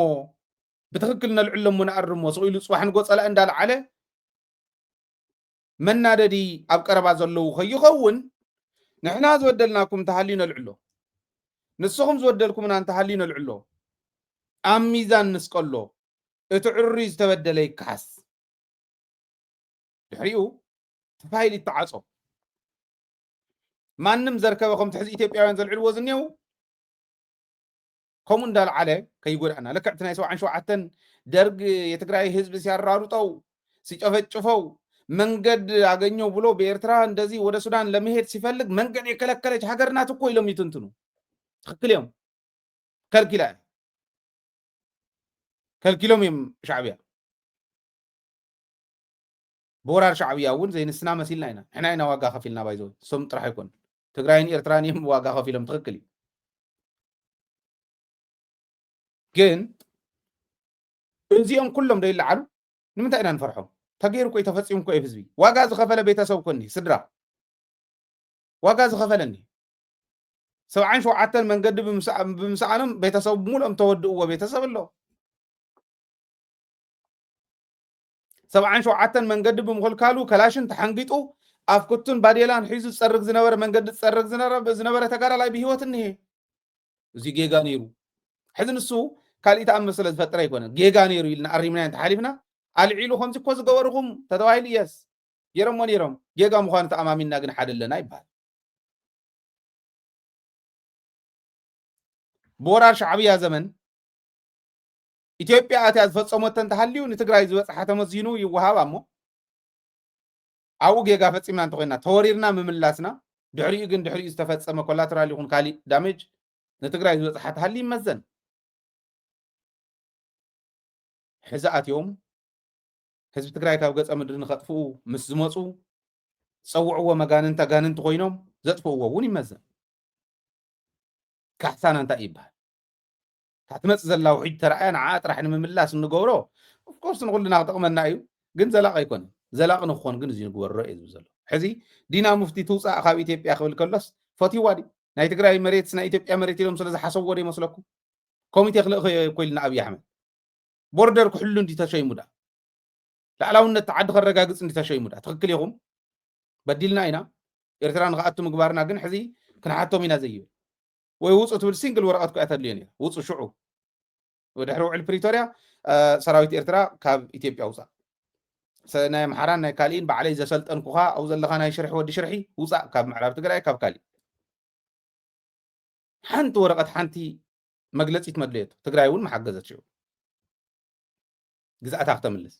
ብትኽክል ነልዕሎ እሞ ንኣርሞ። ስቕ ኢሉ ጽባሕ ንጎ ጸላኢ እንዳልዓለ መናደዲ ኣብ ቀረባ ዘለዉ ከይኸውን፣ ንሕና ዝበደልናኩም እንተሃልዩ ነልዕሎ፣ ንስኹም ዝበደልኩምና እንተሃልዩ ነልዕሎ። ኣብ ሚዛን ንስቀሎ፣ እቲ ዕሩይ ዝተበደለ ይከሓስ። ድሕሪኡ እቲ ፋይል ይተዓጾ። ማንም ዘርከበ ከምቲ ሕዚ ኢትዮጵያውያን ዘልዕልዎ ዝኔው ከምኡ እንዳልዓለ ከይጎዳእና። ልክዕ እቲ ናይ ሰብዓን ሸውዓተን ደርግ የትግራይ ህዝብ ሲያራሩጠው፣ ሲጨፈጭፈው፣ መንገድ አገኘው ብሎ በኤርትራ እንደዚህ ወደ ሱዳን ለመሄድ ሲፈልግ መንገድ የከለከለች ሀገር ናት እኮ ኢሎም ይትንትኑ። ትኽክል እዮም። ከልኪላ እያ። ከልኪሎም እዮም ሻዕብያ። ብወራር ሻዕብያ እውን ዘይንስና መሲልና ኢና። ንሕና ኢና ዋጋ ከፊልና ባይዘው። እሶም ጥራሕ ኣይኮን። ትግራይን ኤርትራን እዮም ዋጋ ከፊሎም። ትኽክል እዩ። ግን እዚኦም ኩሎም ደይለዓሉ ንምንታይ ኢና ንፈርሖም? ተገይሩ እኮ እዩ፣ ተፈጺሙ እኮ እዩ ህዝቢ። ዋጋ ዝኸፈለ ቤተሰብ እኮ እኒሄ፣ ስድራ። ዋጋ ዝኸፈለኒ። ሰብዓን ሸውዓተን መንገዲ ብምስኣ-፣ ብምስኣኖም ቤተሰቡ ብምሉኦም ተወድእዎ ቤተሰብ ኣሎ። ሰብዓን ሸውዓተን መንገዲ ብምኽልካሉ ከላሽን ተሓንጊጡ ኣብ ኩቱን ባዴላን ሒዙ ዝጸርግ ዝነበረ፣ መንገዲ ዝጸርግ ዝነበረ፣ ዝነበረ ተጋዳላይ ብህይወት እኒሄ። እዚ ጌጋ ነይሩ። ሕዚ ንሱ ካልእ ተኣምር ስለ ዝፈጠረ ኣይኮነን። ጌጋ ነይሩ ኢልና ኣሪምና እንተሓሊፍና፣ ኣልዒሉ ከምዚ እኮ ዝገበርኹም ተተባሂሉ፣ የስ፣ ገይሮሞ ነይሮም። ጌጋ ምዃኑ ተኣማሚንና ግን ሓደ ኣለና ይበሃል። ብወራር ሻዕብያ ዘመን ኢትዮጵያ ኣትያ ዝፈጸመቶ እንተሃልዩ ንትግራይ ዝበጽሓ ተመዚኑ ይወሃብ። ኣሞ ኣብኡ ጌጋ ፈጺምና እንተኾይና ተወሪርና ምምላስና፣ ድሕሪኡ ግን ድሕሪኡ ዝተፈጸመ ኮላተራል ይኹን ካሊእ ዳሜጅ ንትግራይ ዝበጽሓ ተሃልዩ ይመዘን። ሕዚ ኣትዮም ህዝቢ ትግራይ ካብ ገጸ ምድሪ ንኸጥፍኡ ምስ ዝመፁ ዝፀውዕዎ መጋንንት ኣጋንንቲ ኮይኖም ዘጥፍእዎ እውን ይመዘን። ካሕሳና እንታይ ይበሃል? እታ ትመፅእ ዘላ ውሕጅ ተረኣያ ንዓ ጥራሕ ንምምላስ እንገብሮ ኦፍኮርስ ንኩልና ክጠቕመና እዩ፣ ግን ዘላቕ ኣይኮነን። ዘላቕ ንክኾን ግን እዚ ንግበሮ እየ ዝብል ዘሎ። ሕዚ ዲና ሙፍቲ ትውፃእ ካብ ኢትዮጵያ ክብል ከሎስ ፈትዋ ድዩ? ናይ ትግራይ መሬት ናይ ኢትዮጵያ መሬት ኢሎም ስለ ዝሓሰብዎ ዶ ይመስለኩም? ኮሚቴ ክልእኽ እኮ ኢልና ኣብይ ኣሕመድ ቦርደር ክሕሉ እንዲ ተሸይሙ ዳ ላዕላውነት ዓዲ ከረጋግፅ እንዲ ተሸይሙ ዳ ትኽክል ኢኹም። በዲልና ኢና ኤርትራ ንክኣቱ ምግባርና ግን ሕዚ ክንሓቶም ኢና ዘይብል ወይ ውፁ ትብል ሲንግል ወረቐት ኮያ ተድልዮ ነይራ። ውፁ ሽዑ ድሕሪ ውዕል ፕሪቶርያ ሰራዊት ኤርትራ ካብ ኢትዮጵያ ውፃእ። ናይ ኣምሓራን ናይ ካሊእን ባዕለይ ዘሰልጠንኩኻ ኣብኡ ዘለኻ ናይ ሽርሒ ወዲ ሽርሒ ውፃእ ካብ ምዕራብ ትግራይ ካብ ካሊእ ሓንቲ ወረቐት ሓንቲ መግለፂት መድለየት ትግራይ እውን መሓገዘት ሽዑ ግዛእታ ክተምልስ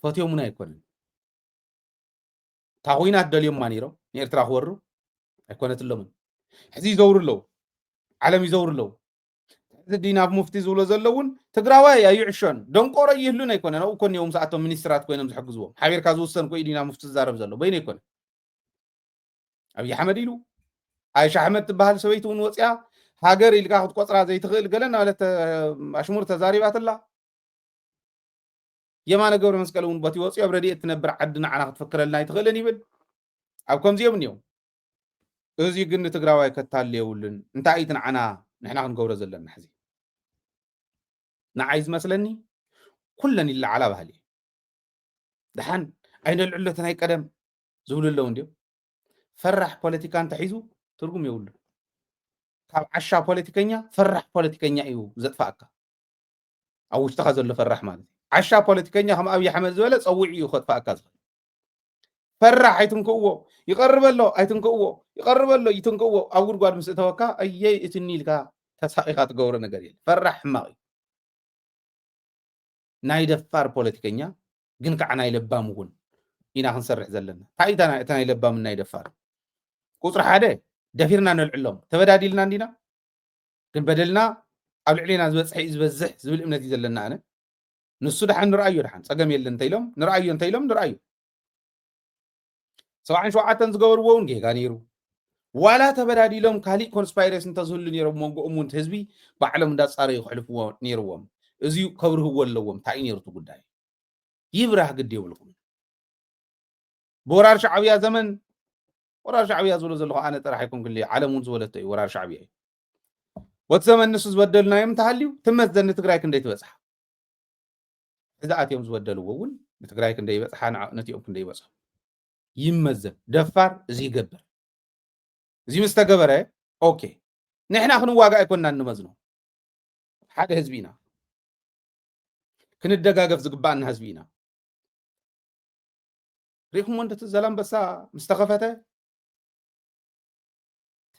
ፈትዮሙና ኣይኮነን። እታ ኩናት ደልዮማ ነይሮም ንኤርትራ ክወሩ ኣይኮነትሎምን። ሕዚ ይዘውሩ ኣለዉ፣ ዓለም ይዘውሩ ኣለዉ። ሕዚ ዲና ሙፍቲ ዝብሎ ዘሎ እውን ትግራዋይ ኣይዕሾን ደንቆሮ ይህሉን ኣይኮነን። ኣብኡ ኮን እዮም ምስኣቶም ሚኒስትራት ኮይኖም ዝሕግዝዎም ሓቢርካ ዝውሰን ኮ ዲና ሙፍቲ ዝዛረብ ዘሎ በይኑ ኣይኮነን። ኣብይ ኣሕመድ ኢሉ ኣይሻ ኣሕመድ ትበሃል ሰበይቲ እውን ወፂኣ ሃገር ኢልካ ክትቆፅራ ዘይትኽእል ገለ እናበለት ኣሽሙር ተዛሪባትላ። የማነ ገብረ መስቀል እውን በቲ ወፂኡ ኣብ ረድኤት ትነብር ዓዲ ንዓና ክትፈክረልና ኣይትኽእልን ይብል። ኣብ ከምዚኦም እኒኦም። እዚ ግን ንትግራዋይ ከታል የብሉን። እንታይ እዩ እቲ ንዓና ንሕና ክንገብሮ ዘለና ሕዚ? ንዓይ ዝመስለኒ ኩለን ይለዓላ ባህሊ እዩ። ደሓን ኣይነልዕሎ እቲ ናይ ቀደም ዝብሉ ኣለዉ እንዲዮም። ፈራሕ ፖለቲካ እንተሒዙ ትርጉም የብሉ። ካብ ዓሻ ፖለቲከኛ ፈራሕ ፖለቲከኛ እዩ ዘጥፋእካ። ኣብ ውሽጥኻ ዘሎ ፈራሕ ማለት እዩ። ዓሻ ፖለቲከኛ ከም ኣብይ ኣሕመድ ዝበለ ፀዊዑ እዩ ከጥፋእካ ዝኽእል። ፈራሕ ኣይትንክእዎ፣ ይቐርበሎ ኣይትንክእዎ፣ ይቐርበሎ ይትንክእዎ። ኣብ ጉድጓድ ምስ እተወካ ኣየይ እትኒ ኢልካ ተሳቒኻ ትገብሮ ነገር የለ። ፈራሕ ሕማቕ እዩ። ናይ ደፋር ፖለቲከኛ ግን ከዓ ናይ ለባም እውን ኢና ክንሰርሕ ዘለና። እንታይ እዩ እቲ ናይ ለባም ናይ ደፋር? ቁፅሪ ሓደ ደፊርና ነልዕሎም። ተበዳዲልና እንዲና ግን በደልና ኣብ ልዕሌና ዝበፅሐ እዩ ዝበዝሕ ዝብል እምነት እዩ ዘለና ኣነ። ንሱ ደሓን ንርኣዮ ደሓን ፀገም የለን እንተኢሎም ንርኣዮ እንተኢሎም ንርኣዮ። ሰብዓን ሸውዓተን ዝገበርዎ እውን ጌጋ ነይሩ። ዋላ ተበዳዲሎም ካሊእ ኮንስፓይረስ እንተዝህሉ ነይሮም መንጎኦም እውን ህዝቢ ባዕሎም እንዳፃረዩ ክሕልፍዎ ነይርዎም። እዚ ከብርህዎ ኣለዎም እንታይ እዩ ነይሩ እቲ ጉዳይ? ይብራህ ግዲ የብልኩም። ብወራር ሻዕብያ ዘመን ወራር ሻዕብያ ዝብሎ ዘለኹ ኣነ ጥራሕ ኣይኮንኩን ዓለም እውን ዝበለቶ እዩ ወራር ሻዕብያ እዩ። ወቲ ዘመን ንሱ ዝበደልናዮም እንተሃልዩ ትመዘን ንትግራይ ክንደይ ትበፅሓ? ሕዚ ኣትዮም ዝበደልዎ እውን ንትግራይ ክንደይ ይበፅሓ ንቲኦም ክንደይ ይበፅሑ ይመዘን። ደፋር እዚ ይገብር። እዚ ምስ ተገበረ ኦኬ ንሕና ክንዋጋ ኣይኮንና እንመዝኖ ሓደ ህዝቢ ኢና። ክንደጋገፍ ዝግባኣና ህዝቢ ኢና። ሪኢኹሞ እንደ እቲ ዘላንበሳ ምስ ተኸፈተ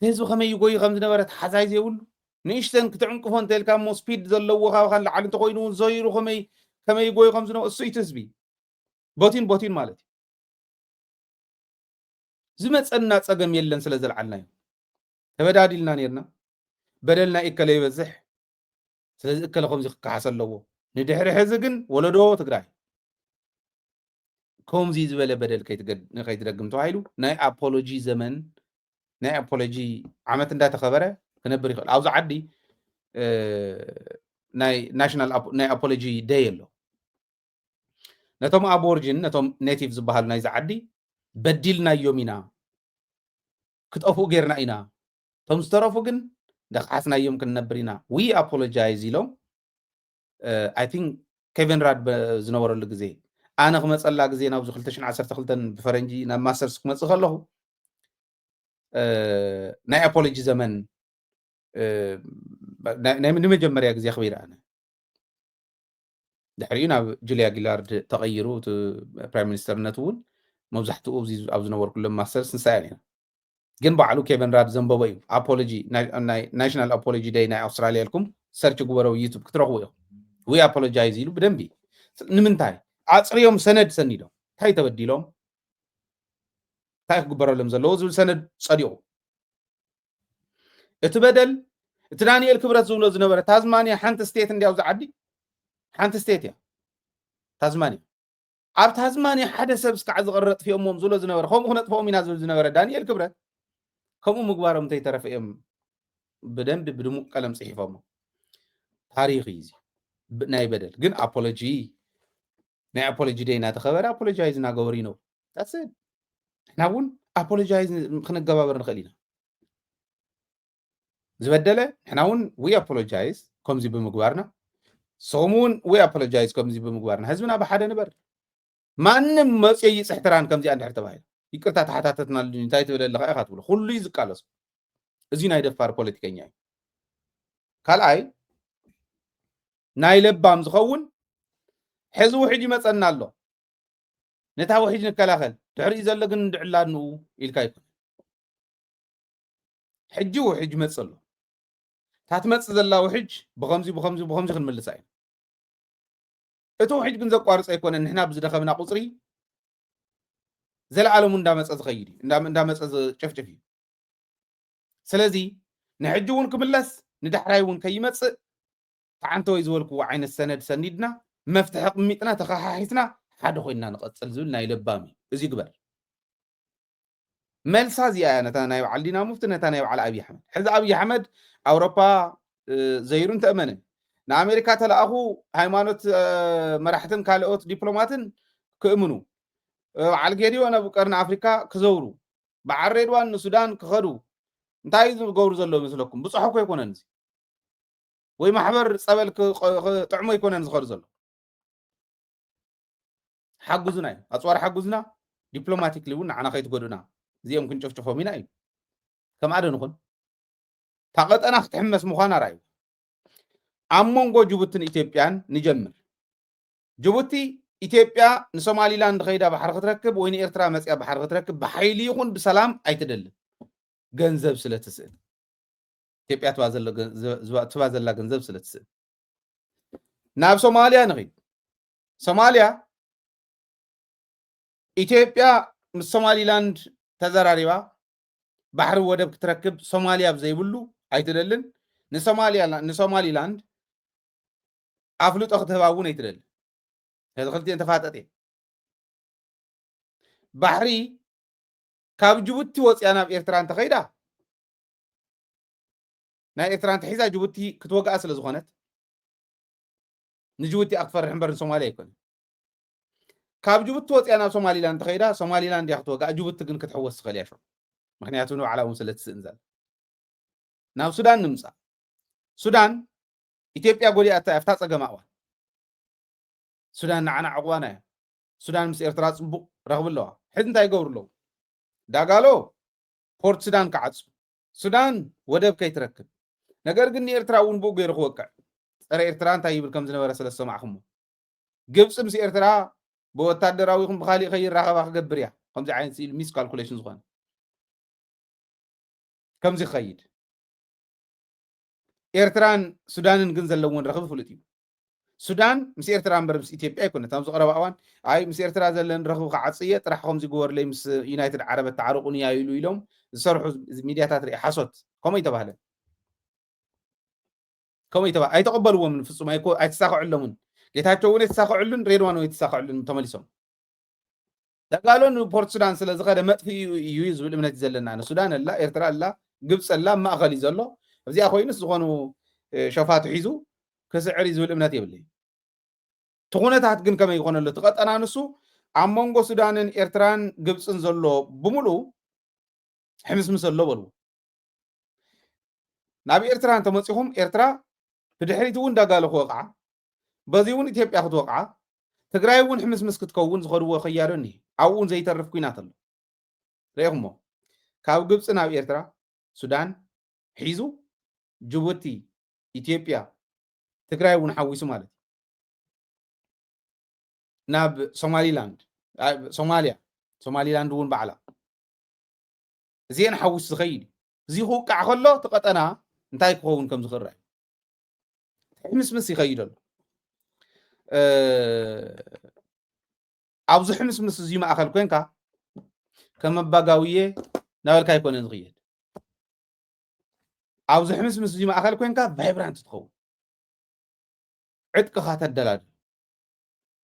ህዝቢ ከመይ ይጎዩ ከም ዝነበረ ተሓዛይ ዘይብሉ ንእሽተን ክትዕንቅፎ እንተልካ እሞ ስፒድ ዘለዎ ካባኻ ንላዕሊ እንተኮይኑ እውን ዘይሩ ከመይ ከመይ ይጎዩ ከም ዝነበ እሱ እቲ ህዝቢ ቦቲን ቦቲን ማለት እዩ። ዝመፀና ፀገም የለን ስለ ዘልዓልናዮ ተበዳዲልና ነርና። በደልና እከለ ይበዝሕ ስለዚ እከለ ከምዚ ክከሓስ ኣለዎ። ንድሕሪ ሕዚ ግን ወለዶ ትግራይ ከምዚ ዝበለ በደል ከይትደግም ተባሂሉ ናይ ኣፖሎጂ ዘመን ናይ ኣፖሎጂ ዓመት እንዳተኸበረ ክነብር ይኽእል። ኣብዚ ዓዲ ናይ ናሽናል ናይ ኣፖሎጂ ደይ ኣሎ። ነቶም ኣቦርጅን ነቶም ኔቲቭ ዝበሃሉ ናይዚ ዓዲ በዲልናዮም ኢና ክጠፍኡ ጌርና ኢና። እቶም ዝተረፉ ግን ደክሓስናዮም ክንነብር ኢና we apologize ኢሎም። I think ኬቨን ራድ ዝነበረሉ ግዜ ኣነ ክመፀላ ግዜ ናብዚ ክልተ ሽሕን ዓሰርተ ክልተን ብፈረንጂ ናብ ማስተርስ ክመፅእ ከለኹ ናይ ኣፖሎጂ ዘመን ንመጀመርያ ግዜ ኣኽቢረ ኣነ። ድሕሪኡ ናብ ጁልያ ጊላርድ ተቐይሩ እቲ ፕራይም ሚኒስተርነት እውን መብዛሕትኡ ኣብ ዝነበርኩሎም ማስተርስ ንሳያ ነይራ። ግን ባዕሉ ኬቨን ራድ ዘንበቦ እዩ ኣፖሎጂ ናሽናል ኣፖሎጂ ደይ ናይ ኣውስትራሊያ ኢልኩም ሰርች ግበረው ዩቱብ ክትረኽቡ ኢኹም። We apologize ኢሉ ብደንቢ ንምንታይ ኣፅርዮም ሰነድ ሰኒዶም እንታይ ተበዲሎም እንታይ ክግበረሎም ዘለዎ ዝብል ሰነድ ፀዲቑ። እቲ በደል እቲ ዳንኤል ክብረት ዝብሎ ዝነበረ ታዝማንያ ሓንቲ ስቴት እንዲያው ዝዓዲ ሓንቲ ስቴት እያ ታዝማንያ። ኣብ ታዝማንያ ሓደ ሰብ እስካዕ ዝቕረ ጥፊኦሞም ዝብሎ ዝነበረ ከምኡ ክነጥፍኦም ኢና ዝብል ዝነበረ ዳንኤል ክብረት ከምኡ ምግባሮም እንተይተረፈ እዮም ብደንብ ብድሙቕ ቀለም ጽሒፎሞ። ታሪኽ እዩ እዚ። ብ-፣ ናይ በደል ግን ኣፖሎጂ፣ ናይ ኣፖሎጂ ደይ እናተኸበረ ኣፖሎጃይዝ እናገበሩ ይነብሩ። That's it። ንሕና እውን ኣፖሎጃይዝ ክንገባበር ንኽእል ኢና። ዝበደለ ንሕና እውን we apologize ከምዚ ብምግባርና፣ ንስኹም እውን we apologize ከምዚ ብምግባርና ህዝብና ብሓደ ንበር። ማንም መፅዮ ይፅሕትራን ከምዚኣ እንድሕር ተባሂሉ ይቅርታ ተሓታተትናሉ እንታይ ትብለለኻ ኢኻ ትብሎ። ኩሉ እዩ ዝቃለሶ። እዚ ናይ ደፋር ፖለቲከኛ እዩ። ካልኣይ ናይ ለባም ዝኸውን ሕዚ ውሕጅ ይመፀና ኣሎ፣ ነታ ውሕጅ ንከላኸል፣ ድሕሪኡ ዘሎ ግን እንድዕላ ንኡ ኢልካ ይኮነ። ሕጂ ውሕጅ ይመፅእ ኣሎ። እታ ትመፅእ ዘላ ውሕጅ ብኸምዚ ብኸምዚ ብኸምዚ ክንምልሳ ኢና። እቲ ውሕጅ ግን ዘቋርፅ ኣይኮነን። ንሕና ብዝደኸምና ቁፅሪ ዘለዓለሙ እንዳመፀ ዝኸይድ እዩ፣ እንዳ-፣ እንዳመፀ ዝጨፍጭፍ እዩ። ስለዚ ንሕጂ እውን ክምለስ ንዳሕራይ እውን ከይመፅእ ተዓንተወይ ዝበልክዎ ዓይነት ሰነድ ሰኒድና መፍትሒ ቅሚጥና ተኸሓሒስና ሓደ ኮይንና ንቐፅል ዝብል ናይ ለባም እዩ። እዚ ግበር። መልሳ እዚኣ እያ ነታ ናይ በዓል ዲና ሙፍቲ፣ ነታ ናይ በዓል ኣብይ ኣሕመድ። ሕዚ ኣብይ ኣሕመድ ኣውሮፓ፣ እ፣ ዘይሩ እንተእመነ፣ ንኣሜሪካ ተለኣኹ ሃይማኖት፣ እ፣ መራሕትን ካልኦት ዲፕሎማትን ክእምኑ፣ እ፣ በዓል ጌዲዮ ናብ ቀርኒ ኣፍሪካ ክዘውሩ፣ በዓል ሬድዋን ንሱዳን ክኸዱ እንታይ ዝገብሩ ዘለዉ ይመስለኩም? ብፅሖ እኮ ኣይኮነን እዚ። ወይ ማሕበር ፀበል ክ-፣ ክ-፣ ክጥዕሞ ኣይኮነን ዝኸዱ ዘሎ። ሓጉዙና እዩ። ኣፅዋር ሓጉዝና፣ ዲፕሎማቲክሊ እውን ንዓና ከይትጎዱና። እዚኦም ክንጨፍጭፎም ኢና እዩ። ከምኣ ዶ ንኹን? እታ ቀጠና ክትሕመስ ምዃና ርኣዩ። ኣብ መንጎ ጅቡትን ኢትዮጵያን ንጀምር። ጅቡቲ፣ ኢትዮጵያ ንሶማሊላንድ ኸይዳ ባሕሪ ክትረክብ ወይ ንኤርትራ መጽያ ባሕሪ ክትረክብ ብሓይሊ ይኹን ብሰላም ኣይትደልን። ገንዘብ ስለ ትስእን። ኢትዮጵያ ትባ ዘሎ ገ-፣ ዝባ-፣ ትባ ዘላ ገንዘብ ስለ ትስእን። ናብ ሶማልያ ንኺድ። ሶማልያ፣ ኢትዮጵያ ምስ ሶማሊላንድ ተዘራሪባ ባሕሪ ወደብ ክትረክብ ሶማልያ ብዘይብሉ ኣይትደልን። ንሶማልያ-፣ ንሶማሊላንድ ኣፍልጦ ክትህባ እውን ኣይትደልን። ሕዚ ክልቲኤን ተፋጠጥ እየን። ባሕሪ ካብ ጅቡቲ ወፂኣ ናብ ኤርትራ እንተኸይዳ፣ ናይ ኤርትራ እንተሒዛ ጅቡቲ ክትወግኣ ስለ ዝኾነት፣ ንጅቡቲ እያ ክትፈርሕ እምበር ንሶማልያ ኣይኮነን። ካብ ጅቡቲ ወፂኣ ናብ ሶማሊላንድ እንተኸይዳ፣ ሶማሊላንድ እያ ክትወግኣ፣ ጅቡቲ ግን ክትሕወስ ትኽእል እያ ሸው። ምኽንያቱ ንባዕላ እውን ስለ ትስእን ዘላ። ናብ ሱዳን ንምፃእ። ሱዳን፣ ኢትዮጵያ ጎዲኣታ እያ፣ ኣብታ ፀገማ እዋን። ሱዳን ንዓና ዕቑባና እያ። ሱዳን ምስ ኤርትራ ፅቡቕ ረኽቢ ኣለዋ። ሕዚ እንታይ ይገብሩ ኣለዉ? ዳጋሎ ፖርት ሱዳን ክዓፁ፣ ሱዳን ወደብ ከይትረክብ። ነገር ግን ንኤርትራ እውን ብኡ ገይሩ ክወቅዕ፣ ፀረ ኤርትራ እንታይ ይብል ከም ዝነበረ ስለ ዝሰማዕኹሞ። ግብፂ ምስ ኤርትራ ብወታደራዊ ይኹን ብኻሊእ ከይራኸባ ክገብር እያ። ከምዚ ዓይነት ስኢል ሚስ ካልኩሌሽን ዝኾነ። ከምዚ ክኸይድ። ኤርትራን ሱዳንን ግን ዘለውን ረኽቢ ፍሉጥ እዩ። ሱዳን ምስ ኤርትራ እምበር ምስ ኢትዮጵያ ኣይኮነት። ኣብዚ ቀረባ እዋን፣ ኣይ፣ ምስ ኤርትራ ዘለን ረኽቢ ክዓጽ እየ፣ ጥራሕ ከምዚ ግበርለይ፣ ምስ ዩናይትድ ዓረብ ኣተዓርቑኒ እያ ኢሉ ኢሎም ዝሰርሑ ሚድያታት ርኢ። ሓሶት። ከምኡ ኣይተባህለን። ከምኡ ኣይተባ-፣ ኣይተቐበልዎምን ፍጹም። ኣይኮ-፣ ኣይተሳኽዕሎምን። ጌታቸው እውን ኣይተሳኽዕሉን፣ ሬድዋን እውን ኣይተሳኽዕሉን ተመሊሶም። ዳጋሎ ንፖርት ሱዳን ስለ ዝኸደ መጥፍኢ እዩ ዝብል እምነት እዩ ዘለና። ንሱዳን ኣላ፣ ኤርትራ ኣላ፣ ግብፂ ኣላ፣ ኣብ ማእኸል እዩ ዘሎ። ኣብዚኣ ኮይኑስ ዝኾኑ፣ እ፣ ሸፋቱ ሒዙ ክስዕር እዩ ዝብል እምነት የብለይ። እቲ ኩነታት ግን ከመይ ይኾነሉ? እቲ ቀጠና ንሱ ኣብ መንጎ ሱዳንን ኤርትራን ግብፅን ዘሎ ብምሉኡ ሕምስምስ ኣሎ በልዎ። ናብ ኤርትራ እንተመፂኹም፣ ኤርትራ ብድሕሪት እውን ዳጋሎ ክወቕዓ፣ በዚ እውን ኢትዮጵያ ክትወቕዓ፣ ትግራይ እውን ሕምስምስ ክትከውን ዝኸድዎ ከያዶ እኒሄ። ኣብኡ እውን ዘይተርፍ ኲናት ኣሎ። ርኢኹሞ? ካብ ግብፂ ናብ ኤርትራ፣ ሱዳን ሒዙ፣ ጅቡቲ፣ ኢትዮጵያ፣ ትግራይ እውን ሓዊሱ ማለት እዩ። ናብ ሶማሊላንድ፣ ኣ፣ ሶማልያ፣ ሶማሊላንድ እውን ባዕላ። እዚአን ሓዊሱ ዝኸይድ እዩ። እዚ ክውቃዕ ከሎ፣ እቲ ቀጠና እንታይ ክኸውን ከም ዝኽእል ርኣዩ። ሕምስምስ ይኸይድ ኣሎ። እ፣ ኣብዚ ሕምስምስ እዚ ማእኸል ኮንካ፣ ከም ኣባጋውየ እናበልካ ኣይኮነን ዝኽየድ። ኣብዚ ሕምስምስ እዚ ማእኸል ኮንካ ቫይብራንት ትኸውን። ዕጥቅኻ ተደላድል።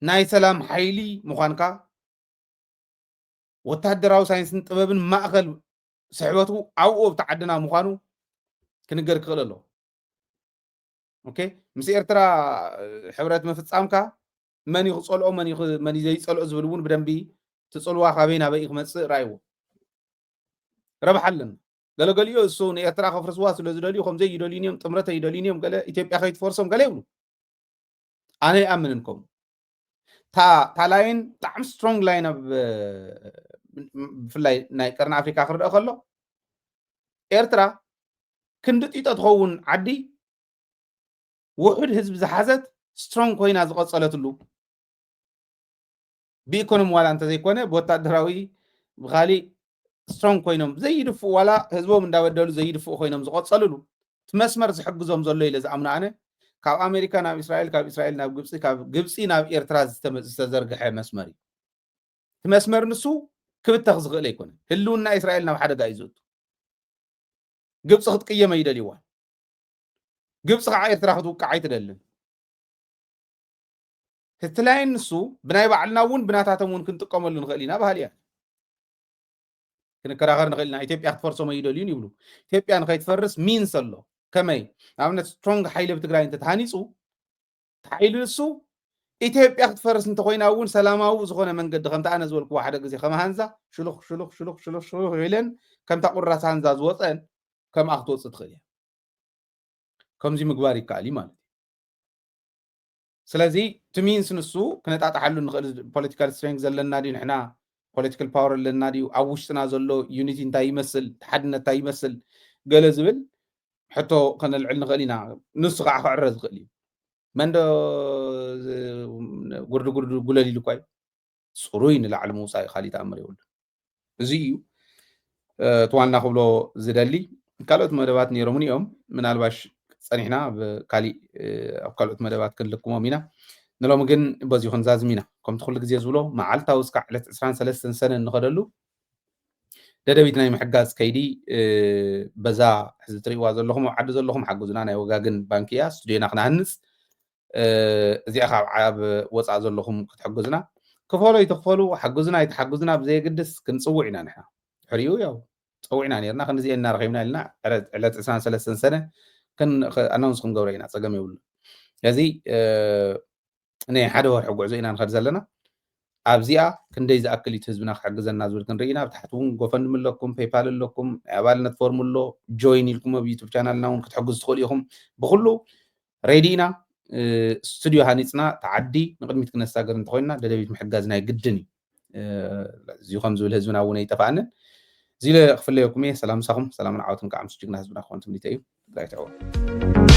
ናይ ሰላም ሓይሊ ምዃንካ፣ ወታደራዊ ሳይንስን ጥበብን ማእኸል ስሕበቱ ኣብኡ ኣብቲ ዓድና ምዃኑ፣ ክንገር ክኽእል ኣለዎ። ኦኬ፣ ምስ ኤርትራ ሕብረት ምፍጻምካ መን እዩ ክጸልኦ፣ መን እዩ ክ-፣ መን እዩ ዘይጸልኦ ዝብል እውን ብደንቢ ትጽልዋ ካበይ ናበይ እዩ ክመጽእ ራእይዎ። ረብሓ ኣለና። ገለገሊኡ እሱ ንኤርትራ ከፍርስዋ ስለ ዝደልዩ፣ ከም ዘይደልዩን እዮም፣ ጥምረት ኣይደልዩን እዮም፣ ገለ ኢትዮጵያ ከይትፈርሶም ገለ ይብሉ። ኣነ ይኣምንን ከምኡ። እታ፣ እታ ላይን ብጣዕሚ ስትሮንግ ላይን ኣብ፣ ብፍላይ ናይ ቀርኒ ኣፍሪካ ክርአ ከሎ፣ ኤርትራ ክንዲ ጢጦ ትኸውን ዓዲ፣ ውሑድ ህዝቢ ዝሓዘት፣ ስትሮንግ ኮይና ዝቐጸለትሉ፣ ብኢኮኖሚ ዋላ እንተዘይኮነ፣ ብወታደራዊ፣ ብኻሊእ ስትሮንግ ኮይኖም ዘይድፍኡ፣ ዋላ ህዝቦም እንዳበደሉ ዘይድፍኡ ኮይኖም ዝቐጸሉሉ፣ እቲ መስመር ዝሕግዞም ዘሎ ኢለ ዝኣምኖ ኣነ፣ ካብ ኣሜሪካ ናብ እስራኤል፣ ካብ እስራኤል ናብ ግብፂ፣ ካብ ግብፂ ናብ ኤርትራ ዝተመ-፣ ዝተዘርግሐ መስመር እዩ። እቲ መስመር ንሱ ክብተኽ ዝኽእል ኣይኮነን። ህልውና እስራኤል ናብ ሓደጋ እዩ ዝእቱ። ግብፂ ክትቅየም ኣይደልይዋን። ግብፂ ከዓ ኤርትራ ክትውቃዕ ኣይትደልን። እቲ ላይን ንሱ ብናይ ባዕልና እውን ብናታቶም እውን ክንጥቀመሉ ንኽእል ኢና በሃሊ እያ። ክንከራኸር ንኽእል ኢና። ኢትዮጵያ ክትፈርሶም ኣይደልዩን ይብሉ። ኢትዮጵያ ንኸይትፈርስ ሚንስ ኣሎ። ከመይ? ንኣብነት ስትሮንግ ሓይሊ ኣብ ትግራይ እንተተሃኒፁ፣ እቲ ሓይሊ ንሱ ኢትዮጵያ ክትፈርስ እንተኾይና እውን ሰላማዊ ዝኾነ መንገዲ፣ ከምቲ ኣነ ዝበልክዎ ሓደ ግዜ፣ ከም ሃንዛ ሽሉኽ፣ ሽሉኽ፣ ሽሉኽ፣ ሽሉኽ፣ ሽሉኽ ኢለን ከምታ ቁራስ ሃንዛ ዝወፀን ከምኣ ክትወፅእ ትኽእል እያ። ከምዚ ምግባር ይከኣል እዩ ማለት እዩ። ስለዚ እቲ ሚንስ ንሱ ክነጣጥሓሉ ንኽእል ፖለቲካል ስትሬንግ ዘለና ድዩ ንሕና፣ ፖለቲካል ፓወር ኣለና ድዩ፣ ኣብ ውሽጥና ዘሎ ዩኒቲ እንታይ ይመስል፣ እቲ ሓድነት እንታይ ይመስል፣ ገለ ዝብል ሕቶ ከነልዕል ንኽእል ኢና። ንሱ ከዓ ክዕረ ዝኽእል እዩ። መንዶ ጉርዲ ጉርዲ ጉለል ኢሉ እኳ እዩ። ፅሩይ ንላዕሊ ምውፃእ እዩ፣ ካሊእ ተኣምር የብሉ። እዚ እዩ፣ እ፣ እቲ ዋና ክብሎ ዝደሊ። ካልኦት መደባት ነይሮምኒ እዮም። ምናልባሽ ጸኒሕና ኣብ ካሊእ፣ እ፣ ኣብ ካልኦት መደባት ክንልክሞም ኢና። ንሎሚ ግን በዚኹ ክንዛዝም ኢና። ከምቲ ኩሉ ግዜ ዝብሎ፣ መዓልታዊ እስካዕ ዕለት ዕስራን ሰለስተን ሰነ እንኸደሉ፣ ደደቢት ናይ ምሕጋዝ ከይዲ፣ እ፣ በዛ ሕዚ ትርእይዋ ዘለኹም፣ ኣብ ዓዲ ዘለኹም ሓግዙና። ናይ ወጋግን ባንኪ እያ፣ ስቱድዮና ክነሃንጽ። እ፣ እዚኣ ካብ ኣብ ወፃእ ዘለኹም ክትሕግዙና፣ ክፈሉ ኣይትኽፈሉ፣ ሓግዙና ኣይትሓግዙና ብዘየግድስ ክንጽውዕ ኢና ንሕና። ድሕሪኡ ያው ጸዊዕና ነርና፣ ክንዲዚኤን እናረኺብና ኢልና ዕለት፣ ዕለት ዕስራን ሰለስተን ሰነ ክን-፣ ክ-፣ ኣናውንስ ክንገብሮ ኢና፣ ጸገም የብሉን። ስለዚ፣ እ፣ ናይ ሓደ ወርሒ ጉዕዞ ኢና ንኸድ ዘለና። ኣብዚኣ ክንደይ ዝኣክል እዩ ህዝብና ክሕግዘና ዝብል ክንርኢ ኢና። ኣብ ታሕቲ እውን ጎፈንድሚ ኣለኩም፣ ፔይፓል ኣለኩም፣ ናይ ኣባልነት ፎርም ኣሎ፣ ጆይን ኢልኩም ኣብ ዩቱብ ቻናልና እውን ክትሕግዙ ትኽእሉ ኢኹም። ብኹሉ ሬዲ ኢና። እ፣ ስቱድዮ ሃኒፅና፣ ተዓዲ ንቕድሚት ክነሳገር እንተኾይንና ደደቢት ምሕጋዝ ናይ ግድን እዩ። እ፣ እዚ ከም ዝብል ህዝብና እውን ኣይጠፋኣንን። እዚ ኢለ ክፍለየኩም እየ። ሰላም ምሳኹም፣ ሰላምን ዓወትን ከዓ ምስ ጅግና ህዝብና ክኾን ትምኒተይ እዩ። ትግራይ ትዕወት።